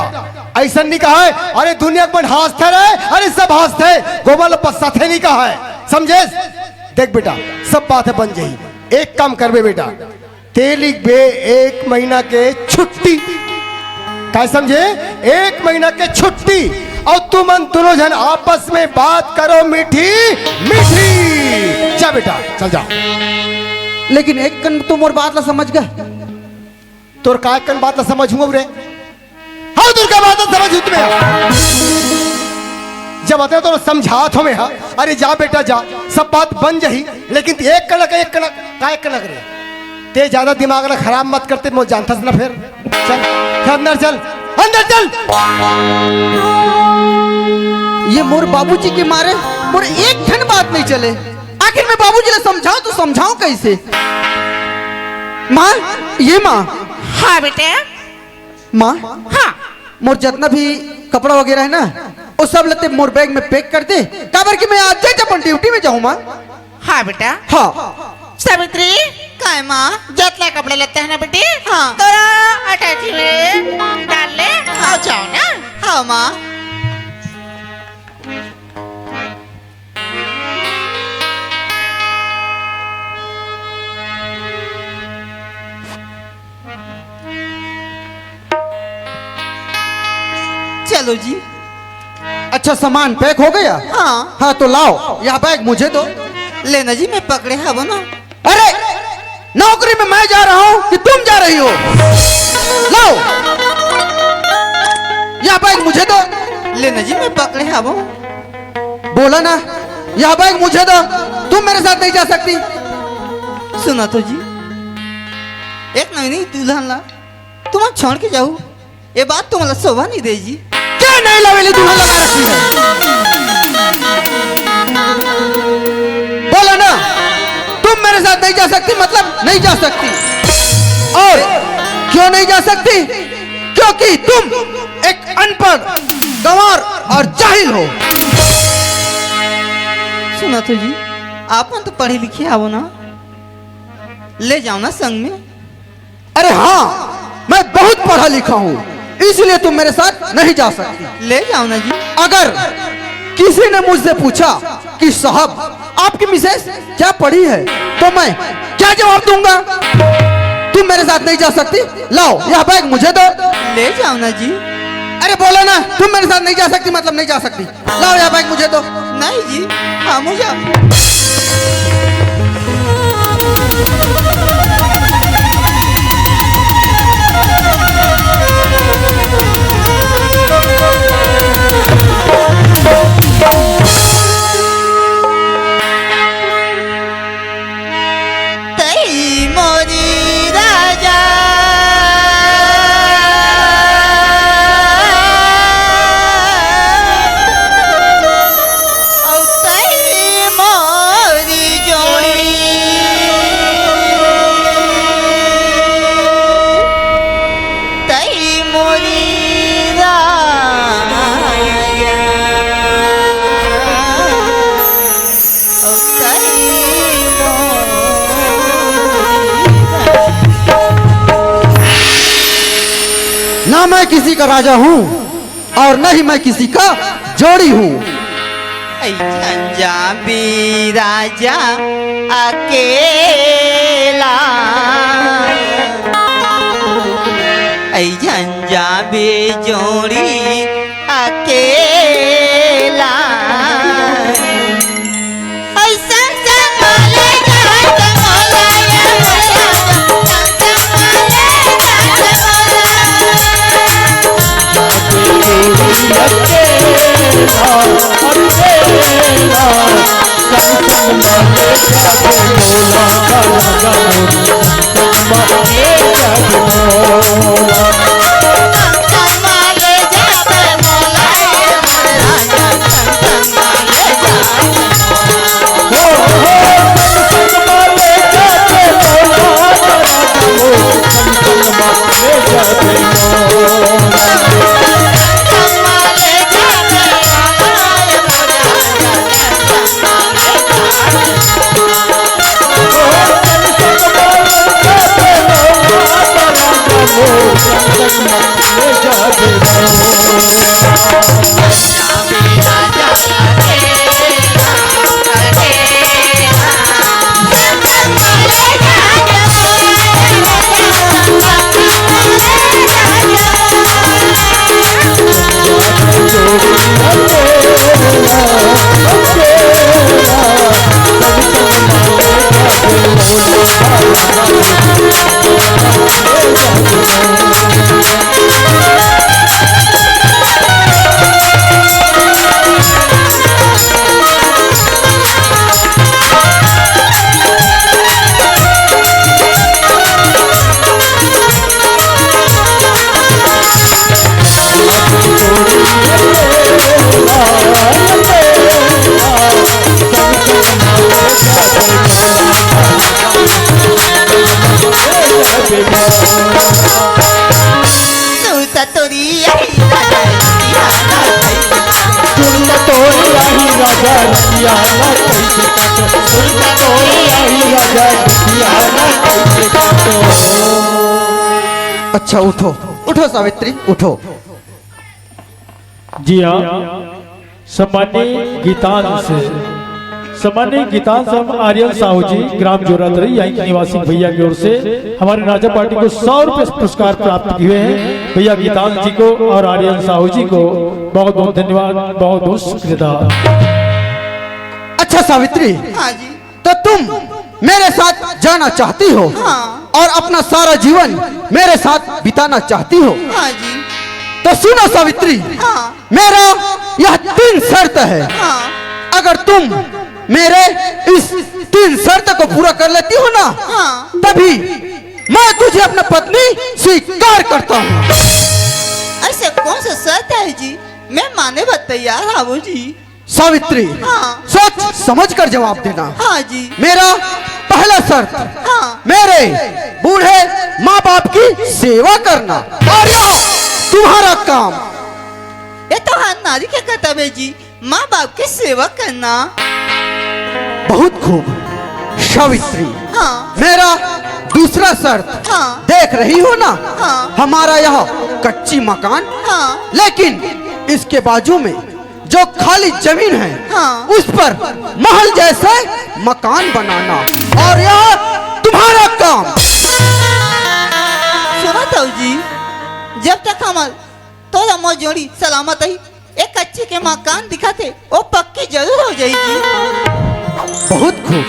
अइसन नहीं कहा है, अरे दुनिया के मन हांसथे रे, अरे सब हांसथे, गोबर ला पछताथे नहीं कहा है, समझेस? देख बेटा, सब बात हे बन जाही। एक काम करबे बेटा, ते लिखबे एक महीना के छुट्टी, काय समझे? एक महीना के छुट्टी, अउ तुमन दोनों झन आपस में बात करो मीठी मीठी। जा बेटा, चल जा। लेकिन एक कन तो मोर बात ला समझ गा। तोर काय कन बात ला समझहूं रे? हाँ, दुर्गा माता समझ उतमे। जब अतने तो समझात हों मैं, हाँ, अरे जा बेटा जा, सब बात बन जाही, लेकिन एक कनक, एक कनक, काय कनक रे? ते ज्यादा दिमाग ला खराब मत करते, मोर जानथस ना फेर। चल, चल अंदर चल, अंदर चल। ये मोर बाबूजी के मारे मोर एक ठन बात नहीं चले। आखिर मैं बाबूजी ला समझाऊं तो समझाऊं कैसे? माँ, ये माँ। हाँ बेटे। माँ, हाँ। मोर जतना भी कपड़ा वगैरह हे ना, वो सब ला ते मोर बैग में पैक कर दे, काबर कि मैं आज जट अपन ड्यूटी में जाहूँ माँ। हाँ बेटा। हाँ। सावित्री। काय माँ? जतना कपड़ा लत्ता हे ना बेटी, हाँ। तोला अटैची में डाल ले, हाँ। अउ जाओ ना। हाँ माँ। चलो जी। अच्छा, सामान पैक हो गया? हाँ। हाँ, तो लाओ, यह बैग मुझे दो। लेना जी, मैं पकड़े हवो ना। अरे, नौकरी में मैं जा रहा हूँ कि तुम जा रही हो? लाओ, यह बैग मुझे दो। लेना जी, मैं पकड़े हवो। बोला ना, यह बैग मुझे दो, तुम मेरे साथ नहीं जा सकती। सुना तो जी, एक नवीनी दुल्हन ला तुम छोड़ के जाओ, ये बात तुमला शोभा नहीं दे जी। क्या नहीं लावेली दुल्हन लगा रखी है? बोला ना, तुम मेरे साथ नहीं जा सकती, मतलब नहीं जा सकती। और क्यों नहीं जा सकती? क्योंकि तुम एक अनपढ़, गंवार, और जाहिल हो। सुनत हो जी, आप मन तो पढ़े लिखे हवो ना, ले जाओ ना संग में। अरे हाँ, मैं बहुत पढ़ा लिखा हूँ, इसलिए तुम मेरे साथ नहीं जा सकती। ले जाओ ना जी। अगर किसी ने मुझसे पूछा कि साहब, आपकी मिसेस क्या पढ़ी है, तो मैं क्या जवाब दूंगा? तुम मेरे साथ नहीं जा सकती, लाओ यह बैग मुझे दो। ले जाओ ना जी। अरे बोलो ना, तुम मेरे साथ नहीं जा सकती, मतलब नहीं जा सकती। लाओ यह बैग मुझे दो। नहीं जी, हम जा। तई मोरी राजा, अउ तई मोरी जोड़ी, तई मोरी राजा। ना मैं किसी का राजा हूँ और न ही मैं किसी का जोड़ी हूँ। ऐ झंझा भी राजा अकेला, ऐ झंझा भी जोड़ी अकेला। ऐसन संभाले जात मोला, ऐसन संभाले जात मोला। अच्छा, उठो, उठो सावित्री, उठो। जी हाँ, सम्माननीय गीतांश, सम्माननीय गीतांश एवं आर्यन साहू जी, ग्राम जोरातरी, यहाँ के निवासी भैया की ओर से हमारे राजा पार्टी को सौ रुपए पुरस्कार प्राप्त हुए हैं। भैया गीतांश जी को और आर्यन साहू जी को बहुत बहुत धन्यवाद, बहुत बहुत शुक्रिया। अच्छा सावित्री, हाँ जी। तो तुम मेरे साथ जाना चाहती हो, हाँ। और अपना सारा जीवन मेरे साथ बिताना चाहती हो। हाँ जी। तो सुनो सावित्री, हाँ। मेरा यह तीन शर्त है। हाँ। अगर तुम मेरे इस तीन शर्त को पूरा कर लेती हो ना, हाँ। तभी मैं तुझे अपना पत्नी स्वीकार करता हूँ। ऐसा कौन सा शर्त है जी? मैं माने बर तैयार हूँ जी। सावित्री, हाँ। सोच समझ कर जवाब देना। हाँ जी। मेरा पहला शर्त, हाँ। मेरे बूढ़े माँ बाप की सेवा करना, और यह तुम्हारा काम। ये तो महान नारी के कर्तव्य जी, माँ बाप के सेवा करना। बहुत खूब सावित्री। हाँ। मेरा दूसरा शर्त। हाँ। देख रही हो ना, हाँ। हमारा यह कच्ची मकान, हाँ। लेकिन इसके बाजू में जो खाली जमीन है, हाँ। उस पर महल जैसे मकान बनाना, और यह तुम्हारा काम। सुनो ताऊ जी, जब तक हमर तोला मोर जोड़ी सलामत रही, एक कच्ची के मकान दिखाथे, वो पक्की जरूर हो जाएगी। बहुत खूब।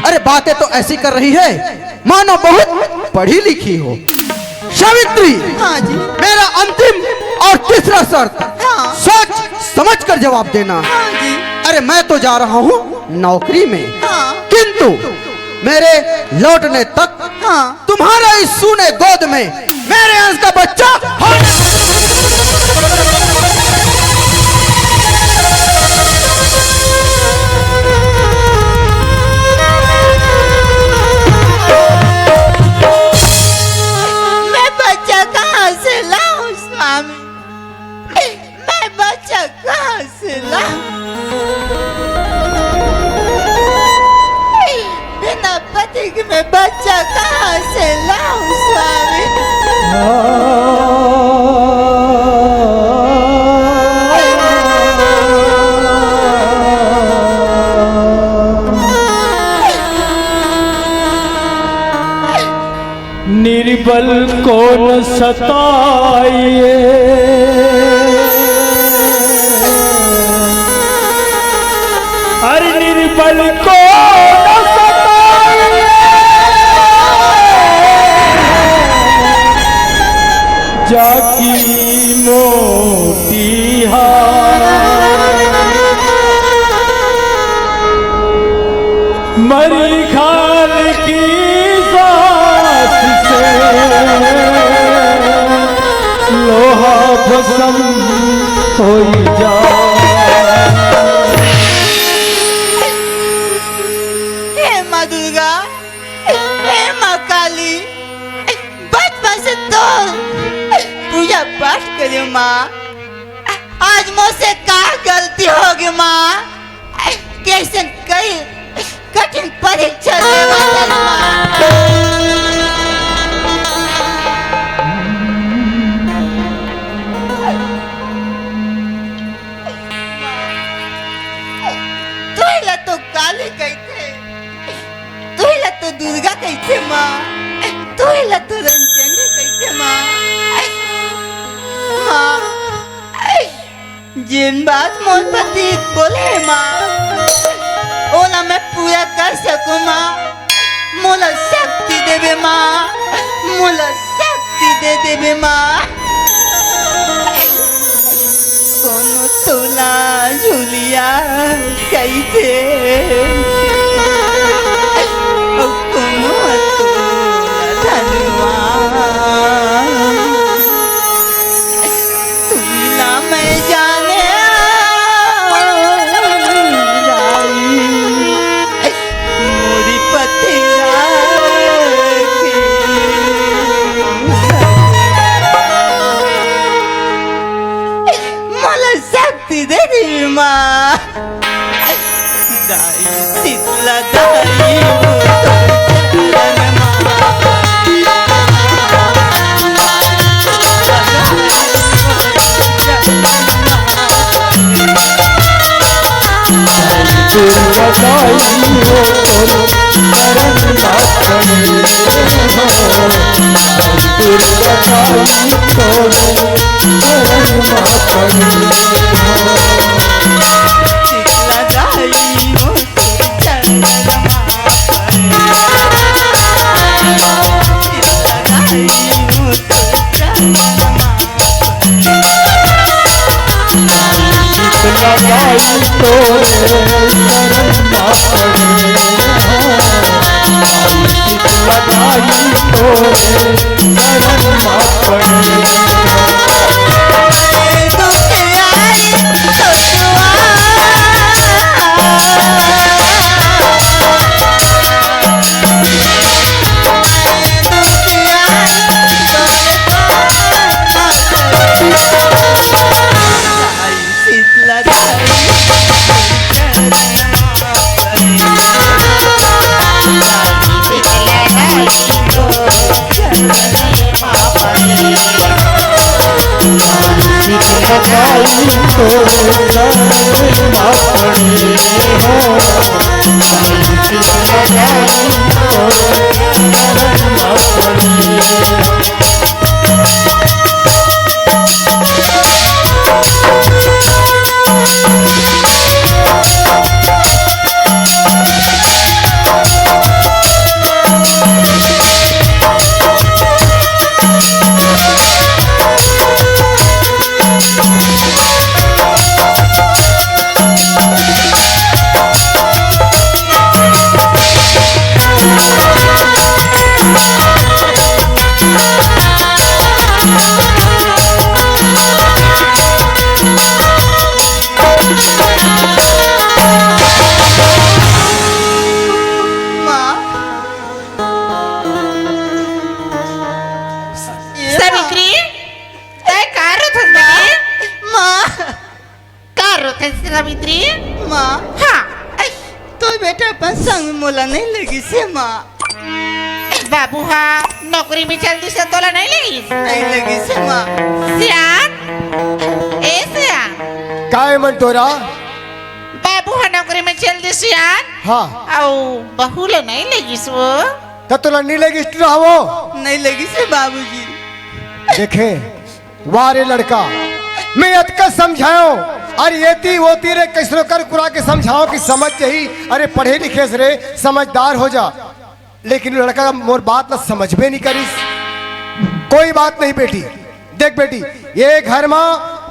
अरे, बातें तो ऐसी कर रही है मानो बहुत पढ़ी लिखी हो। सावित्री, हाँ जी। मेरा अंतिम और तीसरा शर्त, हाँ। सोच समझ कर जवाब देना। हाँ जी। अरे, मैं तो जा रहा हूँ नौकरी में, हाँ। किंतु मेरे लौटने तक, हाँ। तुम्हारा इस सूने गोद में मेरे अंश का बच्चा होने मैं बच्चा कहाँ से लाऊं स्वामी? मैं बच्चा कहाँ से लाऊं? बिना पति के मैं बच्चा कहाँ से लाऊं स्वामी? निर्बल को न सताइए, अरे निर्बल को न सताइए, जाकी मोतिहार। मरी खाल की सांस से लोहा भस्म हो जा। हे माँ दुर्गा, हे माँ काली, बचपन से तो पूजा पाठ करे माँ। आज मोसे का गलती होगे माँ? कैसन कई कठिन परीक्षा देवा चल माँ। तोला तो काली कहिथे, तोला तो दुर्गा कहिथे माँ, तोला तो रंगचंडी कहिथे माँ। माँ, जेन बात मोर पति बोले हे माँ, ओला मैं पूरा कर सकूं माँ। मोला शक्ति देबे माँ, मोला शक्ति दे देबे माँ। कोनो तोला झुलिया कहिथे, अउ कोनो तोला धनुआ। तुमला मैं जाने जाई, मोरी पथिया के। मोला शक्ति दे देवी माँ। दाई शीतला दाई वो तो चरण माँ। माँ, ए माँ। सावित्री, तैं का रोथस बेटी? माँ। का रोथस सावित्री? माँ। हाँ। तो बेटा अपन संग में मोला नहीं लगिस हे माँ। बाबू हा नौकरी में चल दिस, तोला नहीं लगिस? नहीं लगिस हे माँ। सियान, ए सियान। काय मन तोरा? बाबू हा नौकरी में चल दिस सियान। हाँ। अउ बहू ला नहीं लगिस वो। त तोला नहीं लगिस टुरा वो? नहीं लगिस हे बाबूजी। देखे, वाह रे लड़का, मैं अतका समझायो, अरे एती ओती रे, कैसनो कर कुरा के समझायो कि समझ जाही। अरे पढ़े लिखे से रे, समझदार हो जा, लेकिन लड़का मोर बात ला समझबे नहीं करिस। कोई बात नहीं बेटी, देख बेटी, ये घर मा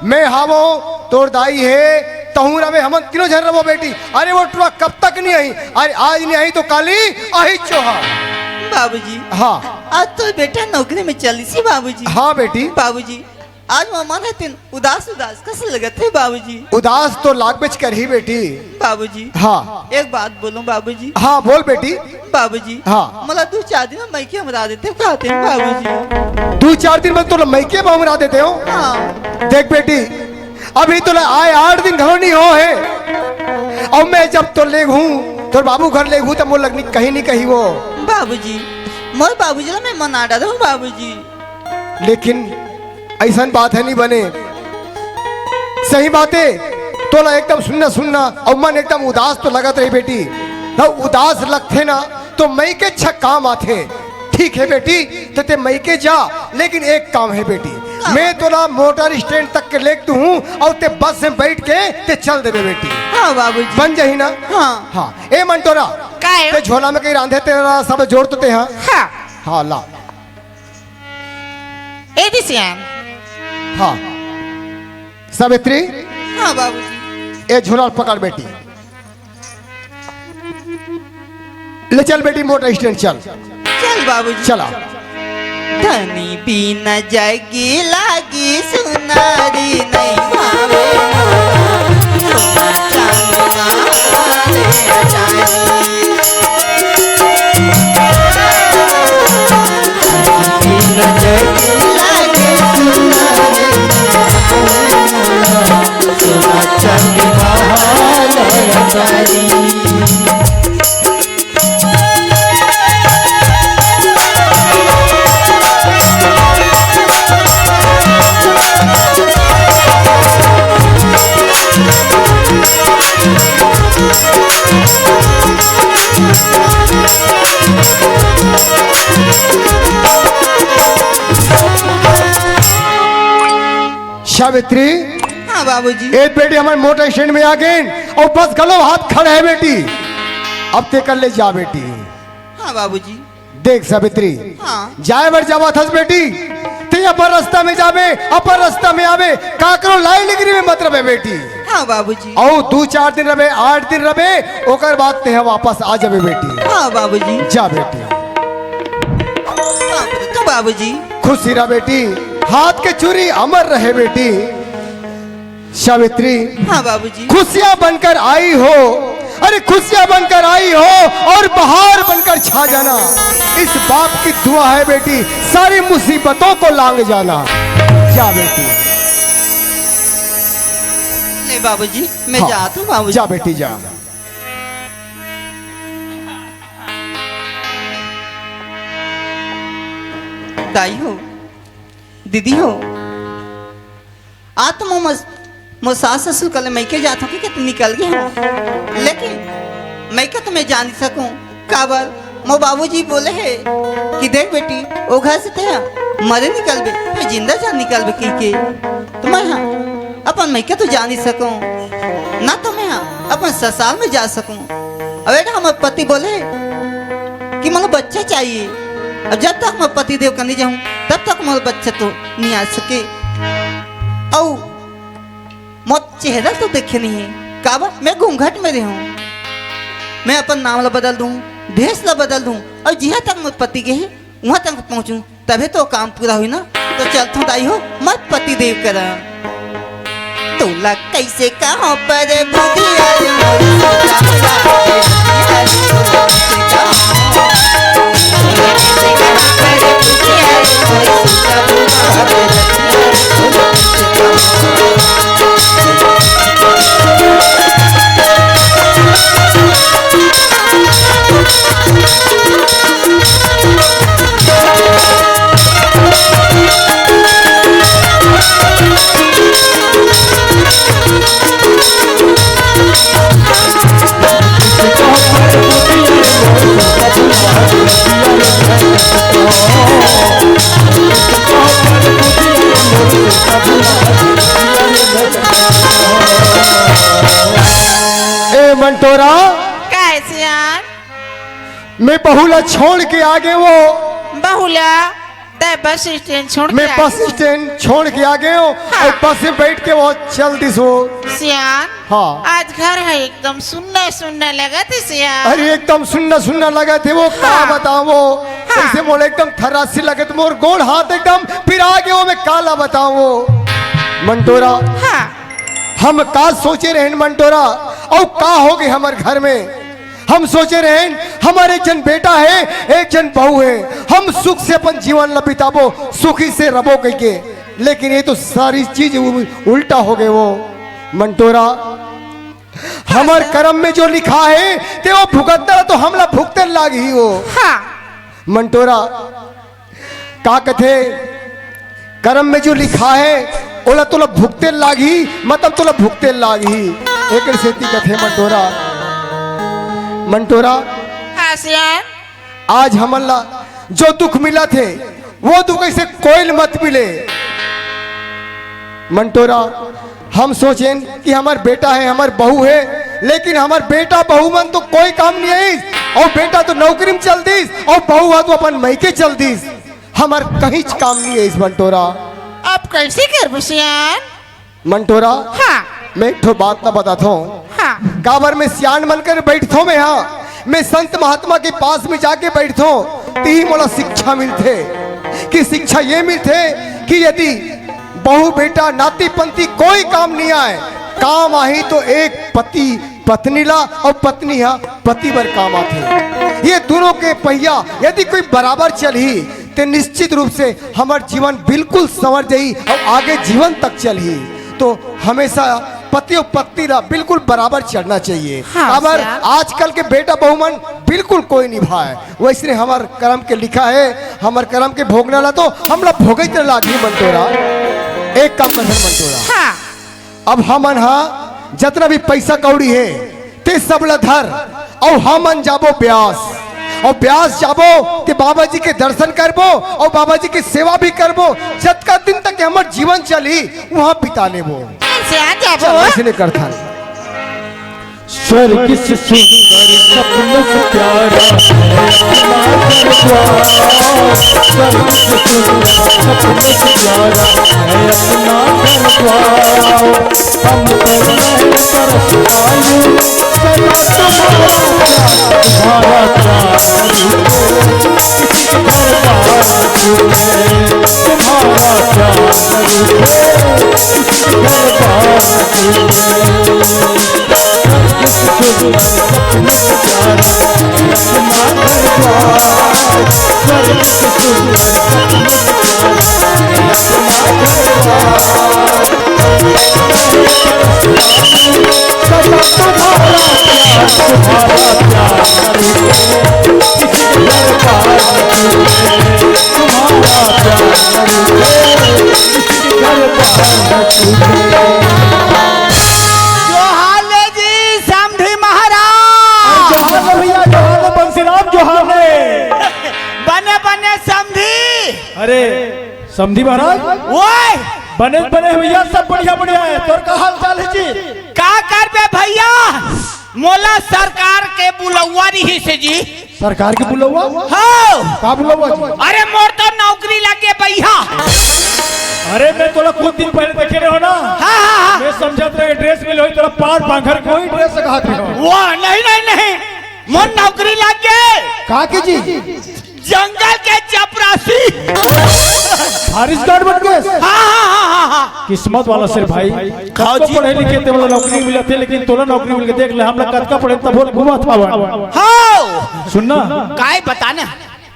मैं हावो, तोर दाई हे, तहूँ रवे, हमन तीनों झन रहो बेटी। अरे वो टुरा कब तक नहीं आई? अरे आज नहीं आई तो काली आही चोहा। बाबूजी। हाँ। आज तो बेटा नौकरी में चलिस हे बाबूजी। हाँ बेटी। बाबूजी, आज मोर मन हे तेन उदास उदास कस लगत हे बाबूजी। उदास तो लागबेच करही बेटी। बाबूजी। हाँ। एक बात बोलूं बाबूजी। हाँ बोल बेटी। बाबूजी। हाँ। मोला दू चार दिन में मइके हमरा देते कहते हैं बाबूजी। दू चार दिन में तोला मइके में हमरा देते हो? हाँ। देख बेटी, अभी तोला आए आठ दिन घलो नहीं हो हे, अउ मैं जब तो लेगहूँ, तोर बाबू घर लेगहूँ, तब मोर लगनी कहीं नहीं कही वो। बाबूजी, मोर बाबूजी ला मैं मना डारे हूँ बाबूजी। लेकिन अइसन बात हे नहीं बने। सही बात हे, तोला एकदम सुन्ना सुन्ना अउ मन एकदम उदास तो लगत रही बेटी। त उदास लगथे ना तो मइके अच्छा काम आथे। ठीक हे बेटी, त ते मइके जा, लेकिन एक काम हे बेटी, हाँ। मैं तोला मोटर स्टैंड तक के लेग दूहूँ अउ ते बस में बैठ के ते चल देबे बेटी। हाँ बाबूजी। बन जाही ना? हाँ। हाँ। ए मन तोरा, का हे? ते झोला में कहीं रांधे तेरा सब जोर तो ते, हाँ? हाँ। हाँ, ला। ए दे सियान। हाँ। सावित्री। हाँ बाबूजी। ए झोला पकड़ बेटी। ले चल बेटी, मोटर स्टैंड चल। चल बाबूजी। चला। धनी बिना जगी लागी सुनारी नहीं भावे। सावित्री। हाँ बाबूजी। ए बेटी, हमन मोटर स्टैंड में आ गेन अउ बस घलो हाथ खड़े हे बेटी। अब ते कर ले जा बेटी। हाँ बाबूजी। देख सावित्री, हाँ। जाए बर जावत हस बेटी, ते अपन रास्ता में जाबे, अपन रास्ता में आबे, काकरो लाई लिगरी में मत रहे बेटी। हाँ बाबूजी। अउ दू चार दिन रहे, आठ दिन रहे, ओकर बाद ते वापस आ जाबे बेटी। हाँ बाबूजी। जा बेटी। हाँ, तो बाबूजी। खुशी रह बेटी, हाथ के चूरी अमर रहे बेटी। सावित्री। हाँ बाबूजी। खुशियाँ बनकर आई हो, अरे खुशियाँ बनकर आई हो और बहार बनकर छा जाना, इस बाप की दुआ है बेटी, सारी मुसीबतों को लांग जाना। जा बेटी। ए बाबूजी, मैं हाँ, जात हूँ बाबूजी। जा बेटी, जा। दाई हो, दीदी हो, आज तो मोर, मोर सास ससुर कले मइके जात हों कि, कि निकल गे हों, लेकिन मइके तो मैं जा नइ सकूं। काबर? मोर बाबूजी बोले हे कि देख बेटी, ओ घर से तें मरे निकलबे, फेर जिंदा झन निकलबे कहिके। तो मैं हा अपन मइके तो जा नइ सकूं, ना तो मैं हा अपन ससुराल में जा सकूं। अब बेटा, हमर पति बोले कि मोला बच्चा चाहिए। अब जब तक मैं पति देव कने जाऊं, तब तक मोला बच्चा तो नइ आ सके। अउ मोर चेहरा तो देखे नइ हे, काबर मैं घूंघट में रहूं। मैं अपन नाम ला बदल दूं, भेष ला बदल दूं, अउ जिहां तक मोर पति गे हे, उहां तक पहुंचूं, तभे तो काम पूरा होही ना। तो चलथों दाई हो, मोर पति देव करा। तोला कइसे कहों पर बुधिया रे मोर सुगा, तोला कइसे कहों ए मंटोरा, काय सियान? मैं बहू ला छोड़ के आ गे हों। बहू ला? तैं बस स्टैंड छोड़ के मैं आ बस गे। स्टैंड छोड़ के आ गे हों हाँ। अउ बस में बइठ के ओ चल दिस ओ। सियान, हाँ। आज घर ह एकदम सुन्ना सुन्ना लगत हे सियान। अरे एकदम सुन्ना सुन्ना लगत हे ओ, का हाँ। बतावों। हाँ। अइसे मोला एकदम थर्रासी लगत, मोर गोड़ हाथ एकदम पिरा गे ओ, मैं काला बतावों। मंटोरा, हाँ। हम का सोचे रहेन मंटोरा, अउ का होगे हमर घर में। हम सोचे रहेन, हमर एक झन बेटा हे, एक झन बहू हे, हम सुख से अपन जीवन ला बिताबो, सुखी से रबो कहिके, लेकिन ये तो सारी चीज उ-, उल्टा होगे ओ मंटोरा। हमर करम में जो लिखा हे, ते ओ भुगतना तो हमला भुगते लागही ओ। हाँ। मंटोरा, का कथे, करम में जो लिखा हे, ओला तोला भुगते लागही, मतलब तोला भुगते लागही। एकर सेती कथे मंटोरा, मंटोरा। हाँ सियान। आज हमन ला जो दुख मिलत हे, ओ दुख अइसे कोई ल मत मिले। मंटोरा, हम सोचेन कि हमर बेटा हे, हमर बहू हे, लेकिन हमर बेटा बहू मन तो कोई काम नइ आइस, अउ बेटा तो नौकरी में चल दिस, अउ बहू ह तो अपन मइके चल दिस, हमर कहींच काम नइ आइस मंटोरा। अब कइसे करबो सियान? मंटोरा, हाँ। मैं एक ठो बात ला बताथों। हाँ। काबर मैं सियान मन कर बइठथों मैं हा, मैं संत महात्मा के पास में जाके बइठथों, तिही मोला शिक्षा मिलथे। कि शिक्षा ये मिलथे कि यदि बहू बेटा नाती पंती कोई काम नइ आय, काम आही तो एक पति पत्नी ला अउ पत्नी हा पति बर काम आथे। ये दूनों के पहिया यदि कोई बराबर चलही, ते निश्चित रूप से हमर जीवन बिल्कुल संवर जाही अउ आगे जीवन तक चलही। तो हमेशा पति अउ पत्नी ला बिल्कुल बराबर चलना चाहिए। हाँ, काबर सियान। आजकल के बेटा बहू मन बिल्कुल कोई निभाय, वइसने हमर करम के लिखा हे, हमर करम के भोगना ला तो हमला भोगइत लागही मंटोरा। एक काम कर मंटोरा। हाँ। अब हमन हा जतना भी पइसा कौड़ी हे, ते सब ला धर, अउ हमन जाबो ब्यास, अउ ब्यास जाबो ते बाबा जी के दर्शन करबो, अउ बाबा जी के सेवा भी करबो। जतका दिन तक हमर जीवन चलही, उहां बिता लेबो। अइसे आ जाबो। चल, अइसने करथन। स्वर्ग से सुंदर, सपनों से प्यारा है अपना घर द्वार। स्वर्ग से सुंदर, सपनों से प्यारा है अपना घर द्वार। हम पर महल बरस आयु, सदा तुम्हारा प्यार, तुम्हारा प्यार। सदा तुम्हारा प्यार, तुम्हारा प्यार, तुम्हारा प्यार, जोहार ले जी समधी महाराज। जोहार ले भैया, जोहार ले बंसीराम, जोहार ले। बने बने समधी। अरे समधी महाराज। ओए। बने बने भैया, सब बढ़िया बढ़िया हे। तोर का हाल चाल हे जी? का करबे भैया, मोला सरकार के बुलउवा रिहिस हे जी। सरकार के बुलउवा? हाँ। का बुलउवा जी? अरे मोर तो नौकरी लगे भैया। अरे मैं तोला कुछ दिन पहले देखे रहेंव ना। हाँ, हाँ, हाँ। मैं समझत रहेंव dress मिले होही, तोला पार पांखर कोई dress कहत रहेंव। वाह, नहीं, नहीं, नहीं, मोर नौकरी लगे। का के जी? जंगल के चपरासी। Forest guard बन गे? हाँ, हाँ, हाँ, हाँ, हाँ। किस्मत वाला से भाई। हाँ कतको जी। पढ़े लिखे ते मोला नौकरी मिलत हे, लेकिन तोला नौकरी मिल गे। देख ले, हम लोग कतका पढ़े तभो घूमत हवन। हाँ। सुन ना। काय बता ना।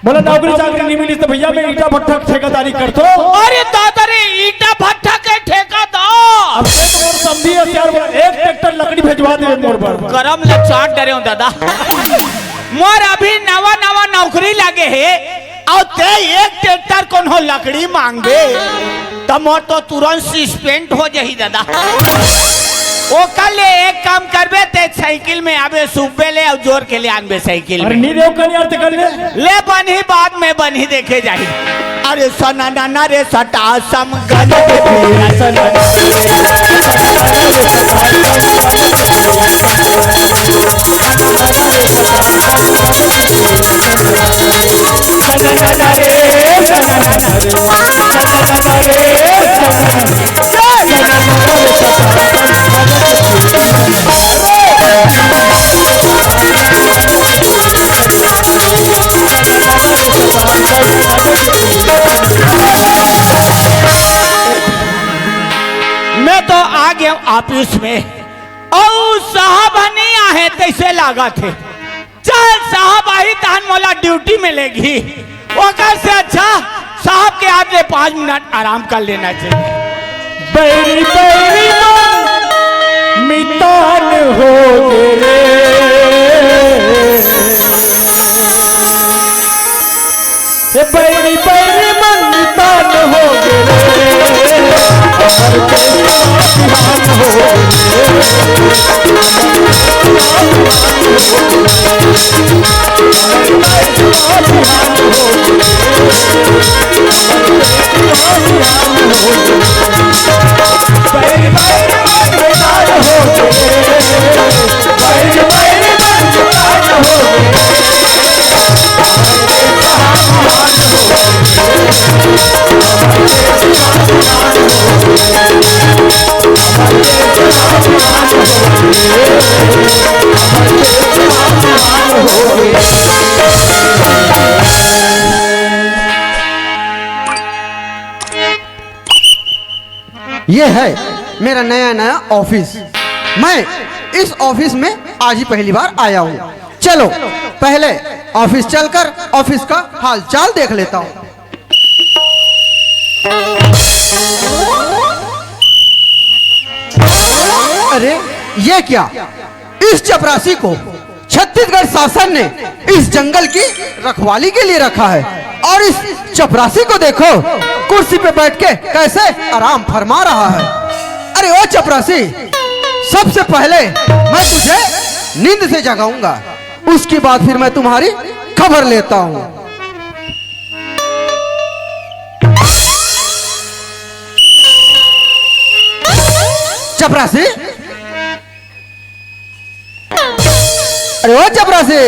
मोला नौकरी चाकरी नहीं मिली तो भैया मैं ईंटा भट्ठा के ठेकेदारी करथों। अरे दादा रे, ईंटा भट्ठा के ठेकेदार। अब ते तो मोर समधी हस यार, एक tractor लकड़ी भेजवा दे मोर बर। करम ल चाट डरेंव दादा। मोर अभी नवा नवा नौकरी लगे हे, अउ ते एक tractor कोनो लकड़ी मांगबे, त मोर तो तुरंत suspend हो जाही दादा। ओकर ले एक काम करबे, ते साइकिल में आबे, सुबे ले अउ जोर के ले आनबे साइकिल अरे में। नहीं देव कन यार, ते कर ले। ले बनही, बाद में बनही, देखे जाही। अरे सना ना ना रे सटा सम गन के पिया सना। मैं तो आ गेंव office में, अउ साहब ह नहीं आहे तइसे लागत हे। चल साहब आही तहन मोला duty में लेगही। ओकर से अच्छा साहब के आत ले पाँच मिनट आराम कर लेना चाहिए। बैरी बैरी मन मितान हो गे रे। हे बैरी बैरी मन मितान हो गे रे। हमर देश बिहान हो गे रे। ये है मेरा नया नया office। मैं इस office में आज ही पहली बार आया हूँ। चलो, पहले office चलकर office का हालचाल देख लेता हूँ। अरे, ये क्या? इस चपरासी को छत्तीसगढ़ शासन ने इस जंगल की रखवाली के लिए रखा है और इस चपरासी को देखो, कुर्सी पे बैठ के कैसे आराम फरमा रहा है। अरे ओ चपरासी, सबसे पहले मैं तुझे नींद से जगाऊंगा, उसके बाद फिर मैं तुम्हारी खबर लेता हूँ। चपरासी, अरे ओ चपरासी,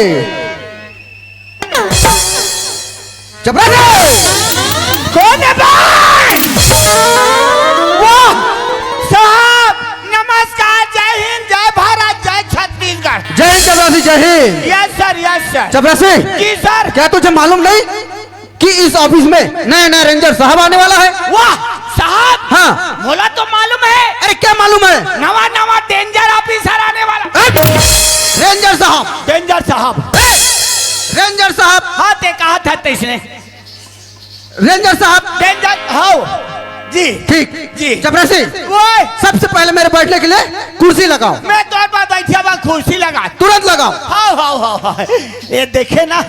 चपरासी। कौन है भाई? वाह साहब, नमस्कार, जय हिंद, जय भारत, जय छत्तीसगढ़। जय हिंद चपरासी, जय Hind. Yes sir, yes sir। चपरासी, जी sir। क्या तुझे मालूम नहीं कि इस office में नया नया ranger साहब आने वाला है? वाह साहब, हाँ। मोला तो मालूम है। अरे क्या मालूम है? नवा नवा danger officer आने वाला। हट! Ranger साहब। Danger साहब। Ranger साहब। हाँ, ते कहा था तइसने। Ranger साहब। Danger, हाँ। जी। ठीक। जी। चपरासी, ओए। सबसे पहले मेरे बैठने के लिए कुर्सी लगाओ। मैं तोर पर बैठे हुआ कुर्सी लगा। तुरंत लगाओ। हाव, हाव, हाव, हाव। ये देखे ना,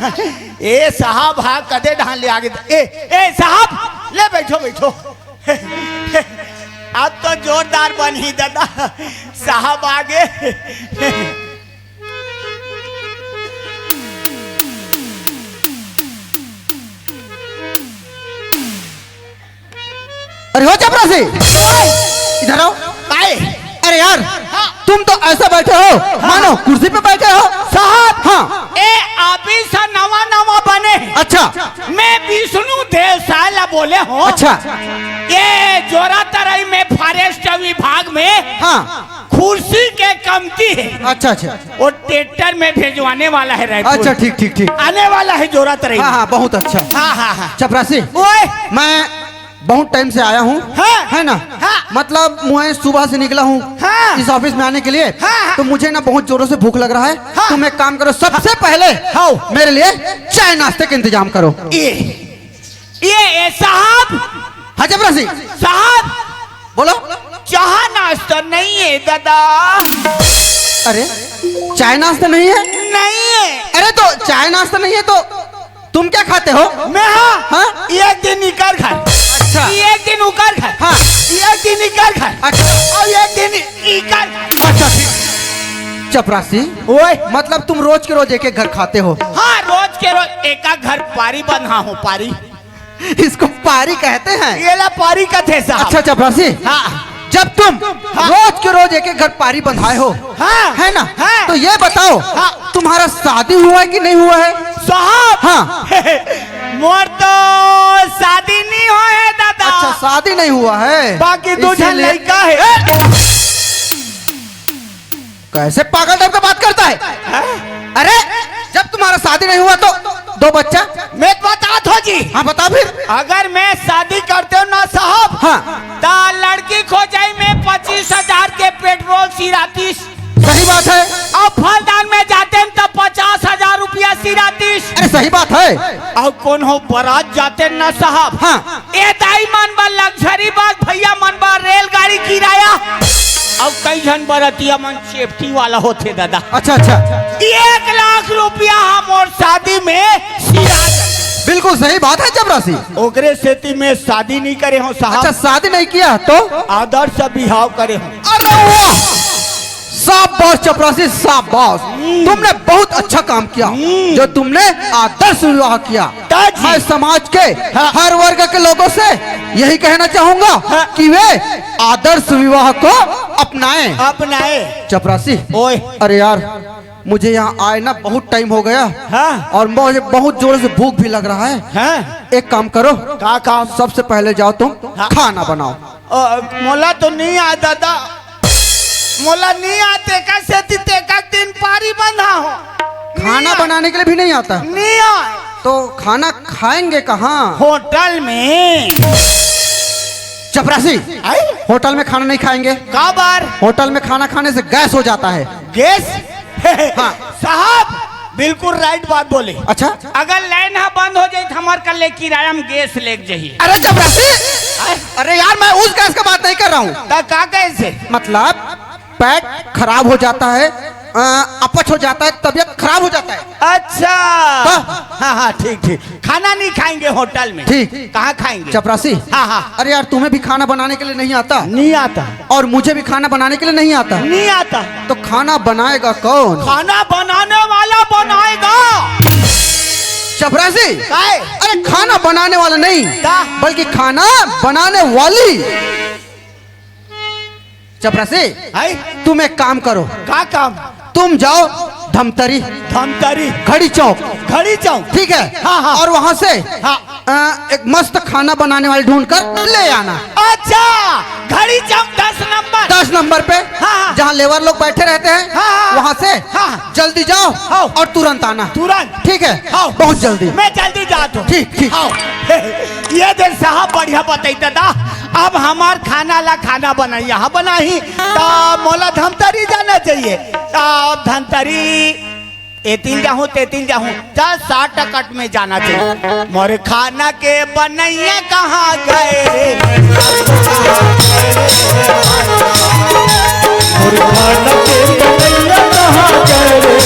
ये साहब हा कदे ढान ले आगे। ए, ए साहब, ले बैठो, बैठो। अब तो जोरदार बनही दादा, साहब आगे। अरे हो चपरासी, इधर आओ। काय? अरे यार, हाँ। तुम तो ऐसा बैठे हो, हाँ। मानो कुर्सी पे बैठे हो। साहब, हाँ। ए, अभी सा नवा नवा बने। अच्छा। मैं विष्णु देव साला बोले हूँ। अच्छा। ये जोरा तरई में फॉरेस्ट विभाग में हाँ। कुर्सी के कमती है। अच्छा, अच्छा। वो ट्रैक्टर में भेजवाने वाला है रायपुर। अच्छा, ठीक, ठीक, ठीक। आने वाला है जोरा तरई। हाँ, हाँ, बहुत अच्छा। हाँ, हाँ, हाँ। चपरासी, ओए। मैं बहुत टाइम से आया हूँ, हाँ। है ना? हाँ। मतलब, मैं सुबह से निकला हूँ हाँ। इस ऑफिस में आने के लिए, हाँ, हाँ। तो मुझे ना बहुत जोरों से भूख लग रहा है। हाँ। तुम एक काम करो, सबसे हाँ। पहले हाँ। मेरे लिए चाय नाश्ते का इंतजाम करो। ये, ये, ये साहब। हाँ, चपरासी। साहब। बोलो। चाह नाश्ता नहीं है दादा। अरे, चाय नाश्ता नहीं है? नहीं है। अरे, तो चाय नाश्ता नहीं है तो तुम क्या खाते हो? मैं हाँ, हाँ? एक दिन इकर घर, अच्छा। एक दिन उकर घर, हाँ। एक दिन इकर घर, अच्छा। और एक दिन इकर घर। अच्छा, ठीक। चपरासी, ओए। मतलब तुम रोज के रोज एक एक घर खाते हो? हाँ, रोज के रोज एक एक घर पारी बंधा हूँ, पारी। इसको पारी कहते हैं? ये ला पारी कहते हैं साहब। अच्छा, चपरासी, हाँ। जब तुम हाँ। रोज के रोज एक एक घर पारी बंधाए हो, हाँ। है ना? हाँ। तो ये बताओ, हाँ। तुम्हारा शादी हुआ है कि नहीं हुआ है? साहब। हाँ। मोर तो शादी नहीं हुआ है दादा। अच्छा, शादी नहीं हुआ है, बाकी दो झन इसीलिए लड़का है। कैसे पागल टाइप का बात करता है? हाँ? अरे, जब तुम्हारा शादी नहीं हुआ तो दो बच्चा। मैं बता दो जी। हाँ, बता फिर। अगर मैं शादी करते हो ना साहब, हाँ। तो लड़की खोजाई में पच्चीस हजार के पेट्रोल सिरातीस। सही बात है। और फलदान में जाते हैं तो पचास हजार रुपया सिरातीस। अरे, सही बात है। और कोनो बारात जाते हैं ना साहब, हाँ। ए दाई मन बर लग्जरी बस, भैया मन बर रेलगाड़ी किराया। अउ कई झन बरतिया मन सेफ्टी वाला होथे दादा। अच्छा, अच्छा। एक लाख रुपया हमर शादी में सिरा। बिल्कुल सही बात है चपरासी। ओकरे सेती में शादी नहीं करे हूँ साहब। अच्छा, शादी नहीं किया तो? आदर्श बिहाव करे हूँ। अरे वाह! शाबाश चपरासी, शाबाश। हम्म। तुमने बहुत अच्छा काम किया, हम्म। जो तुमने आदर्श विवाह किया। ताजी। मैं समाज के हाँ। हर वर्ग के लोगों से यही कहना चाहूंगा हाँ। कि वे आदर्श विवाह को अपनाएं। अपनाएं। चपरासी। ओए। अरे यार, मुझे यहाँ आए ना बहुत टाइम हो गया हाँ। और मुझे बहुत जोर से भूख भी लग रहा है। हाँ। एक काम करो। का काम? सबसे पहले जाओ तुम हाँ। खाना बनाओ। अ, मोला तो नहीं आ दादा, मोला नहीं आते, कैसे ती तेका दिन पारी बंधा हो। खाना बनाने के लिए भी नहीं आता? नहीं आ। तो खाना खाएंगे कहाँ? होटल में। चपरासी, आई? होटल में खाना नहीं खाएंगे। काबर? होटल में खाना खाने से गैस हो जाता है। गैस? हाँ। साहब, बिल्कुल राइट बात बोले। अच्छा। अगर लाइन हा बंद हो जाए तो हमार कल ले किराया में गैस लेके जाइए। अरे चपरासी, अरे यार, मैं उस गैस का बात नहीं कर रहा हूँ। तो का गैस है? मतलब पेट खराब हो जाता है, अ, अपच हो जाता है, तबीयत खराब हो जाता है। अच्छा। तो? हाँ, हाँ, ठीक, ठीक। खाना नहीं खाएंगे होटल में। ठीक। कहाँ खाएंगे? चपरासी। हाँ, हाँ। अरे यार, तुम्हें भी खाना बनाने के लिए नहीं आता? नहीं आता। और मुझे भी खाना बनाने के लिए नहीं आता? नहीं आता। तो खाना बनाएगा कौन? खाना बनाने वाला बनाएगा। चपरासी। काय? अरे, खाना बनाने वाला नहीं, का? बल्कि खाना बनाने वाली। चपरासी, हाय। तुम एक काम करो। का काम? तुम जाओ धमतरी। धमतरी। घड़ी चौक। घड़ी चौक। ठीक है? हाँ, हाँ। और वहाँ से हाँ। अ, एक मस्त खाना बनाने वाली ढूंढ कर ले आना। अच्छा, घड़ी चौक दस नंबर। दस नंबर पे, हाँ, हाँ। जहाँ लेबर लोग बैठे रहते हैं, हाँ, हाँ। वहाँ से हाँ। जल्दी जाओ हाँ। और तुरंत आना। तुरंत। ठीक है? हाँ। बहुत जल्दी। मैं जल्दी जात हूँ। ठीक, ठीक। हाँ। ये दे साहब बढ़िया बताई दादा। अब हमार खाना ला खाना बनाई, यहाँ बनाई, तो मोला धमतरी जाना चाहिए। तो धमतरी एतिल जाहूं, तेतिल जाहूं, जा शॉर्टकट में जाना चाहिए। मोर खाना के बनैया कहाँ गए रे? मोर खाना के बनैया कहाँ गए रे?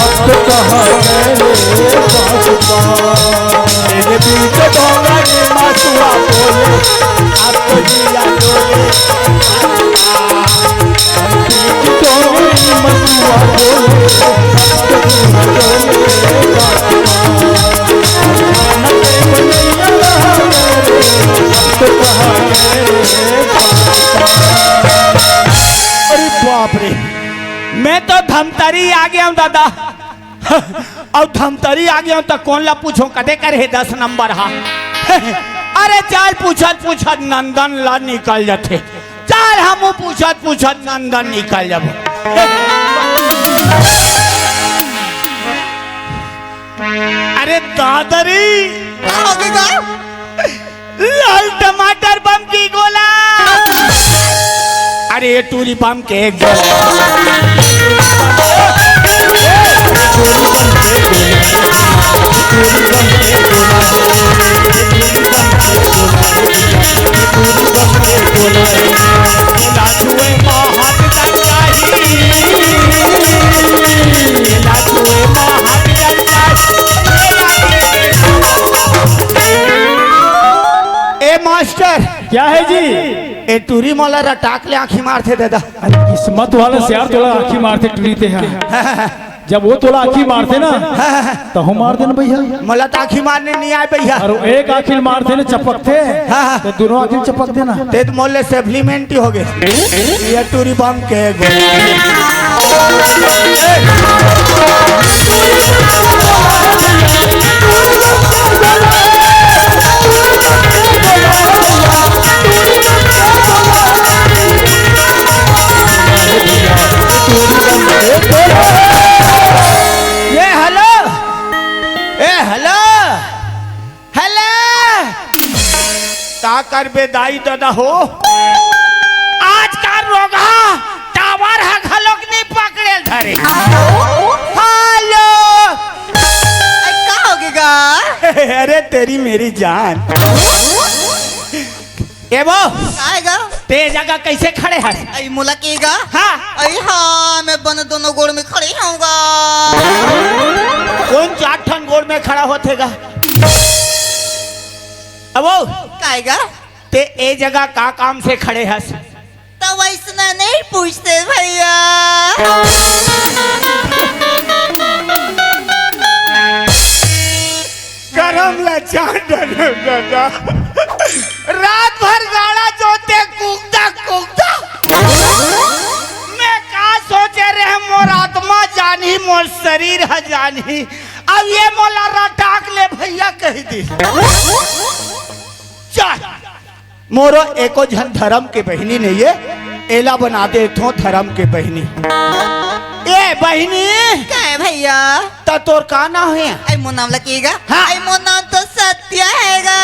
अब तो कहाँ गए रे बाबा? मेरे बीच दोंगा ने मासुआ बोले, अब तो जिया डोले। अरे बाप रे, मैं तो धमतरी आ गया हूँ दादा। अउ धमतरी आ गया हूँ तो कौन ला पूछो, कदे कर हे दस नंबर हा। अरे चाल पूछत पूछत नंदन ला निकल जाथे। चाल हमू पूछत पूछत नंदन निकल जाबो। अरे दादरी, का हो गे गा? लाल टमाटर बम की गोला। अरे टूरी बम के एक गोला। ए मास्टर, क्या है जी? ए टूरी मोला रटाक ले आँखी मारथे दादा। अरे किस्मत वाला से यार, तोला आँखी मारथे टूरी ते हा। जब वो तोला आँखी मारथे ना, तो हम मार देना भैया। मोला तो आँखी मारने नहीं आए भैया। और एक आँखी मारथे ना चपकथे, हाँ, हाँ। तो दोनों आँखी चपक देना। ते तो मोले सप्लीमेंट ही हो गए। ये टूरी बम के गोला। ये हेलो, ए हेलो, हेलो। का करबे दाई ददा हो, आज का रोगहा टावर ह घलोक नहीं पकड़े धरे। हेलो। ए, का हो गे गा? अरे तेरी मेरी जान। ए वो, काय गा? ते जगह कैसे खड़े हस? अई मोला के गा? हाँ। अई हाँ, मैं बने दोनों गोड़ में खड़े हूँ गा। कौन चार ठन गोड़ में खड़ा होथे गा? अबो, काय गा? ते ए जगह का काम से खड़े हस? त वैसने नहीं पूछते भैया। करम ला चांद डरम दादा। रात भर गाड़ा जोते कुकदा कुकदा। मैं का सोचे रहे, मोर आत्मा जानही, मोर शरीर ह जानही। अब ये मोला रटाक ले भैया कह दी। चल। मोरो एको झन धरम के बहिनी नइये, एला बना देथों धरम के बहिनी। ए बहिनी, का हे भैया? त तोर का नाम हे? अई मोर नाम लकीगा। हाँ। अई मोर नाम तो सत्या हेगा।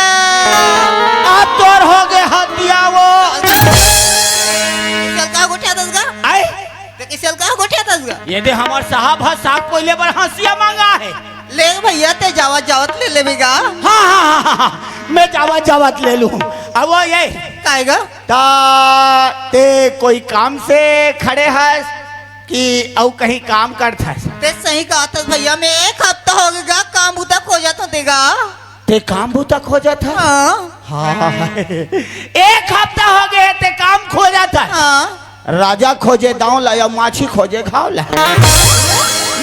अब तोर हो गे हत्या वो। चल का गोठियाथस गा? अई? ते कइसे हल्का गोठियाथस गा? ये दे हमर साहब ह साग कोइले बर हंसिया मांगा हे। ले भैया, ते जावत जावत ले लेबे गा। हाँ, हाँ, हाँ, हाँ, हाँ। मैं जावत जावत ले लूँ। अब वो ये। काय गा? त ते कोई काम से खड़े हस कि अउ कहीं काम करथस? ते सही कहथस भैया, मैं एक हफ्ता हो गे गा, काम बूता खोजत हों ते गा। ते काम बूता खोजत हस? हाँ। हाँ। एक हफ्ता हो गे हे ते काम खोजत हस? हाँ। राजा खोजे दांव ला या माछी खोजे घाव ला।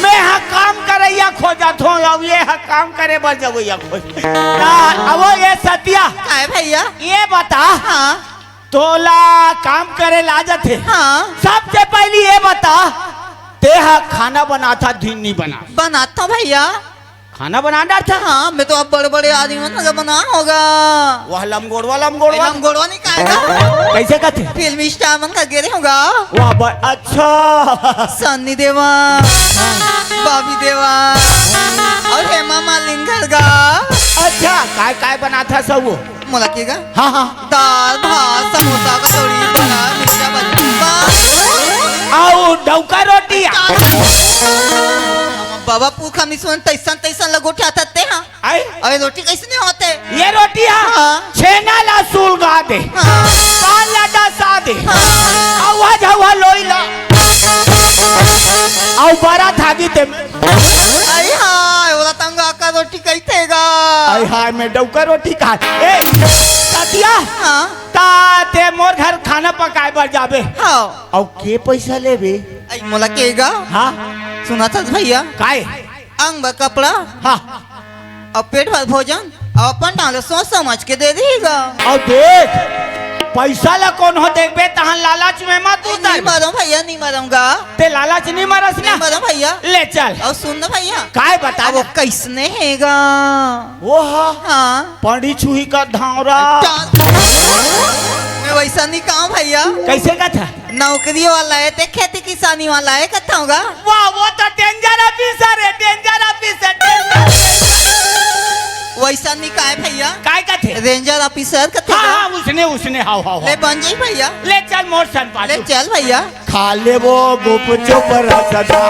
मैं ह काम करइया खोजत हों, अब ये ह काम करे बर जवइया खोज। ता अब ये सतिया, काय भैया? ये बता, हाँ। तोला काम करे ला जथे? हाँ। सबसे पहली ये बता, ते ह खाना बनाथा, दिन नहीं बना? बनाथा भैया। खाना बना डारथा? हाँ, मैं तो अब बड़े-बड़े आदमी मन का बना होगा। वह लमगोड़वा, लमगोड़वा। लमगोड़वा नहीं कहेगा। कैसे कहते? फिल्मी स्टार मन का गेरे होगा। वाह, ब-, अच्छा। सन्नी देओल, बॉबी देओल अउ हेमा मालिनी घर का। अच्छा, काय, काय बनाथा सब वो? मोला के गा? हाँ, हाँ। दाल, भात, समोसा, कचौड़ी, बड़ा, मिर्चा बज्जी, बस। अउ डौका रोटी? चार। बाबा पुरखा निसुन तैसन तैसन ल गोठियाथस ते हा। आय? अबे रोटी कइसने होथे? ये रोटी हा? हाँ। छेना ला सुलगा दे। हाँ। पान ला डसा दे। हाँ। अउ झउहा लोई ला। अउ बरा थागी ते। अई हाय, ओला तंगा का रोटी कहिथे गा। अई हाय, मैं डउका रोटी कहा। ए, सतिया। हाँ। ता ते मोर घर खाना पकाए बर जाबे। हाँ। अउ के पइसा लेबे? अई मोला के गा? हाँ। सुनथस भइया? काय? अंग बर कपड़ा। हाँ। अउ पेट भर भोजन, अउ अपन डाले सोच समझ के दे दिही गा। अउ देख, पइसा ला कोनो देखबे, तहन लालच में मत उतर। नइ मरंव भइया, नइ मरंव गा। ते लालच नइ मरस ना? नइ मरंव भइया। ले चल। अउ सुन ना भइया। काय बता अब ले? वो कइसने हे गा? वो हा? हाँ। पड़ी छुही का धावरा। मैं वइसा नइ कहंव भइया। कइसे कथा? नौकरी वाला हे ते खेती किसानी वाला हे कथंव गा। वाह, वो तो danger officer हे, danger officer, danger। वइसा नइ कहंव भइया। काय कथे? Ranger officer कथे हाँ, गा। हाँ, उसने, उसने, हाव, हाव, हाव। ले बन जाही भइया। ले चल मोर संग पाछू। ले चल भइया। खा ले वो गुपचुप रसदा।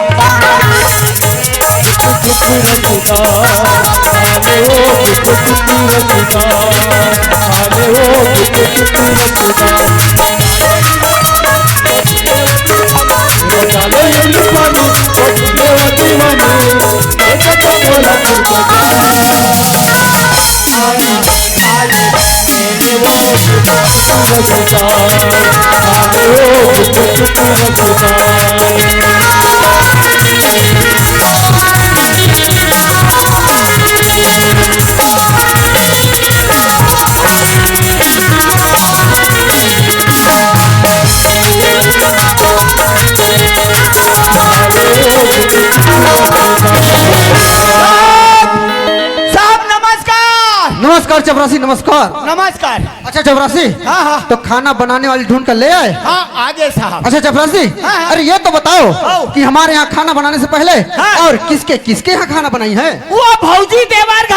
साहब, नमस्कार। नमस्कार चपरासी, नमस्कार। नमस्कार। अच्छा चपरासी, हाँ, हाँ। तो खाना बनाने वाली ढूंढ कर ले आए? हाँ, आ गए साहब। अच्छा चपरासी, हाँ, हाँ। अरे ये तो बताओ हाँ। कि हमारे यहाँ खाना बनाने से पहले हाँ। और किसके किसके यहाँ खाना बनाई है? वो भौजी देवर घर।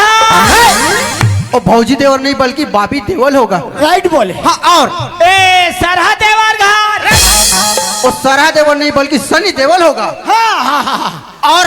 है? वो भौजी देवर नहीं बल्कि बाबी देवल होगा। Right बोले। हाँ और? ए, सरहा देवर घर। वो सरहा देवर नहीं बल्कि सनी देवल होगा। हाँ, हाँ, हाँ, हाँ। और?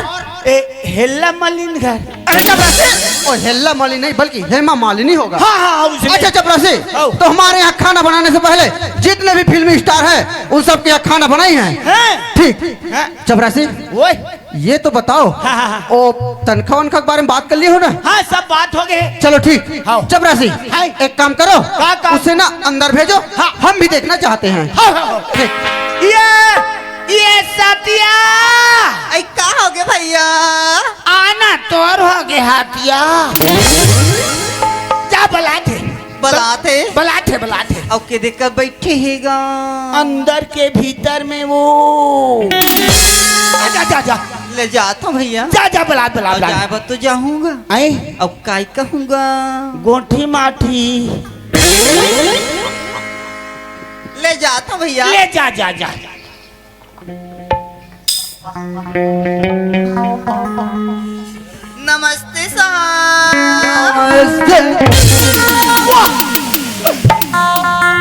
ए, हेल्ला मलिन घर। अरे चपरासी, वो हेल्ला मलिन नहीं बल्कि हेमा मालिनी होगा। हाँ, हाँ, हाँ, उसने। अच्छा चपरासी, हाँ। तो हमारे यहाँ खाना बनाने से पहले जितने भी फिल्मी star हैं उन सबके यहाँ खाना बनाई है। हैं? ठीक। हैं? चपरासी, ओए। ये तो बताओ, हाँ, हाँ, हाँ। ओ तनखा वनखा के बारे में बात कर लिए हो ना? हाँ, सब बात हो गए। चलो ठीक। हाँ। चपरासी, हाँ। एक काम करो, का काम? उसे ना अंदर भेजो, हाँ। हम भी देखना चाहते हैं। हाँ, हाँ, हाँ। ठीक। ये, ये सतिया। अई, का हो गया भइया? आना तोर हो गया हतिया। जा बलाथे। बलाथे? बलाथे, बलाथे। अउ के देख कर बइठे हे गा? अंदर के भीतर में वो। जा, जा, जा, जा। ले जात हंव भइया। जा, जा, बलात, बलात, अउ बलात। जाए बर तो जाहूं गा। आए? अउ काय कहूं गा? गोंठी माठी। ले जात हंव भइया। ले जा, जा, जा। नमस्ते साहब। नमस्ते। वाह!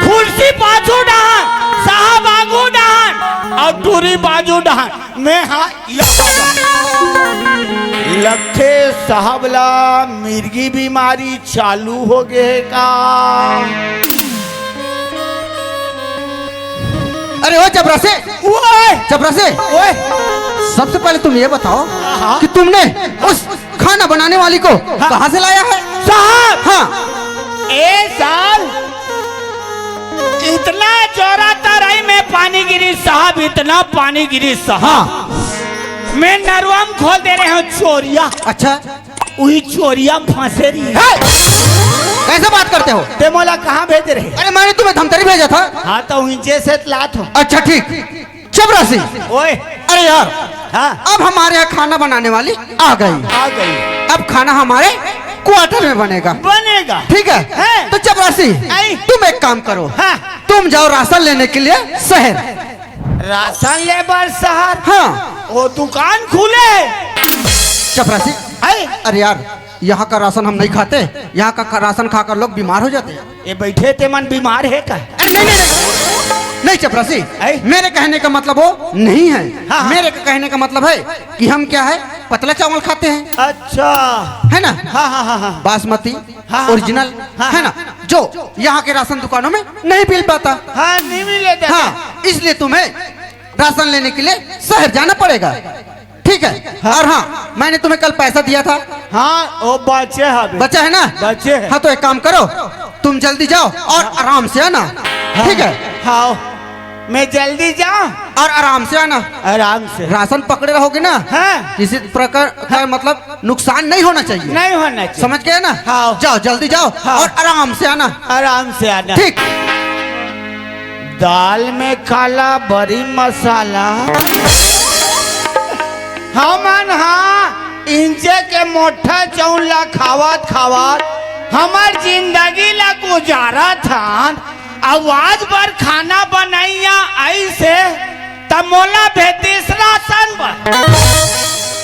कुर्सी पाछू डहर, साहब आगू डहर, अउ टूरी बाजू डहर। मैं हाँ, लगथे साहब ला मिर्गी बीमारी चालू हो गए हे का? अरे ओ चपरासी, ओए! चपरासी, ओए! सबसे पहले तुम ये बताओ हाँ। कि तुमने उस खाना बनाने वाली को हाँ। कहाँ से लाया है? साहब! हाँ। ए साल इतना जोरा तरई में पानी गिरी साहब, इतना पानी गिरी साहब। हाँ। मैं नरवा म खोल दे रहे हंव चोरिया। अच्छा। उही चोरिया म फंसे रही। हे! कैसे बात करते हो? ते मोला कहाँ भेजे रहे? अरे, मैंने तुम्हें धमतरी भेजा था। हाँ, तो उही जे से लात हंव। अच्छा, ठीक। चपरासी। ओए। अरे यार, हाँ। अब हमारे यहाँ खाना बनाने वाली आ गई। आ गई। अब खाना हमारे quarter में बनेगा। बनेगा। ठीक है? हैं। तो चपरासी, आई। तुम एक काम करो। हाँ। तुम जाओ राशन लेने के लिए शहर। राशन ले बर शहर? हाँ। वो दुकान खुले। चपरासी। अरे। अरे यार, यहाँ का राशन हम नहीं खाते, यहाँ का खा-, राशन खाकर लोग बीमार हो जाते हैं। ये बैठे ते मन बीमार हे का? अरे नहीं, नहीं, नहीं। नहीं चपरासी, अरे। मेरे कहने का मतलब वो नहीं है। हाँ, हाँ। मेरे कहने का मतलब है कि हम क्या है, पतला चावल खाते हैं। अच्छा। है ना? हाँ, हाँ, हाँ, हाँ। बासमती, हाँ, हाँ, ओरिजिनल, हाँ, है ना? हाँ। जो यहाँ के राशन दुकानों में नहीं मिल पाता। हाँ, नहीं मिले दादा। हाँ, इसलिए तुम्हें राशन लेने के लिए शहर जाना पड़ेगा। ठीक है? हाँ। और हाँ, मैंने तुम्हें कल पैसा दिया था। हाँ, वो बचे है अभी। बचा है ना? बचे है। हाँ, तो एक काम करो, तुम जल्दी जाओ और आराम से आना। हाँ। ठीक है? हाँ, मैं जल्दी जाऊँ। और आराम से आना। आराम से। राशन पकड़े रहोगे ना? हाँ। किसी प्रकार का, मतलब, नुकसान नहीं होना चाहिए। नहीं होना चाहिए। समझ गए ना? हाँ। जाओ, जल्दी जाओ। हाँ। और आराम से आना। आराम से आना। ठीक। दाल में काला बड़ी मसाला। हमन हा इंचे के मोटा चाउर ला खावत खावत हमर जिंदगी ला गुजारत हन। अउ आज बर खाना बनइया अइसे, त मोला भेजिस राशन बर।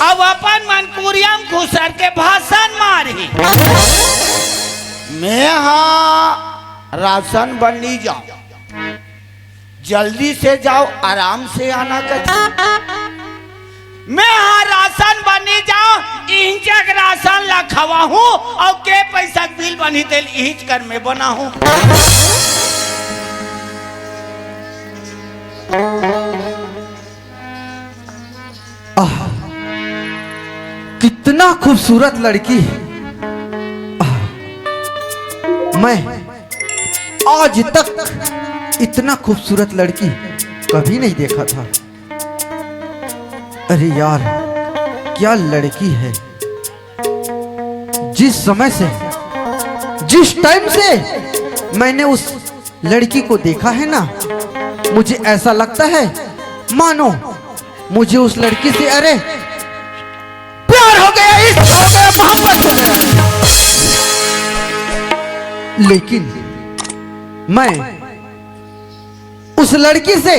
अउ अपन मन कुरिया म घुसर के भाषण मारही। मैं हा राशन बर नी जाऊं, जल्दी से जाओ, आराम से आना कथे। मैं हा राशन बर नी जाऊं, इंचक राशन ला खवाहूं, अउ के पैसा के बिल बनही तेल इहिच कर में बनाहूं। आह, कितना खूबसूरत लड़की। आह, मैं आज तक इतना खूबसूरत लड़की कभी नहीं देखा था। अरे यार, क्या लड़की है। जिस समय से, जिस टाइम से मैंने उस लड़की को देखा है ना, मुझे ऐसा लगता है मानो मुझे उस लड़की से, अरे, प्यार हो गया, इश्क हो गया, मोहब्बत हो गया। लेकिन मैं उस लड़की से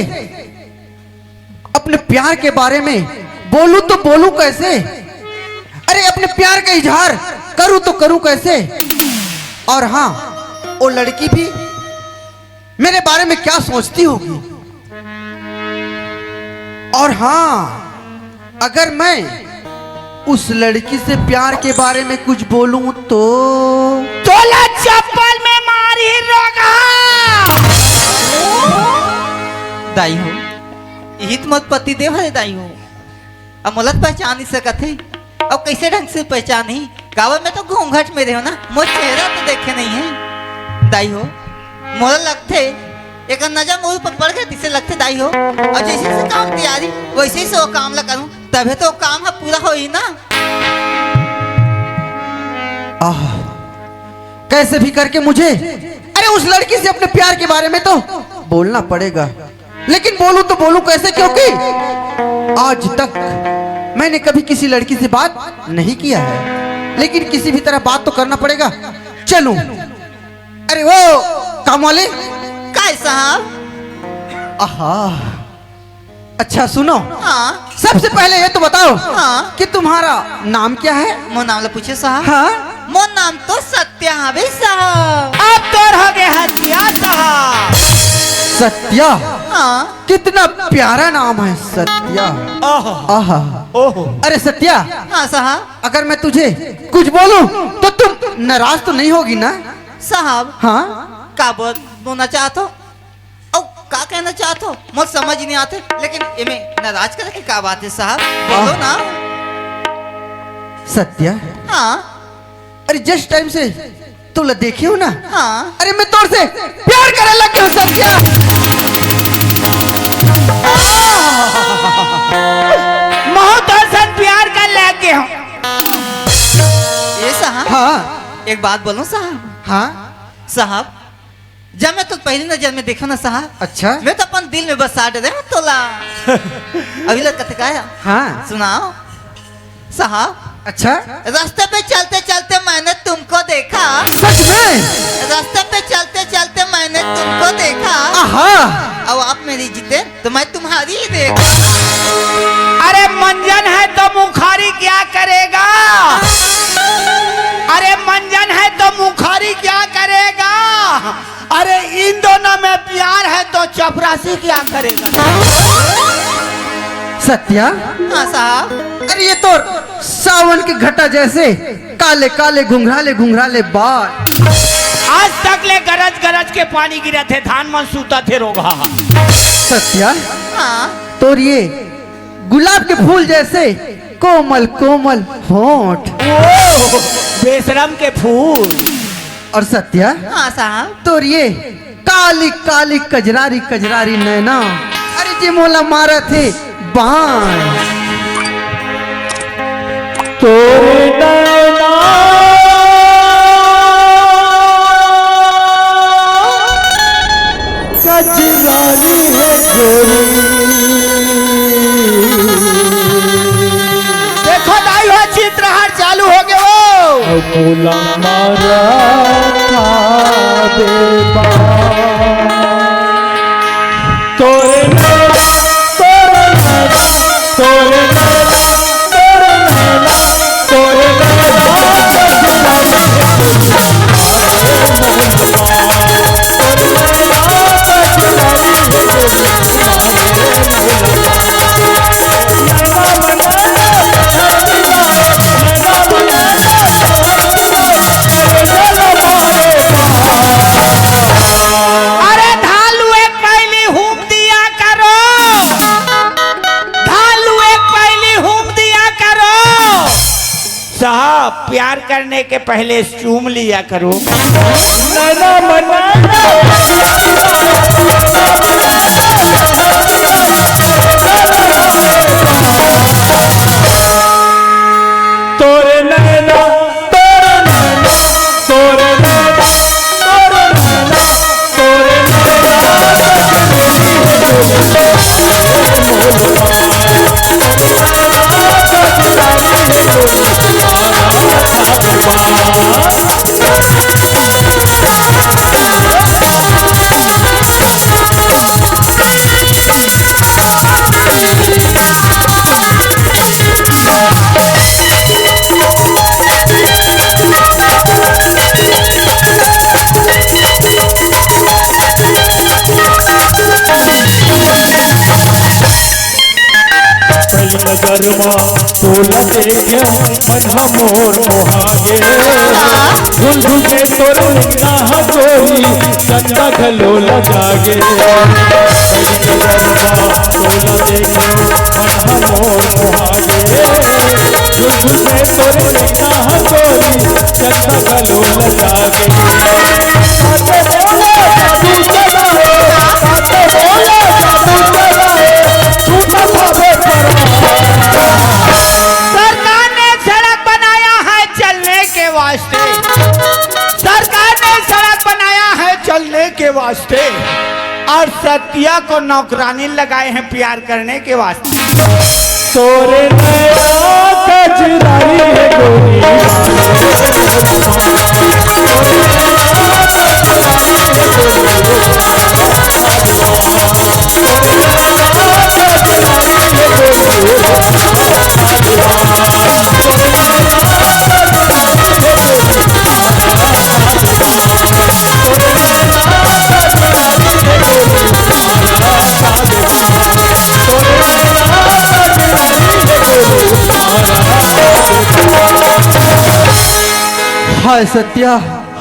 अपने प्यार के बारे में बोलूं तो बोलूं कैसे? अरे, अपने प्यार का इजहार करूं तो करूं कैसे? और हां, वो लड़की भी मेरे बारे में क्या सोचती होगी? और हां, अगर मैं उस लड़की से प्यार के बारे में कुछ बोलूं तो? तोला चप्पल में मारही रोगहा। दाई हो, इही तो मोर पति देव हरे दाई हो। अब मोला तो पहचान नहीं सकत हे। अब कैसे ढंग से पहचानही? काबर मैं तो घूंघट में रहेंव ना, मोर चेहरा तो देखे नहीं है। दाई हो, मोला लगथे एकर नजर मोर ऊपर पड़ गए, तिसे लगथे दाई हो। अउ जैसे से काम तियारी, वैसे ही से वो काम ला करूं, तभे तो वो काम ह पूरा होही ना। आह, कैसे भी करके मुझे, अरे, उस लड़की से अपने प्यार के बारे में तो बोलना पड़ेगा, लेकिन बोलूं तो बोलूं कैसे, क्योंकि आज तक मैंने कभी किसी लड़की से बात नहीं किया है, लेकिन किसी भी तरह बात तो करना पड़ेगा। चलूं? अरे वो काम वाले। काय साहब? आहा, अच्छा सुनो। हाँ। सबसे पहले ये तो बताओ हाँ। कि तुम्हारा नाम क्या है? मोर नाम ला पूछे साहब। हाँ। मोर नाम तो सत्या हवे साहब। अब तोर हो गए हत्या साहब। सत्या? हाँ। कितना प्यारा नाम है सत्या। आहा। आहा। ओहो। अरे सत्या, हाँ साहब। अगर मैं तुझे कुछ बोलूं तो तुम नाराज तो नहीं होगी ना? साहब। हाँ। का बोल, बोलना चाहत हो? अउ का कहना चाहत हो? मोर समझ नहीं आते, लेकिन एमे नाराज करे के का बात है साहब? बोलो ना। सत्या। हाँ। अरे, जिस टाइम से तोला देखे हों ना, हाँ। अरे, मैं तोर से प्यार करे लग गए हों, सत्या। महूं तोर सन प्यार करे लग गए हों। ए साहब। हाँ। एक बात बोलूं साहब? हाँ। साहब, जब मैं तो पहली नजर में देखेंव ना साहब, अच्छा। मैं तो अपन दिल में बसा डरे हों तोला। अभी लग कथे का? हाँ। सुनाओ साहब। अच्छा। रास्ते पे चलते चलते मैंने तुमको देखा। सच में? रास्ते पे चलते चलते मैंने तुमको देखा। आहा। अब आप मेरी जीते तो मैं तुम्हारी ही देखा। अरे मंजन है तो मुखारी क्या करेगा? अरे मंजन है तो मुखारी क्या करेगा? अरे इन दोनों में प्यार है तो चपरासी क्या करेगा? सत्या। हाँ साहब। अरे ये तो सावन के घटा जैसे काले काले घुंघराले घुंघराले बाल। आज तक ले गरज गरज के पानी गिरत हे, धान मन सूतत हे रोगहा। सत्या, हाँ। तोर ये गुलाब के फूल जैसे कोमल कोमल होंठ। ओ, बेशरम के फूल। और सत्या, हाँ साहब। तोर ये काली काली कजरारी कजरारी नैना, अरे जे मोला मारत हे बाण। तोरे नैना कजरारी हे गोरी। देखो दाई हो, चित्रहार चालू हो गए हो। अब बोला मारा था बेबा। तोरे नैना, तोरे नैना, तोरे नैना, तोरे नैना, तोरे नैना। अरे धालू एक पहली हूम दिया करो, धालू एक पहली हूम दिया करो। साहब, प्यार करने के पहले चूम लिया करो। नैना मना। तोरे नैना, तोरे नैना, तोरे नैना, तोरे नैना, तोरे नैना। पहली नजर मा तोला देखे मन ह मोर मोहागे। झुलझुले तोर नैना ह गोरी, चंदा घलो लजागे। पहली नजर मा तोला देखे मन ह मोर मोहागे। झुलझुले तोर नैना ह गोरी, चंदा घलो लजागे। सरकार ने सड़क बनाया है चलने के वास्ते, सरकार ने सड़क बनाया है चलने के वास्ते, और सत्या को नौकरानी लगाए हैं प्यार करने के वास्ते। तोरे नैना कजरारी है गोरी। हाय सत्या,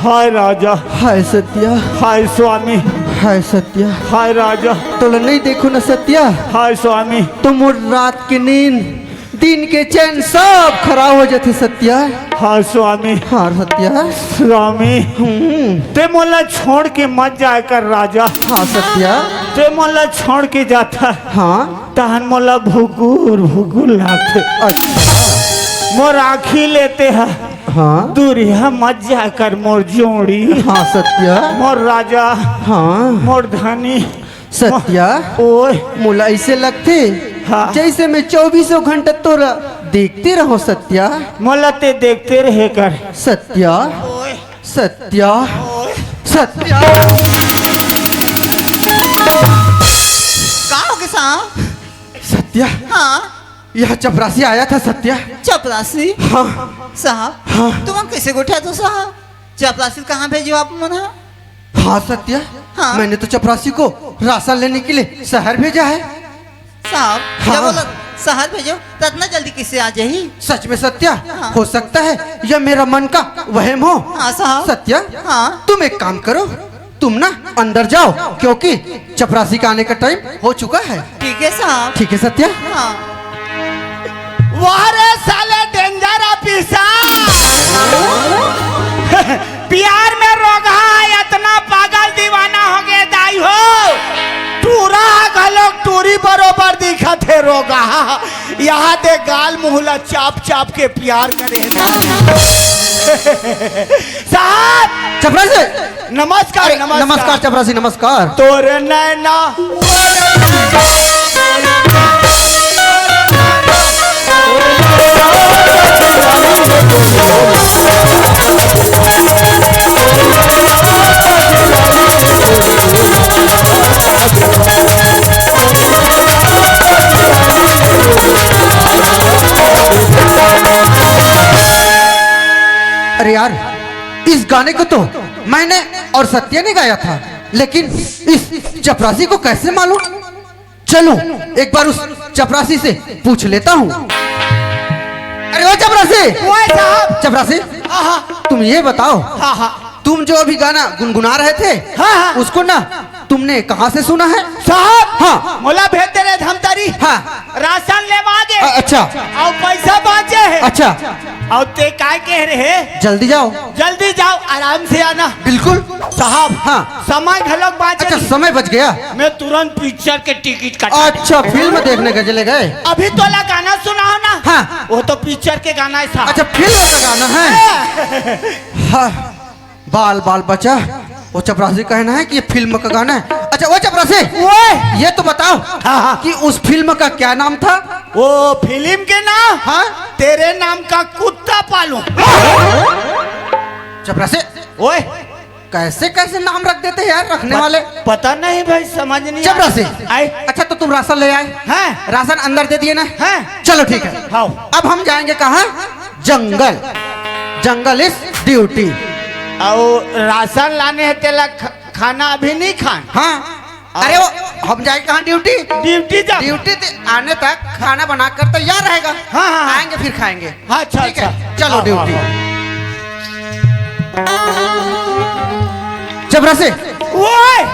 हाय राजा। हाय सत्या। हाय स्वामी। हाय सत्या। हाय राजा। तोला नहीं देखो ना सत्या। हाय स्वामी। तो मोर रात के नींद, दिन के चैन सब खराब हो जाथे सत्या। हाँ स्वामी। हाँ सत्या। स्वामी। हम्म। ते मोला छोड़ के मत जाए कर राजा। हाँ सत्या। ते मोला छोड़ के जाथा। हाँ। तहन मोला भुगुर भुगुर लागथे। अच्छा। मोर आँखी लेते ह। हाँ। दूरिहा मत जाए कर मोर जोड़ी। हाँ सत्या। मोर राजा। हाँ। मोर धनी। सत्या, ओए। मोला ऐसे लगथे, हाँ। जैसे मैं चौबीसों घंटा तोरा देखते रहो सत्या। मोला ते देखते रहे कर। सत्या, ओए। सत्या, ओए। सत्या। का हो गया साहब? सत्या। हाँ। यह चपरासी आया था सत्या। चपरासी? हाँ। साहब, हाँ। तुमन कैसे गोठियाथो साहब? चपरासी कहाँ भेजो आप मन ह? हाँ सत्या, हाँ। मैंने तो चपरासी को राशन लेने के लिए शहर भेजा है। साहब, हाँ। जब बोला शहर भेजो, तो इतना जल्दी किसे आ जाही? सच में सत्या, हाँ। हो सकता है यह मेरा मन का वहम हो। हाँ साहब। सत्या, हाँ। तुम एक काम करो, तुम ना अंदर जाओ, क्योंकि चपरासी का आने का टाइम हो चुका है। ठीक है साहब। ठीक है सत्या। हाँ। वाह रे साले डेंजर ऑफिसर। प्यार में रोगहा इतना पागल दीवाना हो गए दाई हो। टूरा घलोक टूरी बरोबर दिखत हे रोगहा। यहाँ दे गाल मुहला चाप चाप के प्यार करे हे। साहब। चपरासी। नमस्कार, अरे, नमस्कार। नमस्कार चपरासी, नमस्कार। तोरे नैना। अरे यार, इस गाने को तो मैंने और सत्या ने गाया था, लेकिन इस चपरासी को कैसे मालूम? चलो, एक बार उस चपरासी से पूछ लेता हूँ। अरे ओ चपरासी! ओए साहब! चपरासी, हाँ, हाँ। तुम ये बताओ, हाँ, हाँ। तुम जो अभी गाना गुनगुना रहे थे, हाँ, हाँ। उसको ना तुमने कहाँ से सुना है? साहब, हाँ। मोला भेज दे रहे धमतरी। हाँ। राशन लेवा गे। अ-, अच्छा। अउ पैसा बाँचे हे। अच्छा। अउ ते काय कह रहे हे? जल्दी जाओ। जल्दी जाओ, आराम से आना। बिल्कुल। साहब, हाँ। समय घलोक बाँचे अच्छा, नहीं। समय बच गया। मैं तुरंत पिक्चर के टिकट कटा। अच्छा, फिल्म देखने के चले गए? अभी तोला गाना सुनाओ ना। हाँ। वो तो पिक्चर के गाना है साहब। अच्छा, फिल्म का गाना है। हाँ। हाँ। बाल बाल बच्चा, वो चपरासी कहना है कि ये फिल्म का गाना है। अच्छा वो चपरासी, ओए! ये तो बताओ हाँ, हाँ। कि उस फिल्म का क्या नाम था? वो फिल्म के नाम? हाँ? तेरे नाम का कुत्ता पालूं। चपरासी, ओए! कैसे कैसे नाम रख देते हैं यार रखने वाले। पता नहीं भाई, समझ नहीं चपरासी। आए। अच्छा तो तुम राशन ले आए? हाँ। राशन अंदर दे दिए ना? हाँ। चलो ठीक है। हाँ। अब हम जाएंगे कहाँ? जंगल। जंगल is duty। अउ राशन लाने हे तेला ख-, खाना अभी नहीं खान। हाँ। अरे वो हम जाएंगे कहाँ? ड्यूटी। ड्यूटी जा। ड्यूटी से आने तक खाना बना कर तैयार रहेगा। हाँ, हाँ, हाँ। आएंगे फिर खाएंगे। हाँ, अच्छा, ठीक है, अच्छा। चलो हाँ, ड्यूटी। हाँ, हाँ। चपरासी, ओए!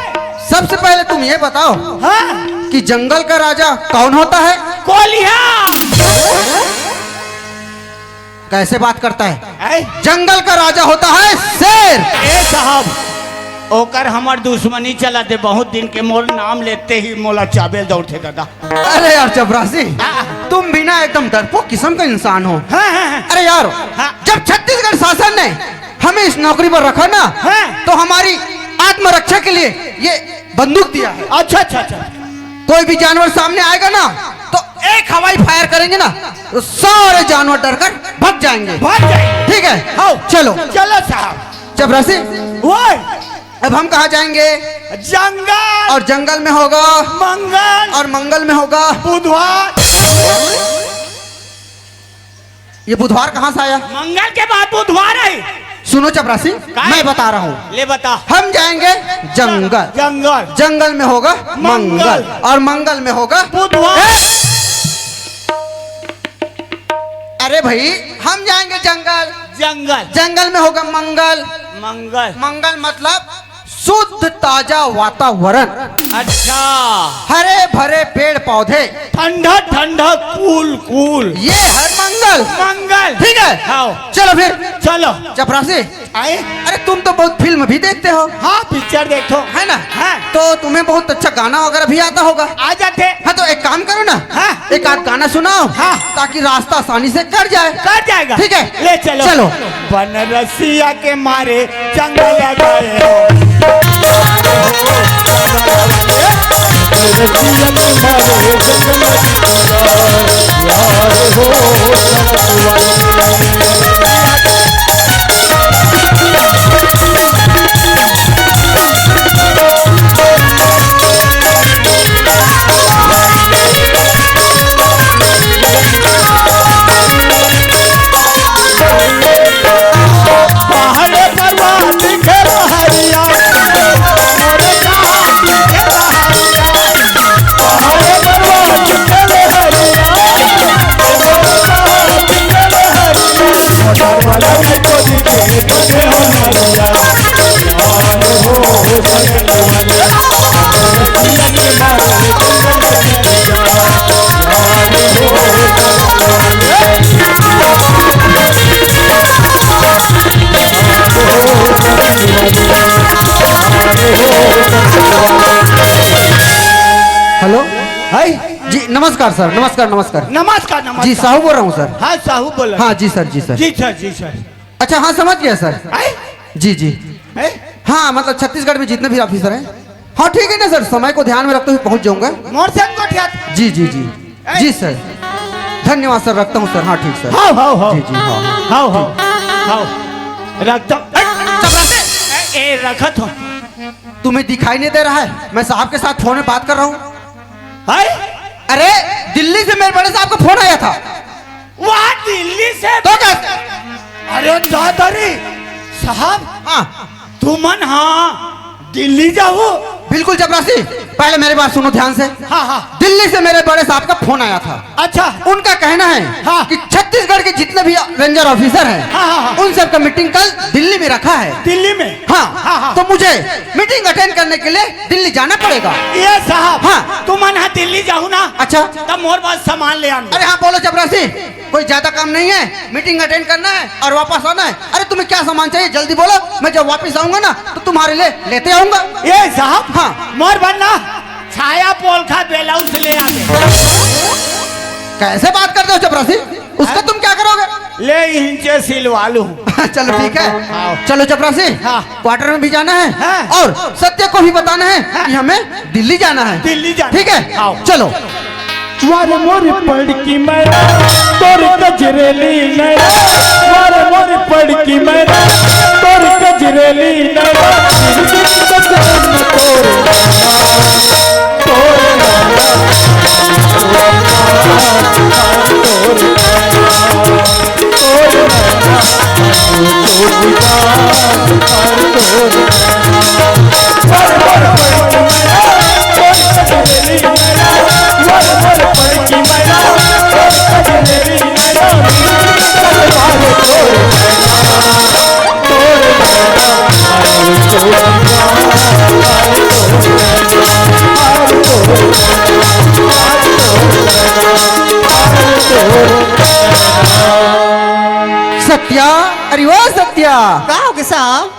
सबसे पहले तुम ये बताओ हाँ? कि जंगल का राजा कौन होता है? कोलिया। कैसे बात करता है? ऐ? जंगल का राजा होता है शेर। ए साहब, ओकर हमर दुश्मनी चलत हे, बहुत दिन के। मोर नाम लेते ही मोला चाबेल दौड़थे दादा। अरे यार चपरासी, हाँ। तुम भी ना एकदम डरपोक किस्म का इंसान हो। हाँ, हाँ, हाँ। अरे यार, हाँ। जब छत्तीसगढ़ शासन ने हमें इस नौकरी पर रखा ना, हाँ। तो हमारी आत्मरक्षा के लिए ये बंदूक दिया है। अच्छा, अच्छा, अच्छा। कोई भी जानवर सामने आएगा ना, तो एक हवाई फायर करेंगे ना, तो सारे जानवर डरकर भाग जाएंगे। भाग जाएंगे। ठीक है? आओ। चलो। चलो साहब। चपरासी, ओए! अब हम कहाँ जाएंगे? जंगल। और जंगल में होगा मंगल। और मंगल में होगा बुधवार। ये बुधवार कहाँ से आया? मंगल के बाद बुधवार है। सुनो चपरासी, काय? मैं बता रहा हूँ। ले बता। हम जाएंगे जंगल। जंगल। जंगल में होगा मंगल। मंगल। और मंगल में होगा बुधवार। ए! अरे भाई, हम जाएंगे जंगल। जंगल। जंगल में होगा मंगल। मंगल। मंगल मतलब शुद्ध ताजा वातावरण। अच्छा। हरे भरे पेड़ पौधे। ठंडा ठंडा कूल कूल। ये है मंगल। मंगल। ठीक है? हाँ। चलो फिर। चलो। चपरासी। आए? अरे तुम तो बहुत फिल्म भी देखते हो। हाँ, पिक्चर देखो। है ना? हाँ। तो तुम्हें बहुत अच्छा गाना वगैरह भी आता होगा। आ जाते। हाँ, तो एक काम करो ना। हाँ। एक आध गाना सुनाओ। हाँ। ताकि रास्ता आसानी से कट जाए। कट जाएगा। ठीक है? ले चलो। चलो। बनरसिया के मारे जंगल गए हो। नमस्कार सर, नमस्कार, नमस्कार। नमस्कार, नमस्कार। जी, साहू बोल रहा हूँ सर। हाँ, साहू बोल रहा हूँ। हाँ, जी सर, जी सर। जी सर, जी सर। अच्छा, हाँ, समझ गया सर। आए? जी, जी। हैं? हाँ, मतलब छत्तीसगढ़ में जितने भी ऑफिसर हैं। हाँ, ठीक है ना सर, समय को ध्यान में रखते हुए पहुँच जाऊँगा। मोर संग गोठियात। जी, जी, जी। ए? जी सर, धन्यवाद सर, रखता हूँ सर। हाँ, ठीक सर। हाव, हाव, हाव। जी, जी, हाँ, हाँ। हाव, हाव। हाव। रखता हूँ। ए, चपरासी! ए, ए, रखत हूँ। तुम्हें दिखाई नहीं दे रहा है? मैं साहब के साथ फोन में बात कर रहा हूँ। हाय? अरे, दिल्ली से मेरे बड़े साहब का फोन आया था। वाह, दिल्ली से? तो क्या? अरे दादा रे, साहब, हाँ। तुमन हाँ दिल्ली जाहू? बिल्कुल चपरासी, पहले मेरी बात सुनो ध्यान से। हाँ, हाँ। दिल्ली से मेरे बड़े साहब का फोन आया था। अच्छा। उनका कहना है हाँ। कि छत्तीसगढ़ के जितने भी रेंजर ऑफिसर हैं, हाँ, हाँ, हाँ। उन सबका मीटिंग कल दिल्ली में रखा है। दिल्ली में? हाँ। हाँ, हाँ। तो मुझे मीटिंग अटेंड करने के लिए दिल्ली जाना पड़ेगा। ये साहब, हाँ। तुमन हा दिल्ली जाहू ना, अच्छा। तब मोर बर सामान ले आना। अरे हाँ, बोलो चपरासी, कोई ज्यादा काम नहीं है, मीटिंग अटेंड करना है और वापस आना है। अरे तुम्हें क्या सामान चाहिए, जल्दी बोलो, मैं जब वापस आऊंगा ना तो तुम्हारे लिए लेते आऊंगा। ये साहब, हाँ। मोर बर ना छाया पोलखा ब्लाउज ले आना। कैसे बात करते हो चपरासी? उसका हाँ? तुम क्या करोगे? ले इंचे सिलवा लूं। चलो ठीक है। हाँ। चलो चपरासी, हाँ। क्वार्टर में भी जाना है हाँ। और सत्या को भी बताना है हाँ। कि हमें दिल्ली जाना है। दिल्ली जाना ठीक है? हाँ। चलो। वार मोर पड़की मैना, तोर गजरेली नैना। वार मोर पड़की मैना, तोर गजरेली नैना। तोर सत्या, अरे वो सत्या। का हो गया साहब?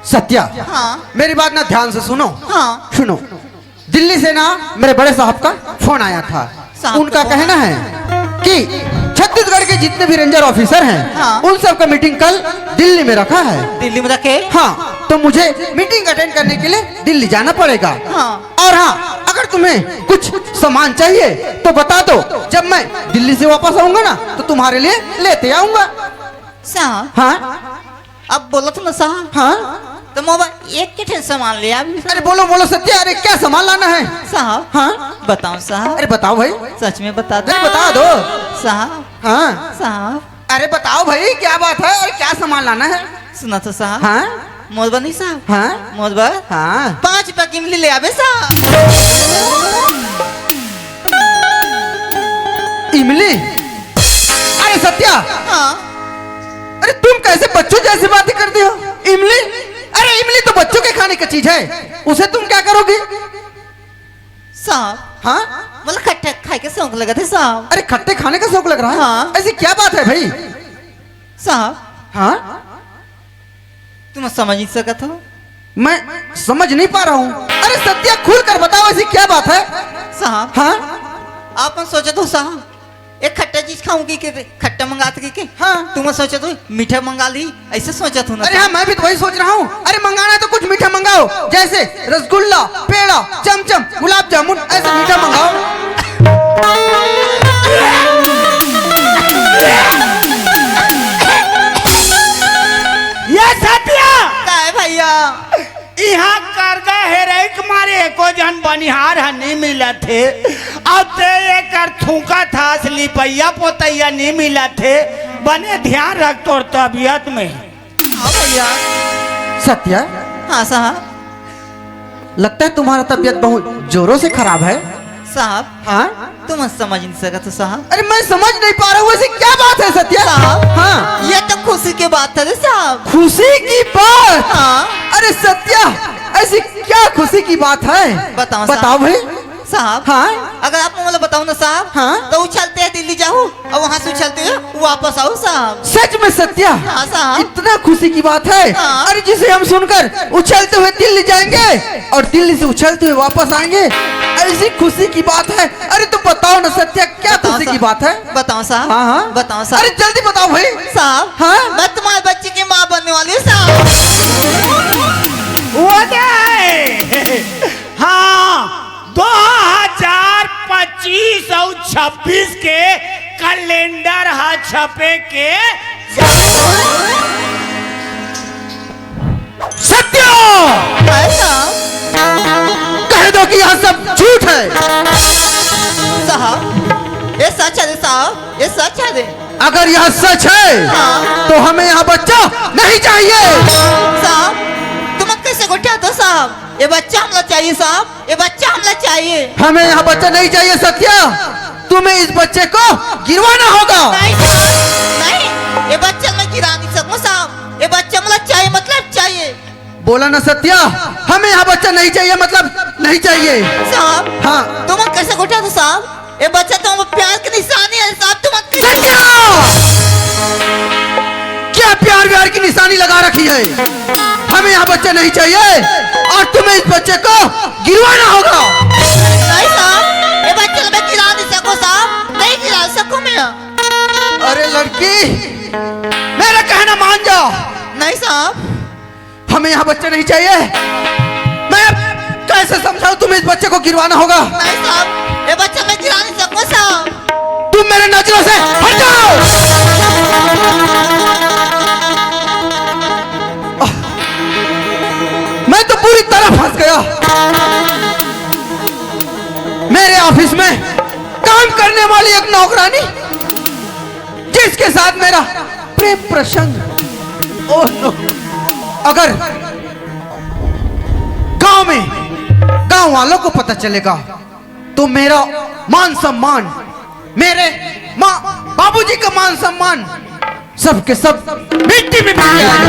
सत्या, हाँ। मेरी बात ना ध्यान से सुनो। हाँ। सुनो, दिल्ली से ना मेरे बड़े साहब का फोन आया था। साहब उनका का कहना है कि छत्तीसगढ़ के जितने भी रेंजर ऑफिसर हैं, हाँ। उन सब का मीटिंग कल दिल्ली में रखा है। दिल्ली में रखे? हाँ, तो मुझे मीटिंग अटेंड करने के लिए दिल्ली जाना पड़ेगा। हाँ। और हाँ, अगर तुम्हें कुछ सामान चाहिए तो बता दो, जब मैं दिल्ली से वापस आऊंगा ना तो तुम्हारे लिए लेते आऊंगा। साहब। हाँ। अब बोलत ना साहब। हाँ। तो मोबाइल एक के ठे सामान ले आ भी। अरे बोलो, बोलो सत्या, अरे क्या सामान लाना है? साहब। हाँ। बताओ साहब। अरे बताओ भाई। सच में बता दो। अरे बता दो। साहब। हाँ। साहब। अरे बताओ भाई, क्या बात है और क्या सामान लाना है? सुना तो साहब। हाँ। मोर बर नहीं साहब। हाँ। मोर बर हाँ। पाँच रुपया की इमली ले आबे साहब। इमली? अरे सत्या। हाँ। अरे तुम कैसे बच्चों जैसी बातें करती हो? इमली? अरे इमली तो बच्चों के खाने की चीज है, उसे तुम क्या करोगी? साहब। हाँ? मतलब खट्टा खाए के शौक लगत हे साहब। अरे खट्टे खाने का शौक लग रहा है? हाँ। ऐसी क्या बात है भाई? साहब। हाँ? तुम समझ नहीं सकत हो। मैं समझ नहीं पा रहा हूँ। अरे सत्या, खुल कर बताओ, ऐसी क्या बात है? साहब। हाँ? आप मन सोचत हो साहब, एक खट्टा चीज खाऊंगी के, खट्टा मंगात की के? हाँ। तुम सोचत हो मीठा मंगा ली, ऐसे सोचत हो ना अरे साहब? हाँ, मैं भी तो वही सोच रहा हूँ। अरे मंगाना है तो कुछ मीठा मंगाओ, जैसे रसगुल्ला, पेड़ा, चमचम, गुलाब जामुन, ऐसे मीठा मंगाओ। ये सत्या! का है भैया? इहाँ करगा हेरई के मारे एको झन बनिहार ह नी मिलत हे। अउ ते एकर थूकत हस, लिपइया पोतइया नी मिलत हे। बने ध्यान रख तोर तबियत में। हाँ भैया। सत्या। हाँ साहब। लगता है तुम्हारा तबियत बहुत जोरों से खराब है। साहब। हाँ? तुम समझ नहीं सकत हो साहब। अरे मैं समझ नहीं पा रहा हूँ, ऐसी क्या बात है सत्या? साहब। हाँ। ये तो खुशी की बात है साहब। खुशी की बात? हाँ। अरे सत्या, ऐसी क्या खुशी की बात है? बताओ साहब। बताओ भाई। साहब, हाँ? अगर आप मोला बताओ ना साहब, हाँ? तो उछलते हुए दिल्ली जाहूँ और वहाँ से उछलते हुए वापस आऊँ साहब। सच में सत्या? हाँ साहब। इतना खुशी की बात है। हाँ। अरे, जिसे हम सुनकर उछलते हुए दिल्ली जाएंगे और दिल्ली से उछलते हुए वापस आएंगे, ऐसी खुशी की बात है। अरे, तो बताओ ना सत्या, क्या बताओ खुशी की साहब। बात है? बताओ साहब। हाँ, हाँ। बताओ साहब। अरे, जल्दी बताओ भाई। साहब, हाँ? मैं तुम्हारे बच्चे की माँ बनने वाली हूँ साहब। वो क्या है? हाँ, दो हजार पच्चीस अउ छब्बीस के कैलेंडर ह छपे के। सत्य! है साहब। कह दो कि यह सब झूठ है। साहब, ये सच है साहब, ये सच है। अगर यह सच है, हाँ। तो हमें यहाँ बच्चा नहीं चाहिए। साहब, तुम कैसे गोठियाथो साहब? ये बच्चा हमला चाहिए साहब, ये बच्चा हमला चाहिए। हमें यहाँ बच्चा नहीं चाहिए सत्या, तुम्हें इस बच्चे को गिरवाना होगा। नहीं साहब, नहीं, ये बच्चा मैं गिरा नहीं सकूँ साहब, ये बच्चा हमला चाहिए, मतलब चाहिए। बोला ना सत्या, हमें यहाँ बच्चा नहीं चाहिए, मतलब नहीं चाहिए। साहब, हाँ। तुम कैसे गोठियाथो साहब? ये बच्चा तो हम प्यार की निशानी है साहब, तुम सत्या! क्या प्यार व्यार की निशानी लगा रखी है? हमें यहाँ बच्चा नहीं चाहिए और तुम्हें इस बच्चे को गिरवाना होगा। नहीं साहब, ये बच्चा तो मैं गिरा नहीं सकूँ साहब, नहीं गिरा सकूँ मैं। अरे लड़की, मेरा कहना मान जाओ। नहीं साहब। हमें यहाँ बच्चा नहीं चाहिए। मैं अब कैसे समझाऊं तुम्हें, इस बच्चे को गिरवाना होगा। नहीं साहब, ये बच्चा मैं गिरा नहीं सकूँ साहब। तुम मेरे नजरों से हट जाओ। मैं तो पूरी तरह फंस गया। मेरे ऑफिस में काम करने वाली एक नौकरानी, जिसके साथ मेरा प्रेम प्रसंग, ओह नो, अगर गांव में, गांव वालों को पता चलेगा तो मेरा मान सम्मान, मेरे माँ बाबूजी का मान सम्मान, सबके सब मिट्टी में मिल जाएगा।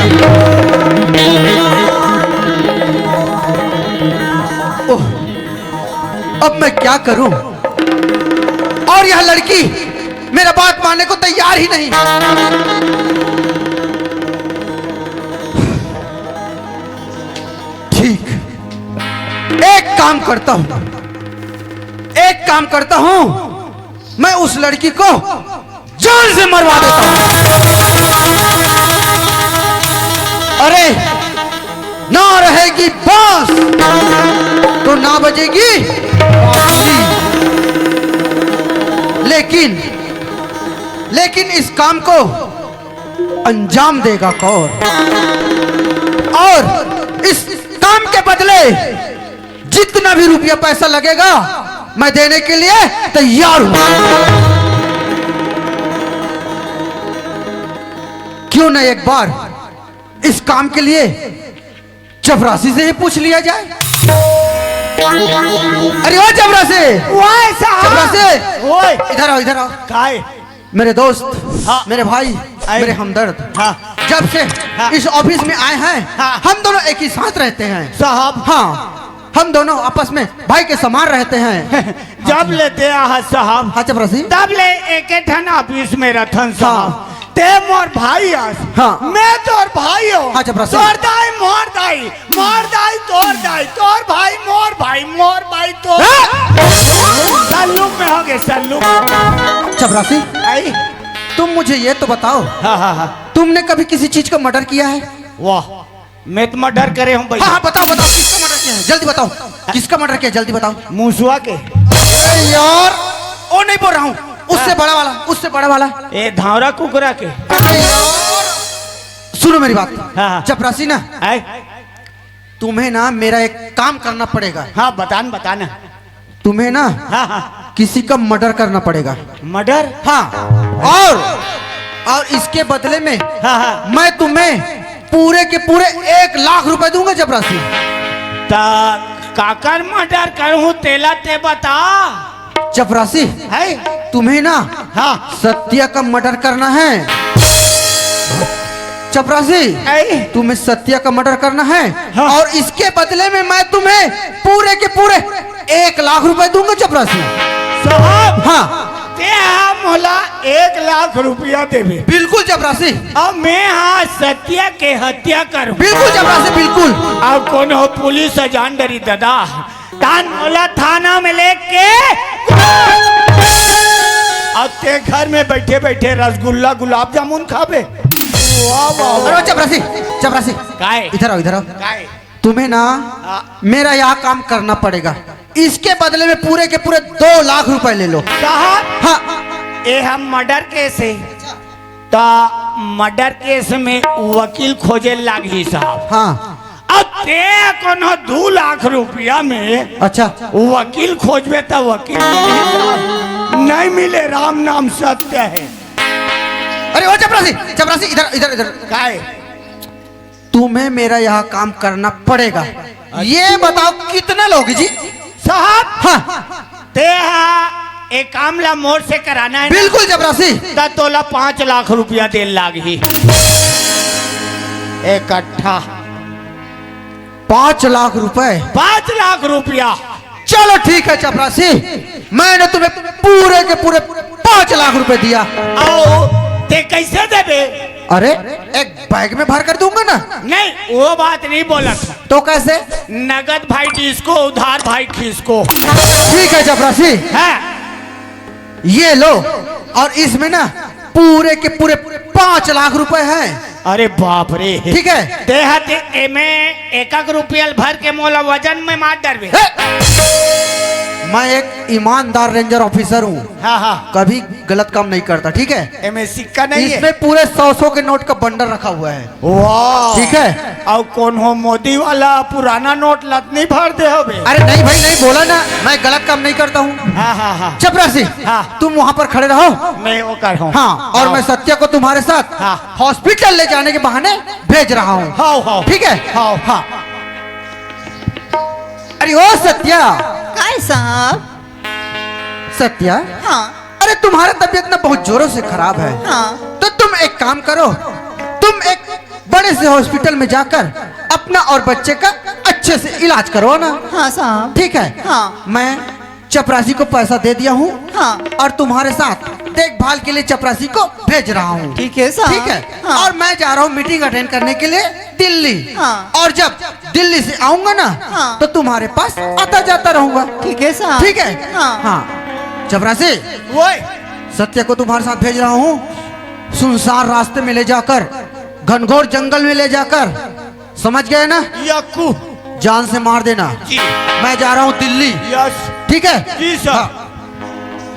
ओह, अब मैं क्या करूं? और यह लड़की मेरा बात मानने को तैयार ही नहीं। ठीक, एक काम करता हूं, एक काम करता हूं, मैं उस लड़की को जान से मरवा देता हूं। अरे, ना रहेगी बांस तो ना बजेगी बांसुरी। लेकिन, लेकिन इस काम को अंजाम देगा कौन? और इस काम के बदले जितना भी रुपया पैसा लगेगा, मैं देने के लिए तैयार हूं। क्यों ना एक बार इस काम के लिए चपरासी से ही पूछ लिया जाए। अरे ओ चपरासी, ओए साहब। चपरासी, ओए। इधर आओ, इधर आओ। काय? मेरे दोस्त, हाँ। मेरे भाई, आए। मेरे हमदर्द, हाँ। जब से हाँ। इस ऑफिस में आए हैं, हाँ। हम दोनों एक ही साथ रहते हैं। साहब। हाँ, हम दोनों आपस में भाई के समान रहते हैं। जब ले ते आहा साहब, हाँ, चपरासी। तब ले एके ठन ऑफिस में रथन साहब। हाँ। ते मोर भाई अस। हाँ। मैं तोर भाई हो। हाँ, चपरासी। तोर दाई, मोर दाई। मोर दाई, तोर दाई, तोर भाई, मोर भाई, मोर भाई, तोर। हाँ? सल्लूक में हो गए, सल्लूक। चपरासी, आई? तुम मुझे ये तो बताओ, हाँ, हाँ, हाँ। तुमने कभी किसी चीज का मर्डर किया है? वाह, मैं तो मर्डर करे हूँ भैया। हाँ, हाँ, बताओ, बताओ, किसका मर्डर किया है? जल्दी बताओ, किसका मर्डर किया है? जल्दी बताओ। मूसवा के। अरे यार, वो नहीं बोल रहा हूँ, उससे हाँ। बड़ा वाला, उससे बड़ा वाला। ए, धावरा कुकरा के। अरे यार, सुनो मेरी बात। हाँ, हाँ। चपरासी ना, आए? तुम्हें ना मेरा एक काम करना पड़ेगा। हाँ, बतान, बताना। तुम्हें ना हाँ, हाँ। किसी का मर्डर करना पड़ेगा। मर्डर? हाँ। और, और इसके बदले में हाँ, हाँ। मैं तुम्हें पूरे के पूरे एक लाख रुपए दूंगा, चपरासी। ता काकर मर्डर करूं, तेला ते बता। चपरासी, है? तुम्हें ना हाँ। सत्या का मर्डर करना है। चपरासी, ऐ? तुम्हें सत्या का मर्डर करना है हाँ। और इसके बदले में मैं तुम्हें पूरे के पूरे एक लाख रुपए दूंगा चपरासी। साहब, हाँ। ते हा मोला एक लाख रुपया देबे। बिल्कुल चपरासी। अउ मैं हा सत्या के हत्या करूं। बिल्कुल चपरासी, बिल्कुल। अउ कोनो पुलिस ह जान डरी ददा, तान मोला थाना में लेके, अउ ते घर में बैठे बैठे रसगुल्ला गुलाब जामुन खाबे। वाह, वाह, वाह। अरे चपरासी, चपरासी। काय? इधर आओ, इधर आओ। काय? तुम्हें ना हाँ। मेरा यहाँ काम करना पड़ेगा। इसके बदले में पूरे के पूरे दो लाख रुपए ले लो। साहब, हाँ। ए हम मर्डर केस हे, त मर्डर केस में वकील खोजे लागही साहब। हाँ। अब ते कोनो दू लाख रुपया में अच्छा। वकील खोजबे त वकील नहीं मिले, राम नाम सत्य हे। अरे ओ चपरासी, चपरासी, इधर, इधर, इधर। काय? तुम्हें मेरा यहाँ काम करना पड़ेगा। ये बताओ कितने लोग जी? साहब, हाँ। ते हा एक काम ला मोर से कराना हे ना, बिल्कुल चपरासी। त तोला पाँच लाख रुपया दे लागही। इकट्ठा। पाँच लाख रुपए? पाँच लाख रुपया। चलो ठीक है चपरासी, मैंने तुम्हें पूरे के पूरे पाँच लाख रुपए दिया। अउ ते कैसे देबे? अरे, एक बैग में भर कर दूंगा ना। नहीं, वो बात नहीं बोलत। तो कैसे? नगद भाई डिस्को, उधार भाई खिसको। ठीक है चपरासी, हाँ। ये लो, और इसमें ना पूरे के पूरे पाँच लाख रुपए हैं। अरे बाप रे। ठीक है। ते हा ते एमे एक एक रुपया ल भर के मोला वजन में मार डरबे। हे! मैं एक ईमानदार रेंजर ऑफिसर हूँ, हाँ, हाँ। कभी गलत काम नहीं करता, ठीक है? एमे सिक्का नहीं है? इसमें पूरे सौ सौ के नोट का बंडल रखा हुआ है। वाह। ठीक है। अउ कोनो मोदी वाला पुराना नोट ल त नहीं भर दे होबे? अरे नहीं भाई, नहीं बोला ना, मैं गलत काम नहीं करता हूँ। हाँ, हाँ, हाँ। चपरासी, हाँ। तुम वहाँ पर खड़े रहो। मैं वो कर हूँ। हाँ, और हाँ। मैं सत्या को तुम्हारे साथ हाँ। हॉस्पिटल ले जाने के बहाने भेज रहा हूँ। हाँ, हाँ। ठीक है? हाँ। हाँ। अरे ओ सत्या। काय साहब? सत्या। हाँ। अरे तुम्हारा तबीयत ना बहुत जोरों से खराब है। हाँ। तो तुम एक काम करो, तुम एक बड़े से हॉस्पिटल में जाकर अपना और बच्चे का अच्छे से इलाज करवाना। हाँ साहब। ठीक है? हाँ। मैं चपरासी को पैसा दे दिया हूँ हाँ। और तुम्हारे साथ देखभाल के लिए चपरासी को भेज रहा हूँ। ठीक है साहब। ठीक है? हाँ। और मैं जा रहा हूँ मीटिंग अटेंड करने के लिए दिल्ली। हाँ। और जब दिल्ली से आऊंगा ना हाँ। तो तुम्हारे पास आता जाता रहूंगा। ठीक है साहब। ठीक है? हाँ। हाँ। चपरासी, ओए। सत्या को तुम्हारे साथ भेज रहा हूँ, सुनसान रास्ते में ले जाकर, घनघोर जंगल में ले जाकर, समझ गए ना? यक्कू। जान से मार देना। जी। मैं जा रहा हूँ दिल्ली। यस। ठीक है? जी सर। हाँ।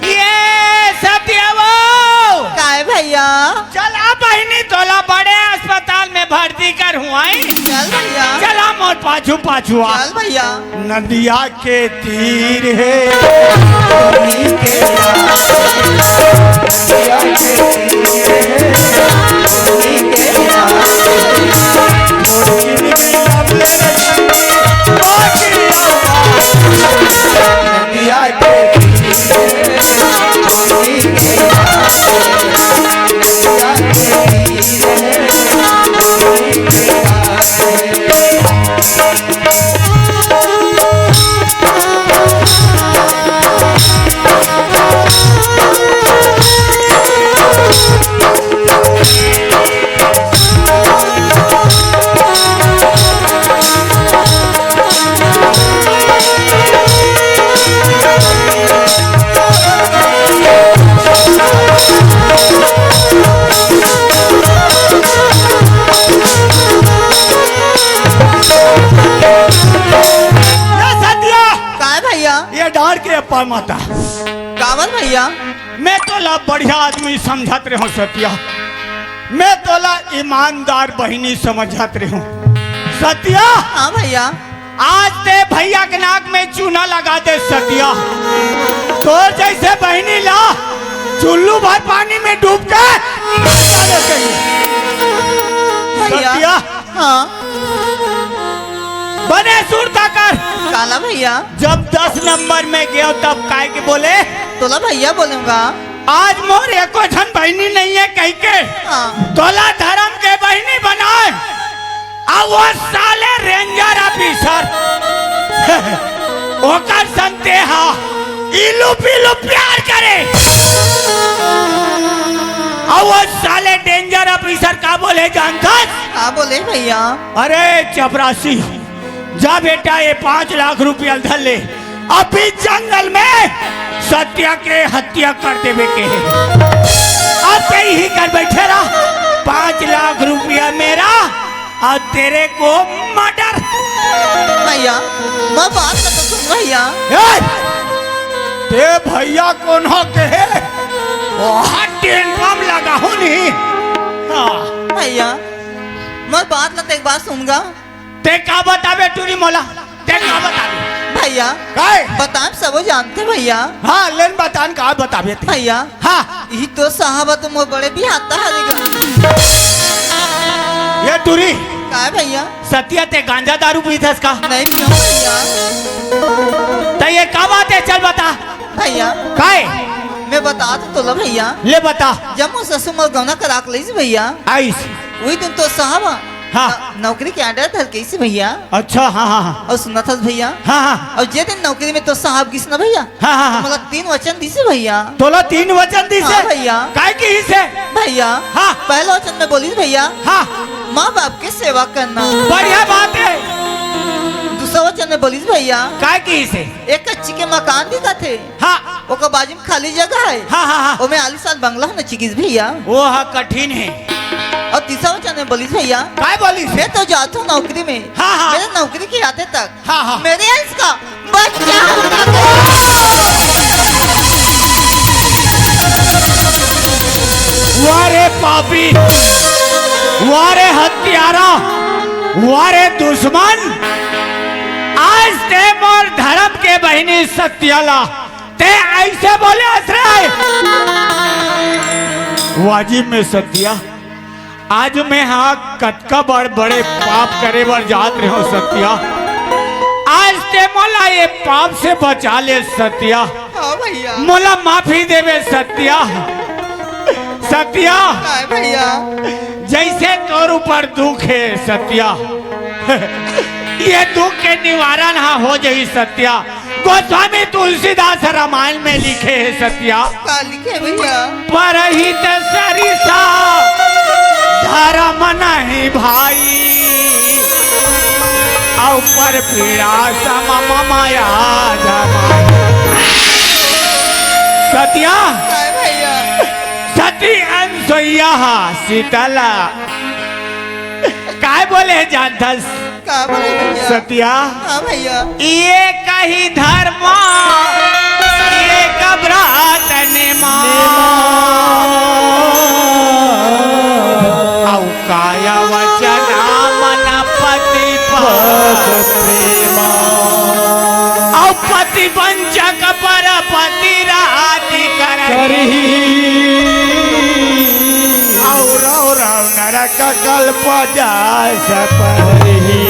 ये सत्या वो। काय भैया? चला बहिनी, तोला बड़े अस्पताल में भर्ती करहूँ, आई? चल भैया। चला मोर पाछू पाछू आ। चल भैया। नदिया के तीर हे, पानी के लाल। नदिया के तीर हे, पानी के लाल। ये सतिया! काय भैया? ये डांड़ के अप्पा माता। काबर भैया? मैं तोला बढ़िया आदमी समझत रेहेंव सतिया, मैं तोला ईमानदार बहिनी समझत रेहेंव सतिया। हाँ भैया। आज ते भैया के नाक में चूना लगा दे सतिया, तोर जइसे बहिनी ला चुल्लू भर पानी में डूब के मर जाना चाहिए। भैया। सतिया। हाँ। बने सुरता कर। काला भैया? जब दस नंबर में गेंव तब काय के बोलेंव? तोला भैया बोलेंव। आज मोर एको झन बहिनी नइ हे कहिके हाँ। तोला धरम के बहिनी बनाएंव। अउ वो साले रेंजर ऑफिसर ओकर संग तेहा इलू पिलू प्यार करे। अउ वो साले डेंजर ऑफिसर का बोले जानथस? का बोले भैया? अरे चपरासी, जा बेटा, ये पाँच लाख रुपया धर ले, अभी जंगल में सत्या के हत्या कर देवे के हे। अब ते इही कर बैठे रहा, पाँच लाख रुपया मेरा और तेरे को मर्डर। भैया, मोर बात ला तो सुन भैया। ए, ते भैया कोनो कहे? ओहा टेन बम लगा हो नहीं। हाँ। भैया, मोर बात ला तो एक बार सुन गा। ते का बताबे टूरी मोला? ते का बताबे? भैया, काय? बतान सबो जानथे भैया। हाँ, लेन बतान का बताबे ते? भैया, हाँ। इही तो साहब तो मोर बड़े बिहाता हरे गा। ये टूरी। काय भैया? सत्या ते गांजा दारू पीथस का? नहीं पियो भैया। त ये का बात हे? चल बता। भैया। काय? मैं बता तो तोला भैया। ले बता। जब मोर ससुर मोर गौना करा के लइस भैया। आइस। उही दिन तो साहब हाँ। न-, नौकरी के आर्डर धर के आइस भैया। अच्छा, हाँ, हाँ, हाँ। अउ सुनत हस भैया। हाँ, हाँ। अउ जे दिन नौकरी में तो साहब गिस ना भैया। हाँ, हाँ, हाँ। मोला तीन वचन दिस भैया। तोला तीन वचन दिस? हाँ भैया। काय किहिस हे? भैया। हाँ। पहला वचन में बोलिस भैया। हाँ। माँ बाप के सेवा करना। बढ़िया बात हे। दूसरा वचन में बोलिस भैया। काय किहिस हे? एक कच्ची के मकान दिखत हे। हाँ। ओकर बाजू में खाली जगह हे। हाँ, हाँ, हाँ। ओमे आलीशान बंगला होना चाहिए भैया। वो हा कठिन हे। अउ तीसरा वचन में बोलिस भैया। काय बोलिस? मैं तो जात हूँ नौकरी में। हाँ, हाँ। मेरे नौकरी के आते तक हाँ, हाँ। मेरे अंश का बच्चा होना चाहिए। वाह रे पापी, वाह रे हत्यारा, वाह रे दुश्मन, आज ते मोर धर्म के बहिनी सत्या ला ते अइसे बोले हस रे। वाजिब में सत्या, आज मैं हा कतका बड़ बड़े पाप करे बर जात रहे हो सत्या। आज ते मोला ये पाप से बचा ले सत्या। हाँ भैया। मोला माफी देवे सत्या। सत्या। काय भैया? जइसे तोर ऊपर दुख हे सत्या, ये दुख के निवारण हा हो जाही सत्या। गोस्वामी तुलसीदास रामायण में लिखे हे सत्या। का लिखे भैया? परहित सरिसा धर्म नहीं भाई, अउ पर पीड़ा सम मम या जमाई। सत्या। काय भैया? सती अनसुईया हा सीता ला काय बोले हे जानथस? का बोले भैया? सत्या। हाँ भैया। ये कही धर्म, ये का व्रत नेमा। नेमा। अउ काय वचन मन पति पत पत प्रेमा। अउ पति वंचक पर पति राति करही। करही। अउ रौ रौ नरक कल्प जाय सपरही।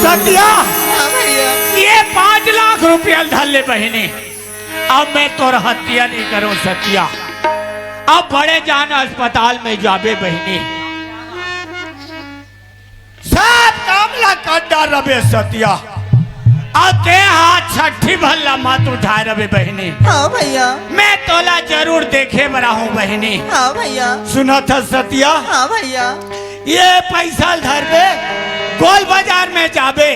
सत्या, हाँ भैया। ये पाँच लाख रुपया धर ले बहिनी, अब मैं तोर हत्या नहीं करूं सत्या। अब बड़े जान अस्पताल में जाबे बहिनी। सब काम ला कर डारबे सतिया। अउ ते हा छट्ठी भल्ला मत उठाए रबे बहिनी। हाँ भैया। मैं तोला जरूर देखे बर आहूं बहिनी। हाँ भैया। सुनत हस सतिया? हाँ भैया। ये पैसा ल धरबे, गोल बाजार में जाबे,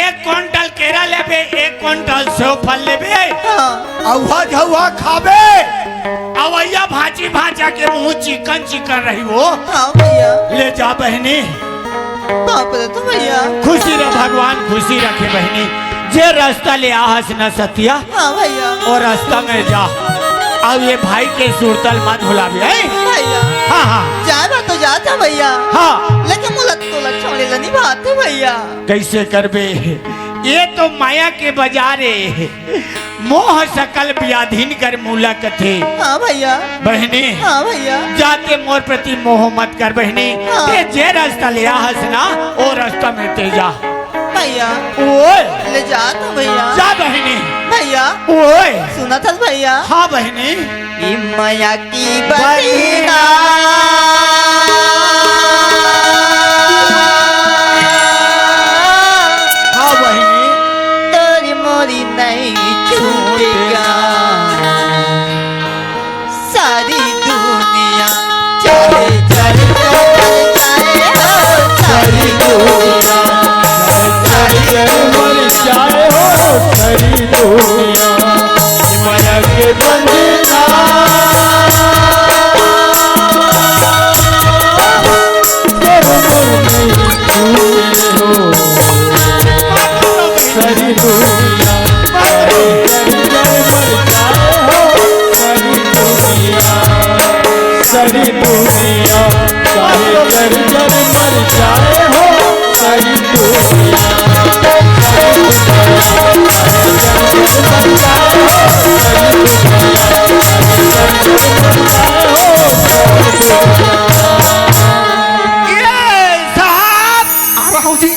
एक कुंटल केरा लेबे, एक कुंटल सेव फल लेबे। हाँ। अउहा झउहा खाबे, अवइया भांची भांचा के मुंह चिकन चिकन रही वो। हाँ भैया। ले जा बहिनी। बाप रे तो भैया। खुशी रह, भगवान खुशी रखे बहिनी। जे रास्ता ले आहस न सतिया, हाँ भैया। वो रास्ता में जा। अब ये भाई के सुरतल मत भुलाबे, हैं? भैया। हाँ, हाँ। जाए बा तो जात हे भैया। हाँ। लेकिन मोला तोला छोड़े ला नहीं भात हे भैया। कैसे करबे? ये तो माया के बाजार हे। मोह सकल व्याधिन कर मूला कथे। हाँ भैया। बहिनी। हाँ भैया। जाते मोर प्रति मोह मत कर बहिनी। हाँ। ते जे रास्ता ले आहस ना, वो रास्ता में ते जा। भैया। ओए। ले जा तो भैया। जा बहिनी। भैया। ओए। सुनत हस भैया? हाँ बहिनी। ई माया की बहिना। हाँ बहिनी। तोरी मोरी नहीं ये साहब, आ रहा हूँ जी।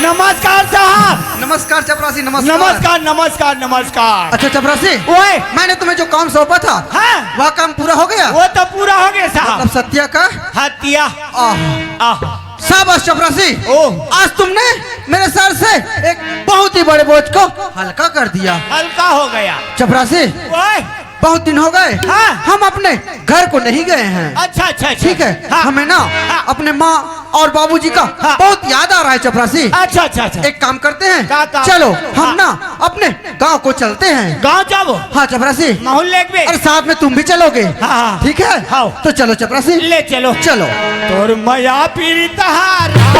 नमस्कार साहब। नमस्कार चपरासी, नमस्कार। नमस्कार, नमस्कार, नमस्कार। अच्छा चपरासी, ओए। मैंने तुम्हें जो काम सौंपा था, हाँ। वह काम पूरा हो गया? वो तो पूरा हो गया साहब। मतलब सत्या का? हत्या। आह। आह। शाबाश चपरासी। ओ। आज तुमने मेरे सर से एक बहुत ही बड़े बोझ को हल्का कर दिया। हल्का हो गया। चपरासी, ओए। बहुत दिन हो गए, हाँ। हम अपने घर को नहीं गए हैं। अच्छा, अच्छा, अच्छा। ठीक है, हाँ। हमें ना हाँ। अपने माँ और बाबूजी का हाँ। बहुत याद आ रहा है चपरासी। अच्छा, अच्छा, अच्छा। एक काम करते हैं, का काम? चलो हम हाँ। ना अपने गांव को चलते हैं। गांव जाबो? हाँ चपरासी। माहौल लेके बे? अरे साथ में तुम भी चलोगे? हाँ, हाँ। ठीक है? हाँ। तो चलो चपरासी। ले चलो। चलो। तोर मया पीड़ित हारा।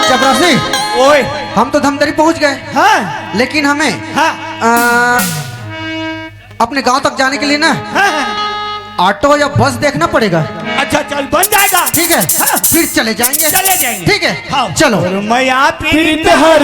चपरासी, ओए। हम तो धमतरी पहुंच गए, हाँ। लेकिन हमें हाँ। आ, अपने गांव तक जाने के लिए ना हाँ, हाँ। ऑटो या बस देखना पड़ेगा। अच्छा, चल, बन जाएगा। ठीक है, हाँ। फिर चले जाएंगे। चले जाएंगे। ठीक है, हाँ। चलो। और मैं आप पीड़ित हर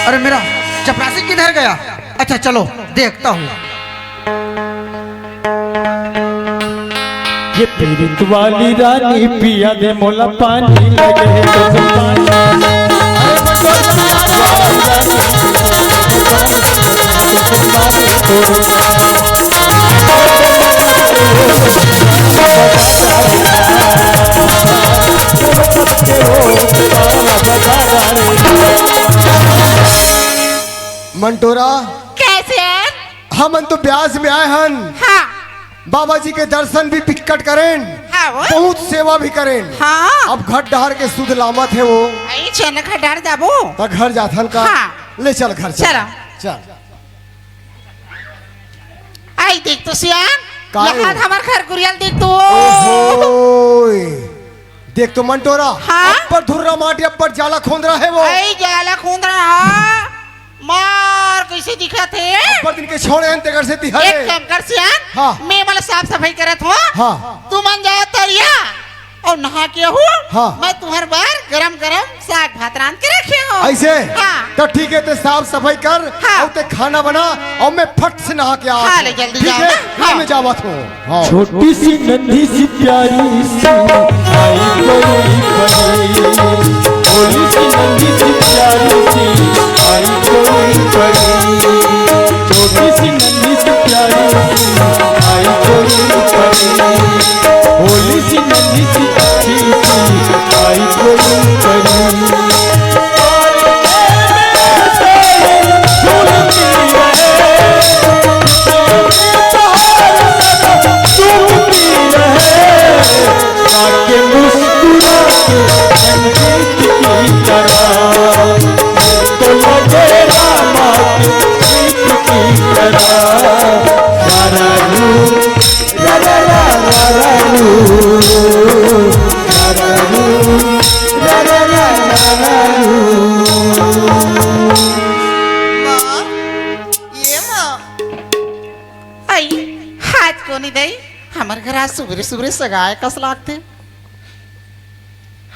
अरे, मेरा चपरासी किधर गया? अच्छा, चलो, देखता हूँ। ये पीरित वाली रानी, पिया दे मोला पानी, लगे हे तो पानी। मंटोरा, कैसे हैं? हमन तो ब्यास में आए हन। हाँ। बाबा जी के दर्शन भी पिक्कट करेन, हाँ वो। बहुत सेवा भी करेन। हाँ। अब घर डहर के सुध लामत हे वो। आई चल घर डहर जाबो। त घर जाथन का? हाँ। ले चल घर चल। चलो। चल। आई देख तो सियान, का हे यहाँ वो? हमर घर कुरिया ल देख तो। ओहोय। देख तो मंटोरा, हाँ? अब्बड़ धुर्रा माटी, अब्बड़ जाला खोंदरा हे वो। आई जाला खोंदरा, हाँ। मार कइसे दिखत हे? अब्बड़ दिन के छोड़े हन तेकर सेती हरे। एक काम कर सियान, हाँ। मैं मला साफ सफाई करत हों। हाँ। तुमन जाओ तरिया अउ नहा के आहू। हाँ। मैं तुम्हर बर गरम गरम साग भात रांध के रखे हों। अइसे? हाँ। त ठीक हे, तें साफ सफाई कर, हाँ। अउ तें खाना बना, अउ मैं फट से नहा के आत हों। हाँ, ले जल्दी ठीक जाओ हे? ना। हाँ। मैं जावत हों। हाँ। छोटी सी नन्ही सी प्यारी सी आई कोई परी, भोली सी नन्ही सी प्यारी सी आई कोई परी, छोटी सी नन्ही सी प्यारी सी आई कोई परी, भोली सी नन्ही सी प्यारी सी आई कोई परी। माँ, ये माँ। आई, हाथ कोनी दई, हमर घर आज सुबेरे सुबेरे सगाय कस लागथे।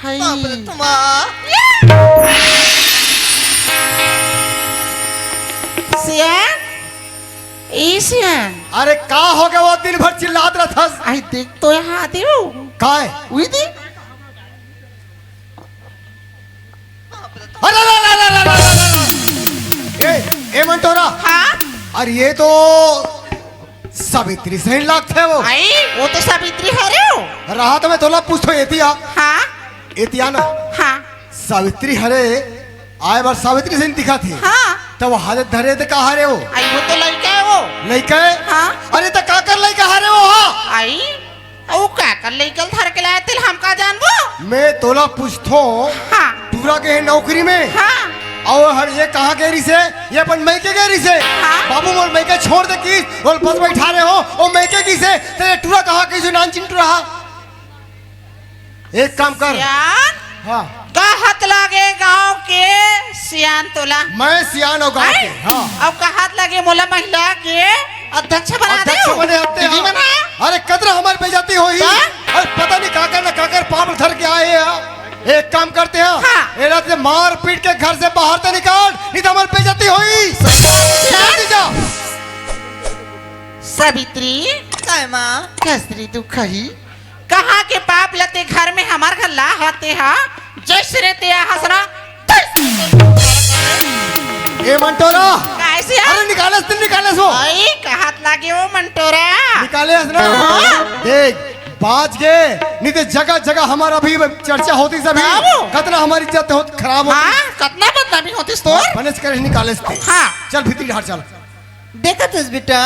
हाय। बाप रे, तुमा। सियान, ए सियान। अरे का हो गया वो दिन भर चिल्लात रहथस? आई देख तो यहाँ आते हो। काय? उही दे। अरे, अरे, अरे, अरे, अरे, अरे, अरे। ए, ए मंटोरा। हाँ? अरे ये तो सावित्री सही लागथे वो। आई, वो तो सावित्री हरे हो। रहा तो मैं तोला पूछथों एतिया। हाँ? एतिया ना। हाँ। सावित्री हरे, आय बर सावित्री सही दिखत हे। हाँ। त वो हालत धरे त का हरे वो? आई, वो तो लइका हे वो। लइका हे? हाँ। अरे त काकर लइका हरे वो, हाँ? आई, अउ काकर लइका ल धर के लाय तेला हम का जानबो? मैं तोला पूछथों, हाँ। टूरा गे हे नौकरी में। हाँ। अउ हर ये कहाँ गे रिहिसे? ये अपन मइके गे रिहिसे। हाँ। बाबू मोर मइके छोड़ दे किस, ओला बस बइठारे हों, ओ मइके गिसे, त ये टूरा कहाँ गे रिहिसे, नानचिन टूरा हा? एक काम कर। सियान? हाँ। कहत लागे गांव के सियान तोला। मैं सियान अउ गांव के, हैं? हाँ। अउ कहत लागे मोला महिला के अध्यक्ष बना दे। अध्यक्ष बने हते, दीदी हाँ। बना। अरे कतरा हमर बेइज्जती होही। का? अरे पता नहीं काकर ना काकर पाप धर के आए हे। एक काम करते हैं, हाँ। एला ते मार पीट के घर से बाहर त निकाल, नहीं त हमर बेइज्जती होही। जल्दी जा। सावित्री। काय माँ? कस रे तू कही? कहाँ के पाप ल ते घर में हमर घर लाय हस ते हा? जइसे रे ते आ हस ना, तइसे। ए मंटोरा। काय सियान? अरे निकालस, तैं निकालस वो। आई, कहत लागे वो मंटोरा। निकाले हस ना? हाँ। देख, बाच गे, नहीं ते जगह जगह हमर अभी चर्चा होतिस अभी। बाबू। कतना हमर इज्जत होत, खराब होतिस। हाँ, कतना बदनामी होतिस तोर। बनेच करे निकालेस ते। हाँ। चल भीतरी डहर चल। देखत हस बेटा,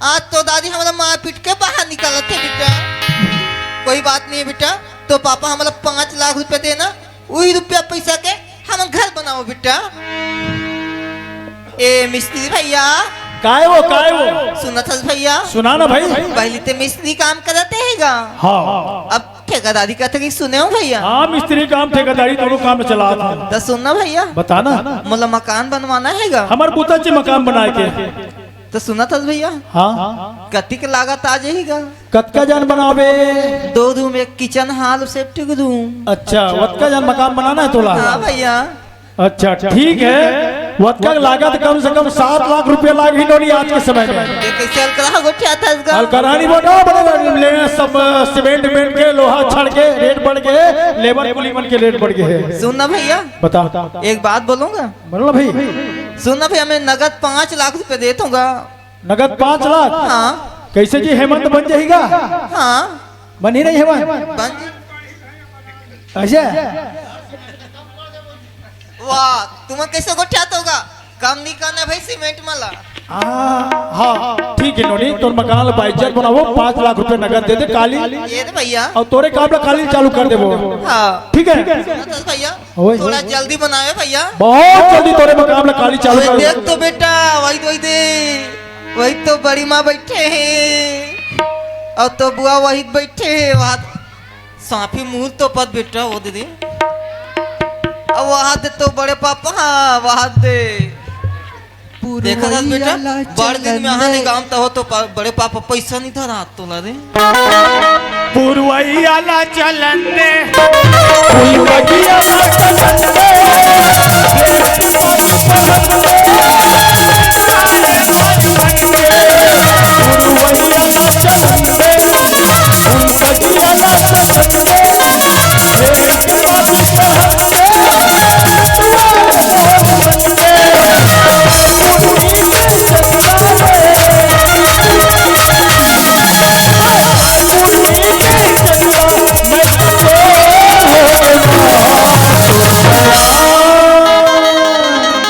आज तो दादी हमला मार पीट के बाहर निकालत हे बेटा। कोई बात नहीं हे बेटा, तो पापा हमला पाँच लाख रुपया दे ना, उही रुपया पैसा के हम घर बनाबो बेटा। ए मिस्त्री भैया। काय वो, काय वो? सुनत हस भैया? सुना ना भाई। पहिली ते मिस्त्री काम करत हे गा। हाँ। अब ठेकेदारी कथे कि सुने हो भैया? हाँ, मिस्त्री काम, ठेकेदारी दोनों काम में चला था। त सुन ना भैया। बता ना। मोला मकान बनवाना हे गा। हमर बुता चे मकान बनाए के। त सुनत हस भैया? हाँ। कतिक लागत आ जाही गा? कतका जन बनाबे? दो रूम, एक किचन हॉल, सेप्टिक रूम। अच्छा, वतका जन मकान बनाना हे तोला? हाँ भैया। अच्छा, ठीक हे। वतका लागत कम से कम सात लाख रुपया लागही नोनी आज के समय में। ये कइसे अलकरहा गोठियाथस गा? अलकरहा नहीं बोलो, बोलो, ले सब सीमेंट वेमेंट के, लोहा छड़ के रेट बढ़ गे, लेबर कुली मन के रेट बढ़ गे हे। सुन ना भैया। बता। एक बात बोलूं गा? बोल ना भाई। सुन ना भैया, मैं नगद पाँच लाख रुपया देत हूँ गा। नगद पाँच लाख? हाँ। कइसे जी, हेमंत बन जाही गा? हाँ। बनही नहीं हेमंत? बन जी। अच्छा। वाह, तुमन कइसे गोठियाथव गा? कम नहीं करना भाई सीमेंट मन ला। हाँ, हाँ, ठीक हे नोनी, तोर मकान ला बाइज्जत बनाबो, पाँच लाख रुपया नगद दे दे काली। ये दे भैया। अउ तोरे काम ला काली चालू कर देबो। हाँ। ठीक हे? सुनत हस भैया, ओए। थोड़ा जल्दी बनावे भैया। बहुत जल्दी तोरे मकान ला काली चालू ओए, कर देबो। देख तो बेटा, वही तो, वही दे, वही तो बड़ी माँ बइठे हे, अउ तो बुआ वही बइठे हे, वहाँ सांफी मुहूर्त तो पद बेटा, वो दे दे। अब वहाँ दे तो बड़े पापा, हाँ, वहाँ दे। देखत हस बेटा, बड़ दिन में आहा नहीं गाँव त हो तो पा-, बड़े पापा पैसा नहीं धरा तोला रे। पुरवैया ला चलन दे। पुरवैया ला चलन दे।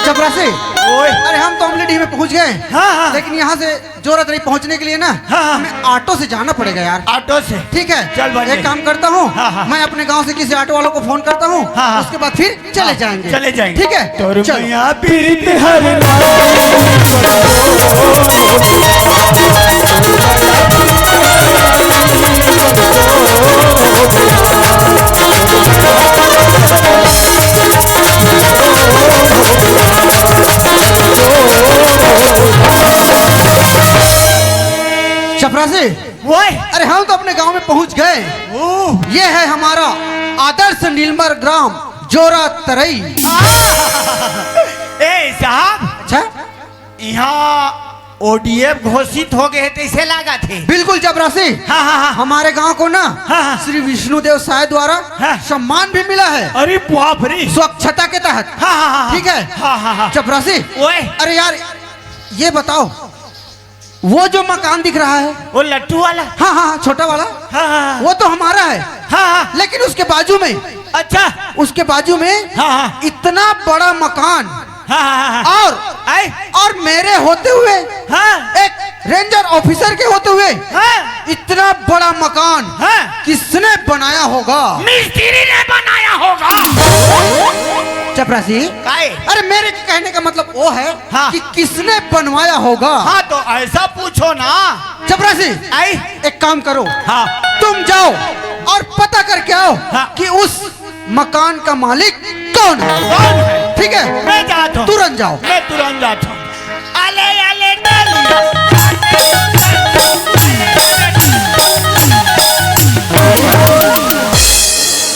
चपरासी, ओए। अरे हम तो अमलीडीह में पहुंच गए, हाँ, हाँ। लेकिन यहाँ से जोरातरई पहुंचने के लिए ना, हाँ, हाँ। हमें ऑटो से जाना पड़ेगा यार। ऑटो से? ठीक है, चल बन एक जाए। काम करता हूँ, हाँ, हाँ। मैं अपने गांव से किसी ऑटो वालों को फोन करता हूँ, हाँ, हाँ। उसके बाद फिर चले हाँ, जाएंगे। चले जाएंगे। ठीक है? तोर चलो। मैया पीरित हर चपरासी, ओए। अरे हम तो अपने गांव में पहुंच गए। ओह। ये है हमारा आदर्श नीलमर ग्राम, जोरा तरई। ए साहब। अच्छा? यहाँ ओडीएफ घोषित हो गए हे, तइसे लागत हे। बिल्कुल चपरासी। हाँ, हाँ, हाँ। हमारे गांव को ना हाँ, हाँ। श्री विष्णुदेव साय द्वारा हाँ। सम्मान भी मिला है। अरे बाप रे। स्वच्छता के तहत। हाँ, हाँ, हाँ, हाँ। ठीक है? हाँ, हाँ, हाँ। चपरासी। ओए। अरे यार, ये बताओ, वो जो मकान दिख रहा है, वो लट्टू वाला? हाँ, हाँ, हाँ, छोटा वाला। हाँ, हाँ, हाँ। वो तो हमारा है। हाँ, हाँ। लेकिन उसके बाजू में अच्छा। उसके बाजू में हाँ, हाँ। इतना बड़ा मकान। हाँ, हाँ, हाँ, हाँ। और, आई? और मेरे होते हुए, हाँ। एक रेंजर ऑफिसर के होते हुए, हाँ। इतना बड़ा मकान हाँ। किसने बनाया होगा? मिस्त्री ने बनाया होगा। चपरासी, काहे? अरे, मेरे कहने का मतलब वो है हाँ। कि किसने बनवाया होगा? हाँ, तो ऐसा पूछो ना। चपरासी, आई? एक काम करो, हाँ। तुम जाओ और पता करके आओ हाँ। कि उस मकान का मालिक कौन है। कौन है? ठीक है, मैं जाता हूँ। तुरंत जाओ। मैं तुरंत जाता हूँ। आले, आले, डालिया।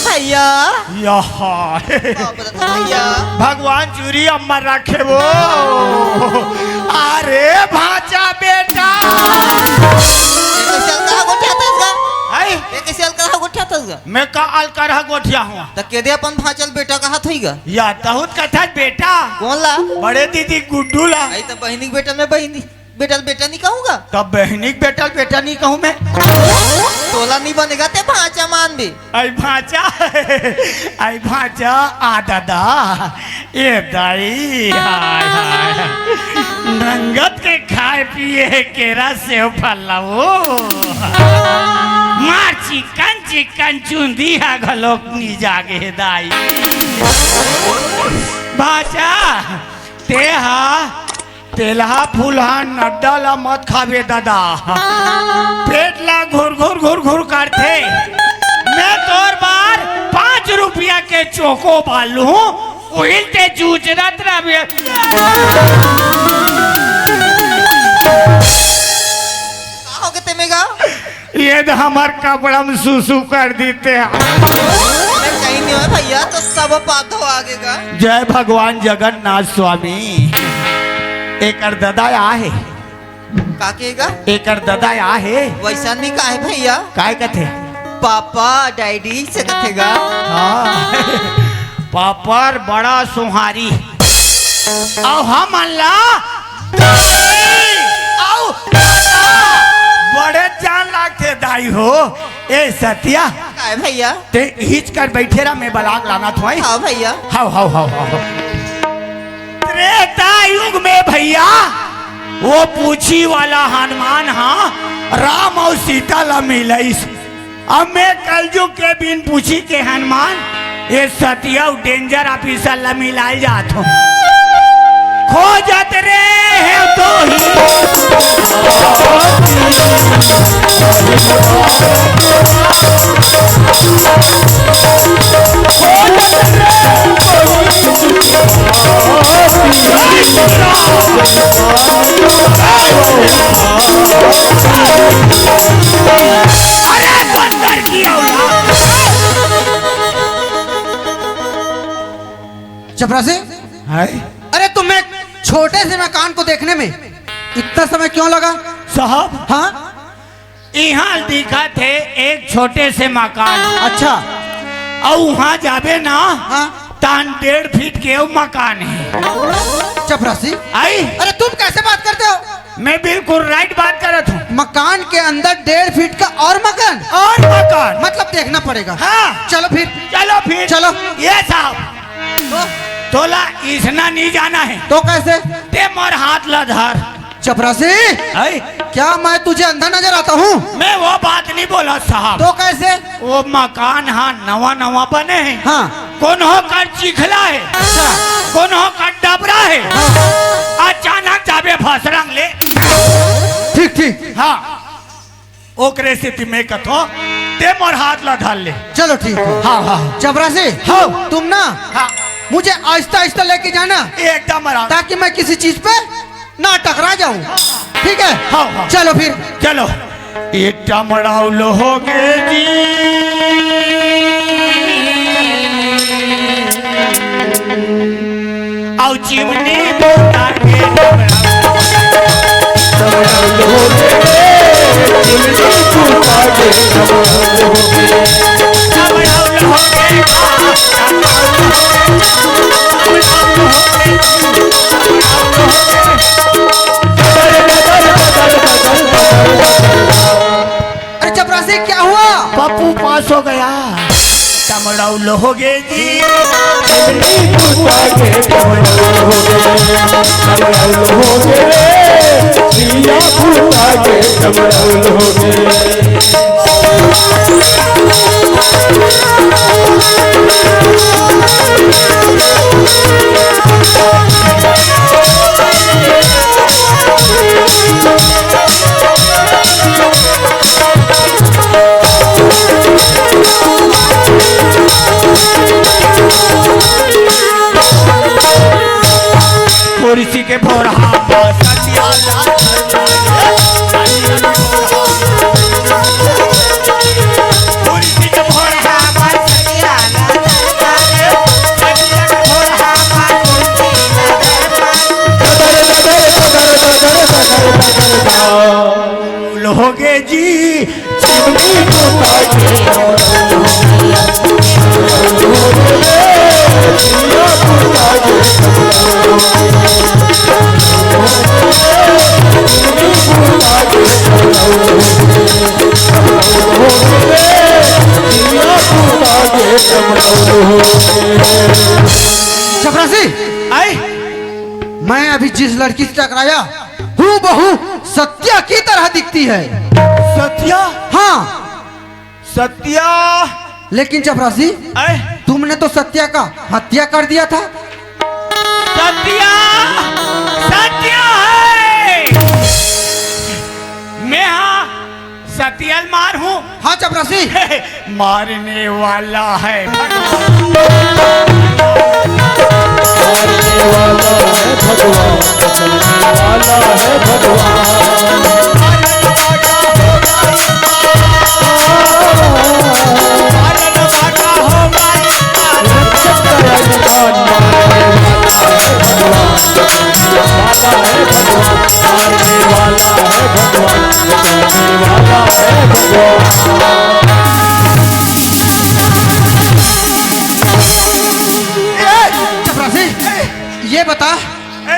भैया। यहाँ। बाप रे भैया। भगवान चूरी अम्मा रखे वो। अरे भांचा बेटा। ये कैसे अलकरहा गोठियाथस गा? आई? ये कैसे अलकरहा गोठियाथस गा? मैं का अलकरहा गोठियाहूँ? त केदे अपन भांचा ल बेटा कहत होही गा? या तहूँ त कथस बेटा। कोन ला? बड़े दीदी गुड्डू ला। आई त बहिनी के बेटा ल मैं बहिनी, बेटा ल बेटा नहीं कहूँ गा। तब बहिनी के बेटा ल बेटा नहीं कहूँ मैं। तोला नहीं बनेगा ते भांचा मानबे। आई भांचा, आई भांचा, आ दादा, ए दाई, हाय, हाय, हाय। नंगत के खाए पिए हे केरा सेव फल ला वो। मार चिकन चिकन चुंदी हा घलोक नी जागे हे दाई। भांचा, ते हा तेलहा फुलहा नड्डा ला मत खाबे ददा, पेट ला घुर घुर घुर घुर करथे। मैं तोर बर पाँच रुपया के चोको बालू हूँ, उहिल ते जूझरत रहिबे। का होगे ते में गा? ये तो हमर कपड़ा में सुसु कर देते हैं। अरे कहीं नहीं होय भैया, तो सब पाप धो आगे गा। जय भगवान जगन्नाथ स्वामी। एकर ददा आय हे। का के गा? एकर ददा आय हे। वैसा नहीं का हे भैया? काय कथे? पापा, डैडी से कथे गा। हाँ। पापर बड़ा सुहारी। अउ हमन ला दाई अउ दादा बड़े जान लागथे दाई हो। ए सतिया, काय भैया? ते हिच कर बइठे रह, मैं बलाग लानत हों। हाँ भैया। हव, हव, हव, हव। त्रेता युग में भैया, वो पूछी वाला हनुमान हा राम अउ सीता ला मिलइस। अब मैं कलजुग के बिन पूछी के हनुमान, ये सतिया अउ डेंजर ऑफिसर ला मिलाय जात हों। खोजत रे हे तो ही। अरे बंदर की औलाद। चपरासी, हाय। अरे तुम्हें छोटे से मकान को देखने में इतना समय क्यों लगा? साहब, हाँ? इहाँ दिखत हे एक छोटे से मकान। अच्छा। अउ उहाँ जाबे ना, हाँ। तहान डेढ़ फीट के अउ मकान हे। चपरासी। आई? अरे तुम कैसे बात करते हो? मैं बिल्कुल राइट बात करत हों। मकान के अंदर डेढ़ फीट का और मकान? और मकान। मतलब देखना पड़ेगा। हाँ। चलो फिर। चलो फिर। चलो। ये साहब, तो? तोला इसना नहीं जाना हे। तो कैसे? ते मोर हाथ ला धर। चपरासी, हाय। क्या मैं तुझे अंधा नजर आता हूँ? मैं वो बात नहीं बोला साहब। तो कैसे? वो मकान हा नवा नवा बने हे। हाँ। कोनो कर चिखला हे, अच्छा। कोनो कर डबरा हे। हाँ। अचानक जाबे भसरंग ले। ठीक, ठीक। हाँ। ओकरे सेती मैं कथों, ते मोर हाथ ला धर ले। चलो ठीक है। हाँ, हाँ। चपरासी, हाँ। तुम ना हाँ। मुझे आहिस्ता आहिस्ता लेके जाना, एकदम आराम। ताकि मैं किसी चीज पे ना टकरा जाऊं। ठीक है? हाँ, हाँ। चलो फिर। चलो। ये टमड़ाउल हो गए जी। अउ चिमनी बुता के टमड़ाउल हो गए। चिमनी बुता के टमड़ाउल हो गए। टमड़ाउल हो गए। अरे चपरासी, क्या हुआ? पप्पू पास हो गया। डमरौल होगे जी। चिमनी फूटा के डमरौल होगे, डमरौल होगे, दिया फूटा के डमरौल होगे। कुर्सी के भोरहा पर सतिया लाल। कुर्सी के भोरहा पर सतिया लाल। होगे जी। चिमनी फूटा के चपरासी, आई। मैं अभी जिस लड़की से टकराया, हूबहू सत्या की तरह दिखती है। सत्या? हाँ। सत्या? लेकिन चपरासी, आए? तुमने तो सत्या का हत्या कर दिया था। सत्या, सत्या है। मैं हाँ सतियल मार हूँ। हाँ चपरासी। मारने वाला है भगवान। मारने वाला है भगवान, बचाने वाला है भगवान। ए, चपरासी, ये बता,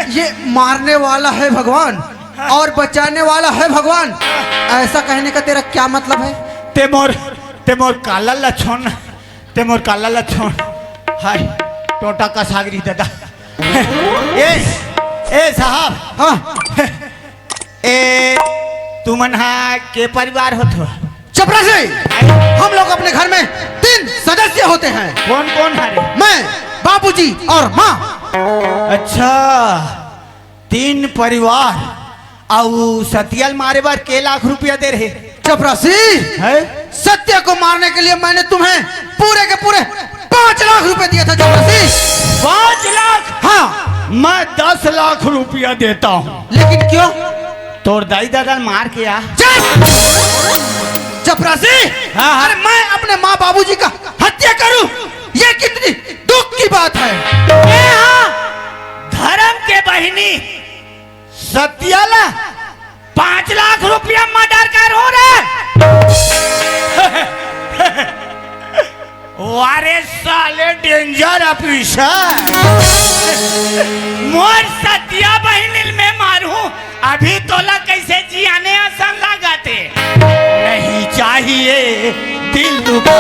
ये मारने वाला है भगवान और बचाने वाला है भगवान, ऐसा कहने का तेरा क्या मतलब है? ते मोर, ते मोर काला ला छोड़ ना, ते मोर काला ला छोड़। हाय, टोटा का सागरी दादा। ए, ए साहब। हाँ। ए, तुमन हा के परिवार होत हो? चपरासी, हम लोग अपने घर में तीन सदस्य होते हैं। कौन कौन है रे? मैं, बाबूजी और माँ। अच्छा, तीन परिवार। अउ सतियल मारे बर के लाख रुपया दे रहे? चपरासी, है? सत्या को मारने के लिए मैंने तुम्हें पूरे के पूरे पाँच लाख रुपए दिया था चपरासी। पाँच लाख? हाँ। मैं दस लाख रुपया देता हूँ। लेकिन क्यों? तोर दाई दादा मार के आ। चुप! चपरासी, हाँ, हाँ। अरे मैं अपने माँ बाबूजी का हत्या करूं, ये कितनी दुख की बात है। ए हाँ, धर्म के बहिनी सतियल पाँच लाख रुपया मर्डर करो रे। वारे साले डेंजर ऑफिसर। मोर सतिया बहिनी ल मैं मारहूं, अभी तोला कैसे जियाने असन लागत हे। नहीं चाहिए दिल दुखा।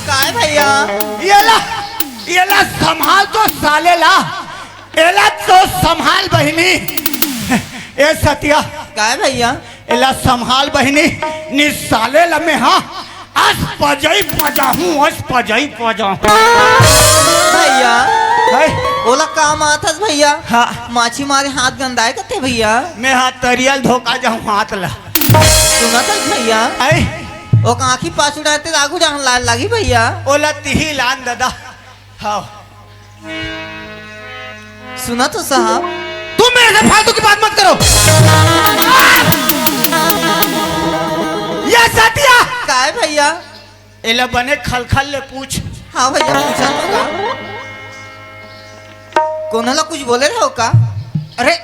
काय भैया? एला, एला संभाल तो साले ला, एला तो संभाल बहिनी। ए सतिया। काय भैया? एला संभाल बहिनी, नि साले ला मैं हा अस पजई पजाहूं, अस पजई पजाहूं। भैया, है? ओला का मारथस भैया? हाँ। माछी मारे हाथ गंदाए कथे भैया। मैं हा तरिया ल धोका जाहूं हाथ ला। सुनत हस भैया? है? ओकर आँखी पाछू डारते आगू जाहूं लाल लागी भैया। ओला तिही लान दादा। हाँ। सुनत हो साहब? तू मेरे से फालतू की बात मत करो। ये सतिया। काय भैया? एला बने खलखल ले पूछ। हाँ भैया, पूछा तो का? कोनो ला कुछ बोले रहो का? अरे,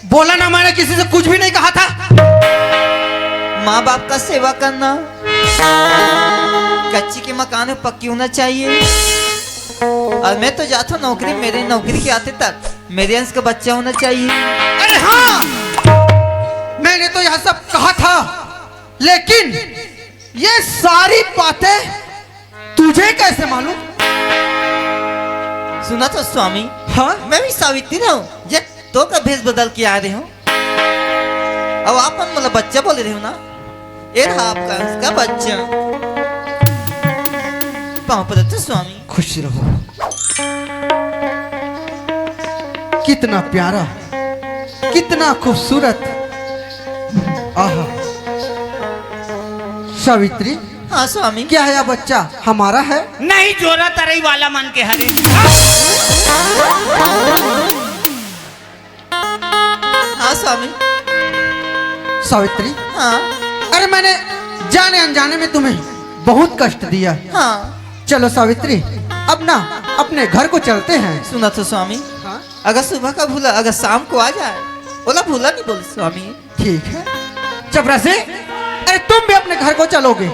बोला ना, मैंने किसी से कुछ भी नहीं कहा था। माँ बाप का सेवा करना, कच्ची के मकान में पक्की होना चाहिए। और मैं तो जाता हूँ नौकरी, मेरी नौकरी के आते तक मेरे अंश का बच्चा होना चाहिए। अरे हाँ, मैंने तो यह सब कहा था, लेकिन ये सारी बातें तुझे कैसे मालूम? सुना तो स्वामी। हाँ? मैं भी सावित्री हूँ, जे तो का भेष बदल के आ रहे हूँ। अब आप मन मोला बच्चा बोले रहे हो ना, ये रहा आपका अंश का बच्चा। पाँव पड़त हूँ स्वामी। खुश रहो। कितना प्यारा, कितना खूबसूरत। आहा। सावित्री, हाँ स्वामी। क्या यह बच्चा हमारा है? नहीं, जोरा तरई वाला मन के हरे। हाँ स्वामी। सावित्री। हाँ। अरे, मैंने जाने अनजाने में तुम्हें बहुत कष्ट दिया। हाँ। चलो सावित्री, अब ना अपने घर को चलते हैं। सुना तो स्वामी। हाँ? अगर सुबह का भूला अगर शाम को आ जाए, ओला भूला नहीं बोल स्वामी। ठीक है चपरासी, अरे तुम भी अपने घर को चलोगे।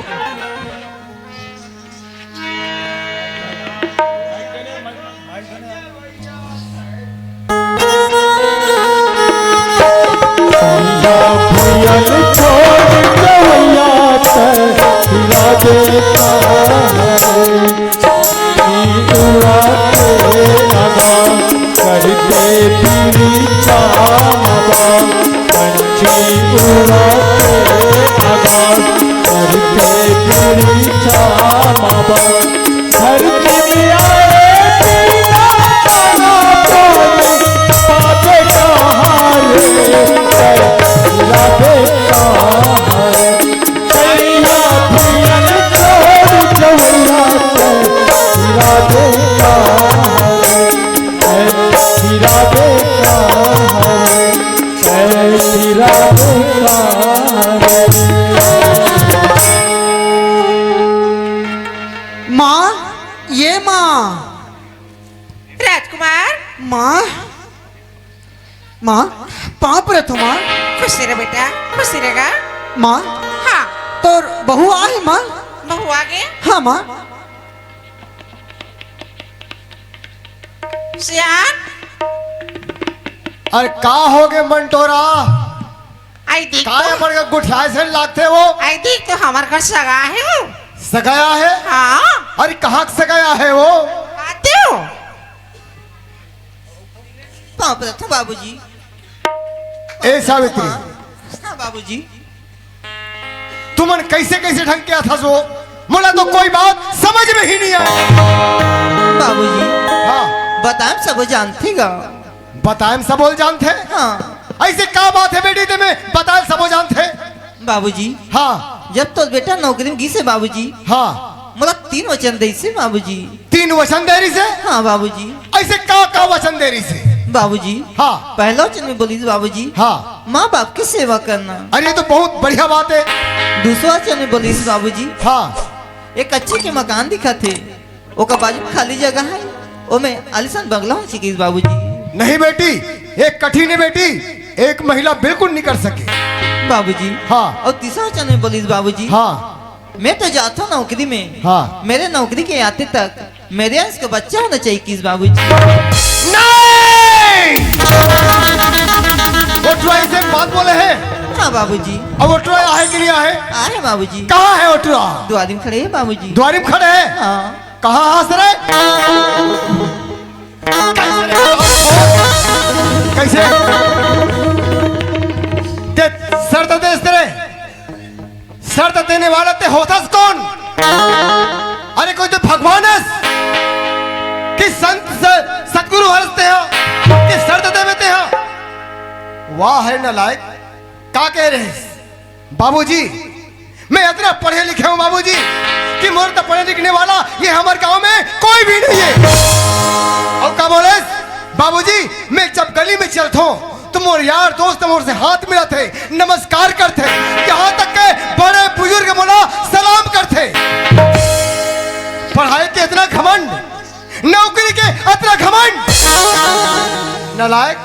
माँ, ये माँ। राजकुमार। माँ, माँ, पाँव परत हूँ माँ। खुशी रह बेटा, खुशी रहेगा। माँ, हाँ। तोर बहू आहे माँ? बहू आगे? हाँ माँ। सियान। अरे का होगे मंटोरा? आई देख काय तो। अपन का गुठियाए से लागथे वो? आई देख तो हमर घर सगा हे वो। सगाया है? हाँ। अरे कहाँ सगाया है वो? आते हो। पाँव परत हूँ बाबूजी। ए सावित्री। हाँ बाबूजी। तुमन कैसे कैसे ढंग के आथस वो? मोला तो कोई बात समझ में ही नहीं आए। बाबूजी। हाँ। बताएम सबो जानथे गा। बताएम सबो जानथे? हाँ। ऐसे का बात है बेटी ते में बताएम सबो जानथे? बाबूजी। हाँ। जब तो बेटा नौकरी में गिसे बाबूजी। हाँ। मोला तीन वचन देइसे बाबूजी। तीन वचन दे रहिसे? हाँ बाबूजी। ऐसे का का वचन दे रहिसे? बाबूजी। हाँ। पहला वचन में बोलिस बाबूजी। हाँ। माँ बाप की सेवा करना। अरे ये तो बहुत बढ़िया बात है। दूसरा वचन में बोलिस बाबूजी। हाँ। एक अच्छे के मकान दिखा थे, ओकर बाजू में खाली जगह है, ओमे आलीशान बंगला हो चिकिस बाबूजी। नहीं बेटी, एक कठिन है बेटी, एक महिला बिल्कुल नहीं कर सके। बाबूजी। हाँ। और तीसरा वचन में बोलिस बाबूजी। हाँ। मैं तो जाता हूँ नौकरी में। हाँ। मेरे नौकरी के आते तक मेरे अंश का बच्चा होना चाहिए किस बाबूजी। नहीं! ओटरा ऐसे बात बोले है? हाँ बाबूजी। अब ओटरा आहे कि नहीं आहे? आहे बाबूजी। कहाँ है ओटरा? दुआरी में खड़े है बाबूजी। दुआरी में खड़े है? हाँ। कहाँ हास रे? कैसे रे? कैसे? ते शर्त देस रे। शर्त देने वाला ते होथस कौन? अरे कोई तो भगवान हस कि संत स-, सतगुरु हस ते हा कि शर्त देवे ते हा? वाह है नालायक, का कह रहे हैं? बाबूजी, मैं इतना पढ़े लिखे हूँ बाबूजी कि मोर तो पढ़े लिखने वाला ये हमारे गांव में कोई भी नहीं है। और का बोले बाबूजी, मैं जब गली में चलता हूँ मोर यार दोस्त मोर से हाथ मिलाथे, नमस्कार करथे, यहाँ तक के बड़े बुजुर्ग मोला सलाम करथे। पढ़ाई के अतना घमंड, नौकरी के अतना घमंड। नालायक,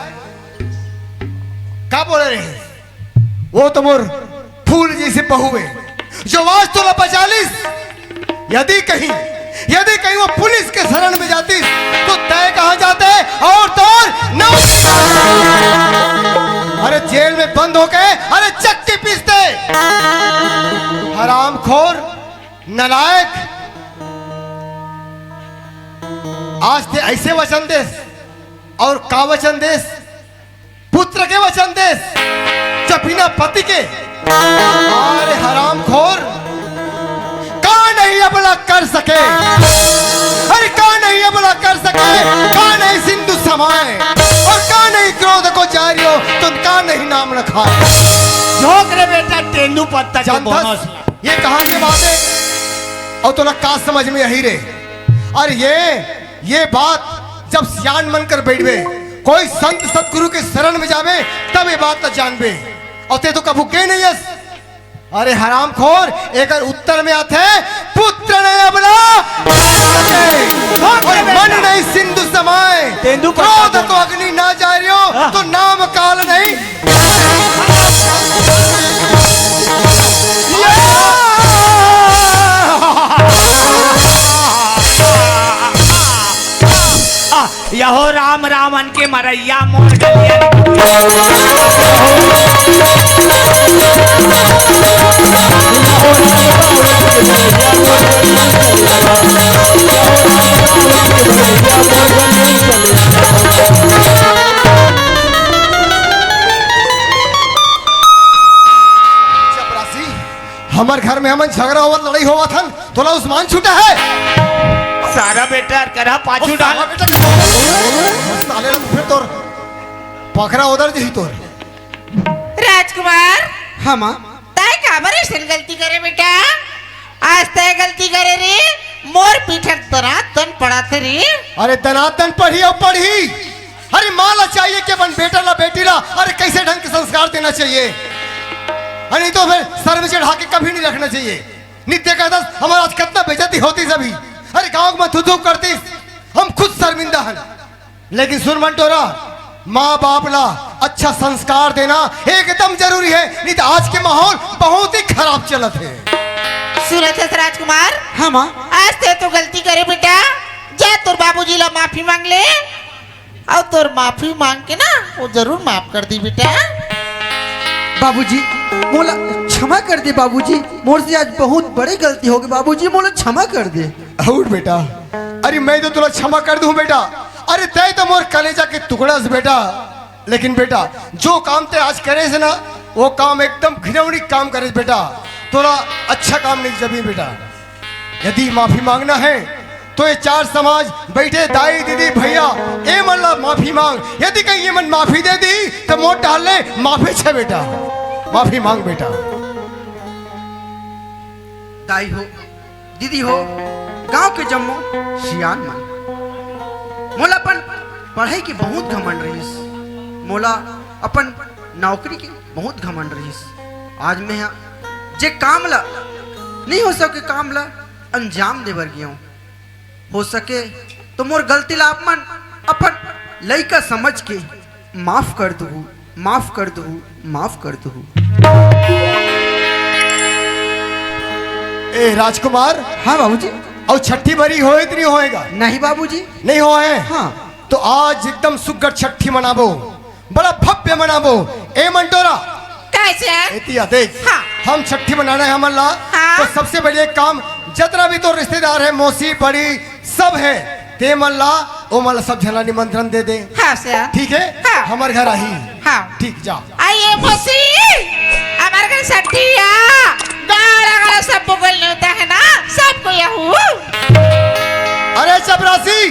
का बोले रहे? वो तो मोर फूल जैसे बहू हे, जो आज तोला बचा लिस। यदि कहीं, यदि कहीं वो पुलिस के शरण में जाती, तो तय कहाँ जाते? और तोर नौकरी। अरे, जेल में बंद होके, अरे, चक्की पीसते। हरामखोर, नालायक, आज ते ऐसे वचन देस, और का वचन देस? पुत्र के वचन देस, जब बिना पति के। अरे हरामखोर, का नहीं अबला कर सके? अरे का नहीं अबला कर सके? का नहीं सिंधु समाए? और का नहीं क्रोध को जारियो, तो का नहीं नाम रखाए? झोंक रे बेटा, तेंदू पत्ता के जानथस, बोनस। ये कहाँ के बात हे? और तोला का समझ में आही रे? अरे ये, ये बात जब सियान मन कर बैठबे, कोई संत सतगुरु के शरण में जाबे, तब ये बात ला जानबे। और ते तो कभू के नहीं हस। अरे हरामखोर, एकर उत्तर में आथे, पुत्र नहीं अबला, और मन नहीं सिंधु समाए। तेंदू पत्ता क्रोध को अग्नि ना जारियो, हाँ। तो नाम काल नहीं। यहो राम रावण के मरैया मोर गलिया। चपरासी, हमर घर में हमन झगड़ा होवत, लड़ाई होवत हन, तोला उसमान छूटा है? सारा बेटा करा पाछू ओ, डाल। साला बेटा, साले ला तो फिर तोर पखरा उधर जही तोर। राजकुमार, हाँ माँ। तय काबर ऐसन गलती करे बेटा? आज तय गलती करे रे, मोर पीठर दनादन पड़ाथे रे। अरे दनादन पढ़ी और पढ़ी। अरे माँ ला चाहिए कि अपन बेटा ला, बेटी ला, अरे कैसे ढंग के संस्कार देना चाहिए। अरे नहीं तो फिर सर में चढ़ा के कभी नहीं रखना चाहिए। नित्य कहता हमारा आज कितना बेइज्जती होती सभी। अरे गाँव में थू थू करती, हम खुद शर्मिंदा हन। लेकिन सुन मंटोरा, माँ बाप ला अच्छा संस्कार देना एकदम जरूरी है, नहीं तो आज के माहौल बहुत ही खराब चलत है। सुनत हस राजकुमार? हाँ माँ। आज ते तो गलती करे बेटा, जा तोर बाबूजी ला माफी मांग ले, और तोर माफी मांग के ना वो जरूर माफ कर दी बेटा। बाबूजी, मोला क्षमा कर दे बाबूजी, मोर से आज बहुत बड़ी गलती हो गई बाबूजी, मोला क्षमा कर दे। उठ बेटा, अरे मैं तो तोला क्षमा कर दूं बेटा। अरे तय तो मोर कलेजा के टुकड़ा हस बेटा, लेकिन बेटा जो काम ते आज करे से ना, वो काम एकदम घिनौनी काम करे से बेटा। तोला अच्छा काम नहीं जमी बेटा। यदि माफी मांगना है तो ये चार समाज बैठे, दाई दीदी भैया, ए मन ला माफी मांग। यदि कहीं ये मन माफी दे दी तो मोर डाल ले माफी छे बेटा, माफी मांग बेटा। दाई हो, दीदी हो, गांव के जम्मो सियान मन, मोला अपन पढ़ाई के बहुत घमंड रहिस, मोला अपन नौकरी के बहुत घमंड रहिस। आज मैं ह जे काम ला नहीं हो सके, काम ला अंजाम दे बर गेंव। हो सके तो मोर गलती ला आप मन अपन लइका समझ के माफ कर दूहू, माफ कर दूहू, माफ कर दूहू। ए राजकुमार। हाँ बाबूजी। अउ छट्ठी बरी होए त नहीं होएगा? नहीं बाबूजी। नहीं होए? हाँ। तो आज एकदम सुग्घर छट्ठी मनाबो, बड़ा भव्य मनाबो। ए मंटोरा, कैसे? एतिया देख, हाँ। हम छट्ठी मनाना है हमन ला। हाँ। तो सबसे बढ़िया एक काम, जतना भी तोर रिश्तेदार है, मौसी, बड़ी, सब है, ते मन ला, ओ मन ला सब झन ला निमंत्रण दे दे। हाँ सर। ठीक है? हाँ। हमर घर आही। हाँ। ठीक, जा। आइए मौसी, हमर घर छट्ठी आ, गाड़ा गाड़ा सब बगल नेवता है ना, सबको यहू। अरे चपरासी,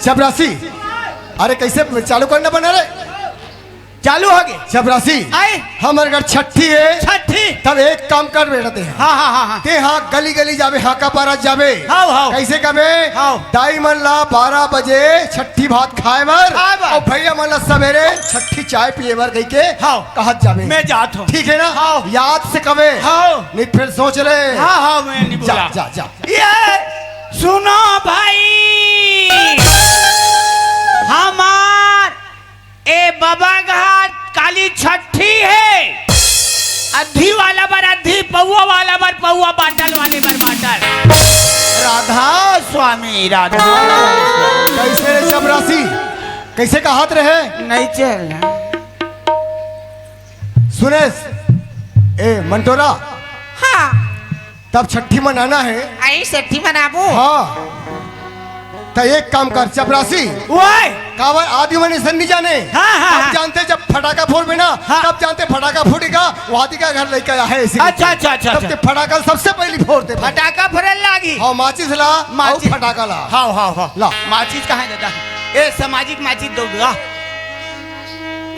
चपरासी, अरे कैसे चालू करना बना रे? चालू हो गे। चपरासी, आए। हमर घर छट्ठी हे। छट्ठी। तब एक काम कर बेटा ते। हाँ, हाँ, हाँ, हाँ। ते हाँ गली गली जाबे, हाका पारा जाबे। हाव, हाव। कैसे कबे? हाव। दाई मन ला बारह बजे छट्ठी भात खाए बर, खाए बर। अउ भैया मन ला सवेरे छट्ठी चाय पिए बर कहिके हाव। कहत जाबे। मैं जात हूँ। ठीक है ना? हाव। याद से कबे। हाव। नहीं फिर सोच ले। हाँ, हाँ, मैं नहीं जा, बोला। जा, जा। ये सुनो भाई, हमार ए बबा घर काली छट्ठी हे। अद्धी वाला बर अद्धी, पौवा वाला बर पौवा, बाटल वाले बर बाटल। राधा स्वामी, राधा। कैसे रे चपरासी? कैसे कहत रहे? नहीं चल। सुनेस, ए मंटोरा। हाँ। तब छट्ठी मनाना हे। आई छट्ठी मनाबो। हाँ। त एक काम कर चपरासी। ओए। काबर आदमी मन अइसन नहीं जाने। हाँ, हाँ, तब हाँ। जानते जब फटाका फोड़बे ना, हाँ। तब जानते फटाका फूटेगा, वादी का घर लेके आया है इसी अच्छा, अच्छा, अच्छा, तब अच्छा। ते फटाका सबसे पहली फोड़ दे। फटाका फोड़े लागी। हाँ, माचिस ला, माचिस। अउ फटाका ला। हाँ, हाँ, हाँ। ला। माचिस कहाँ है दादा? ए, सामाजिक माचिस दो ला।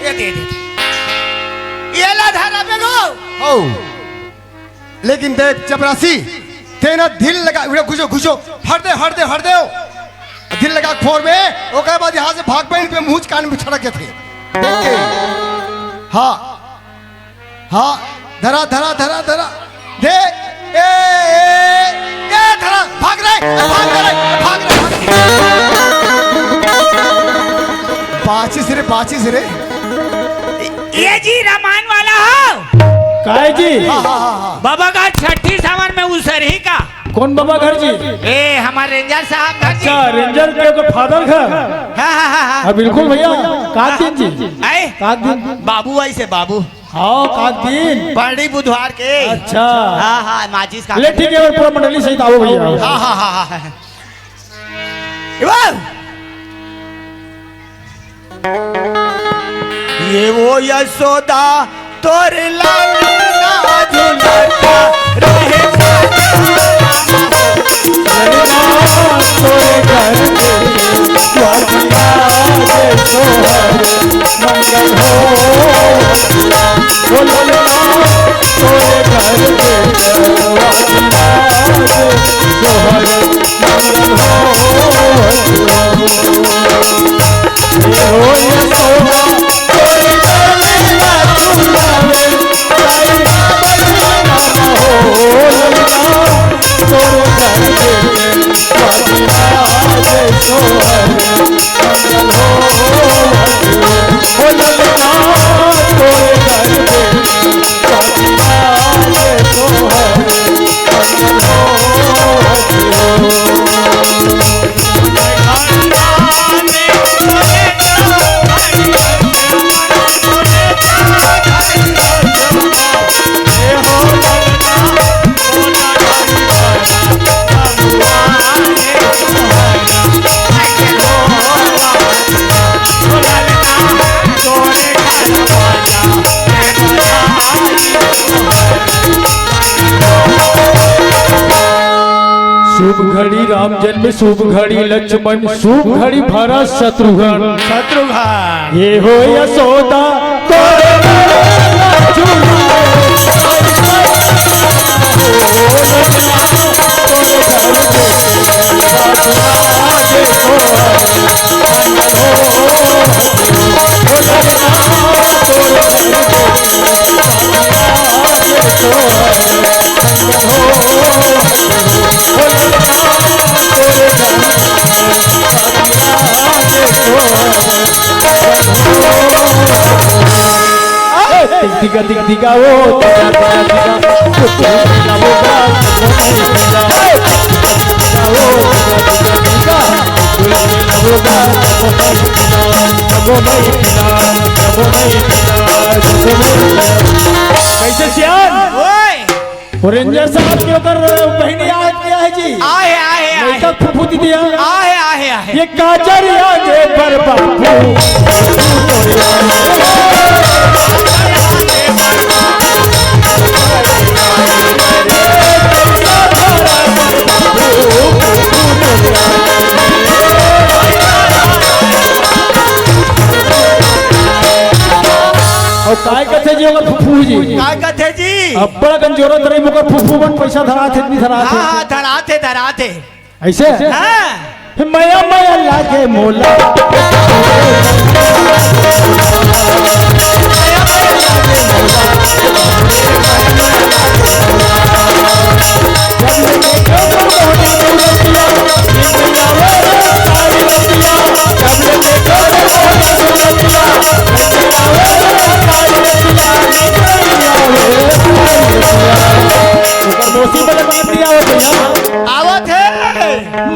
ये दे दे। ये ला धरा बेगो। हो। लेकिन देख चपरासी, तेना दिल लगा, उड़े घुसो, घुसो, हट दे, हट दे, हट दे। दिल लगा खोर में, ओकर बाद यहाँ से भाग पे, इन पे मुंह कान में छड़क जाते। देख के। हाँ, हाँ, धरा, धरा, धरा, धरा। दे, ए, ए, ए, धरा, भाग रे, भाग रे, भाग रे, भाग रे। बाचिस रे, बाचिस रे। ये जी रामायण वाला हो। काय जी? हाँ, हाँ, हाँ, हाँ। बाबा का छठी सावन में उसरही का। कौन बाबा घर जी? ए, हमारे रेंजर साहब घर जी। अच्छा, रेंजर के तो फादर घर। हाँ, हाँ, हाँ, हाँ। हाँ, बिल्कुल भैया। काक दिन जी। आए? काक दिन। बाबू ऐसे बाबू। हाँ, काक दिन। बड़ी बुधवार के। अच्छा। हाँ, हाँ, माचिस का। ले, ठीक है, और पूरा मंडली सहित आओ भैया। हाँ, हाँ, हाँ, हाँ। ये वो, ये वो यशोदा तोर लाल ना झुलता रहे। तोरे घर के स्वादिया रे सोहर मंगल हो। ओ ललना तोरे घर के स्वादिया रे सोहर मंगल हो। शुभ घड़ी राम जन्म, शुभ घड़ी लक्ष्मण, शुभ घड़ी भरत शत्रुघ्न। शत्रुघ्न। ये हो यशोदा, तोरे दिगा दिगा दिगा ओ दिगा दिगा दिगा। कैसे सियान? ओए। रेंजर साहब के ओकर बहिनी याद किया है जी। आहे, आहे, आहे। लइका फुफुती दिया। आहे, आहे, आहे। ये काजर आगे बर बाबू। अउ काय कथे जी ओकर फुफू जी? काय कथे जी? अब्बड़ अकन जोरत रही, ओकर फुफू मन पैसा धरात हे, नहीं धरात हे? हाँ, हाँ, धरात हे, धरात हे। ऐसे? हाँ। मया मया लागे मोला। ओकर मौसी बने बने दिया हो भैया। आवत हे।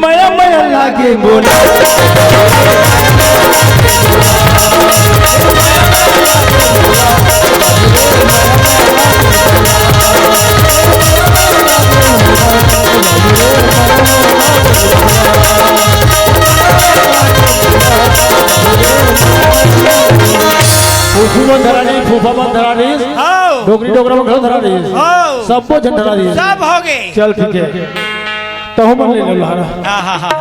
मया मया लागे मोला। फूफू मन धरा रही, फूफा मन धरा रही, हाँ। डोकरी डोकरा मन घलो धरा रही, हाँ। सबो झन धरा रही। सब हो गए। चल ठीक है, तहु मन ले लो लहरा। हाँ, हाँ, हाँ।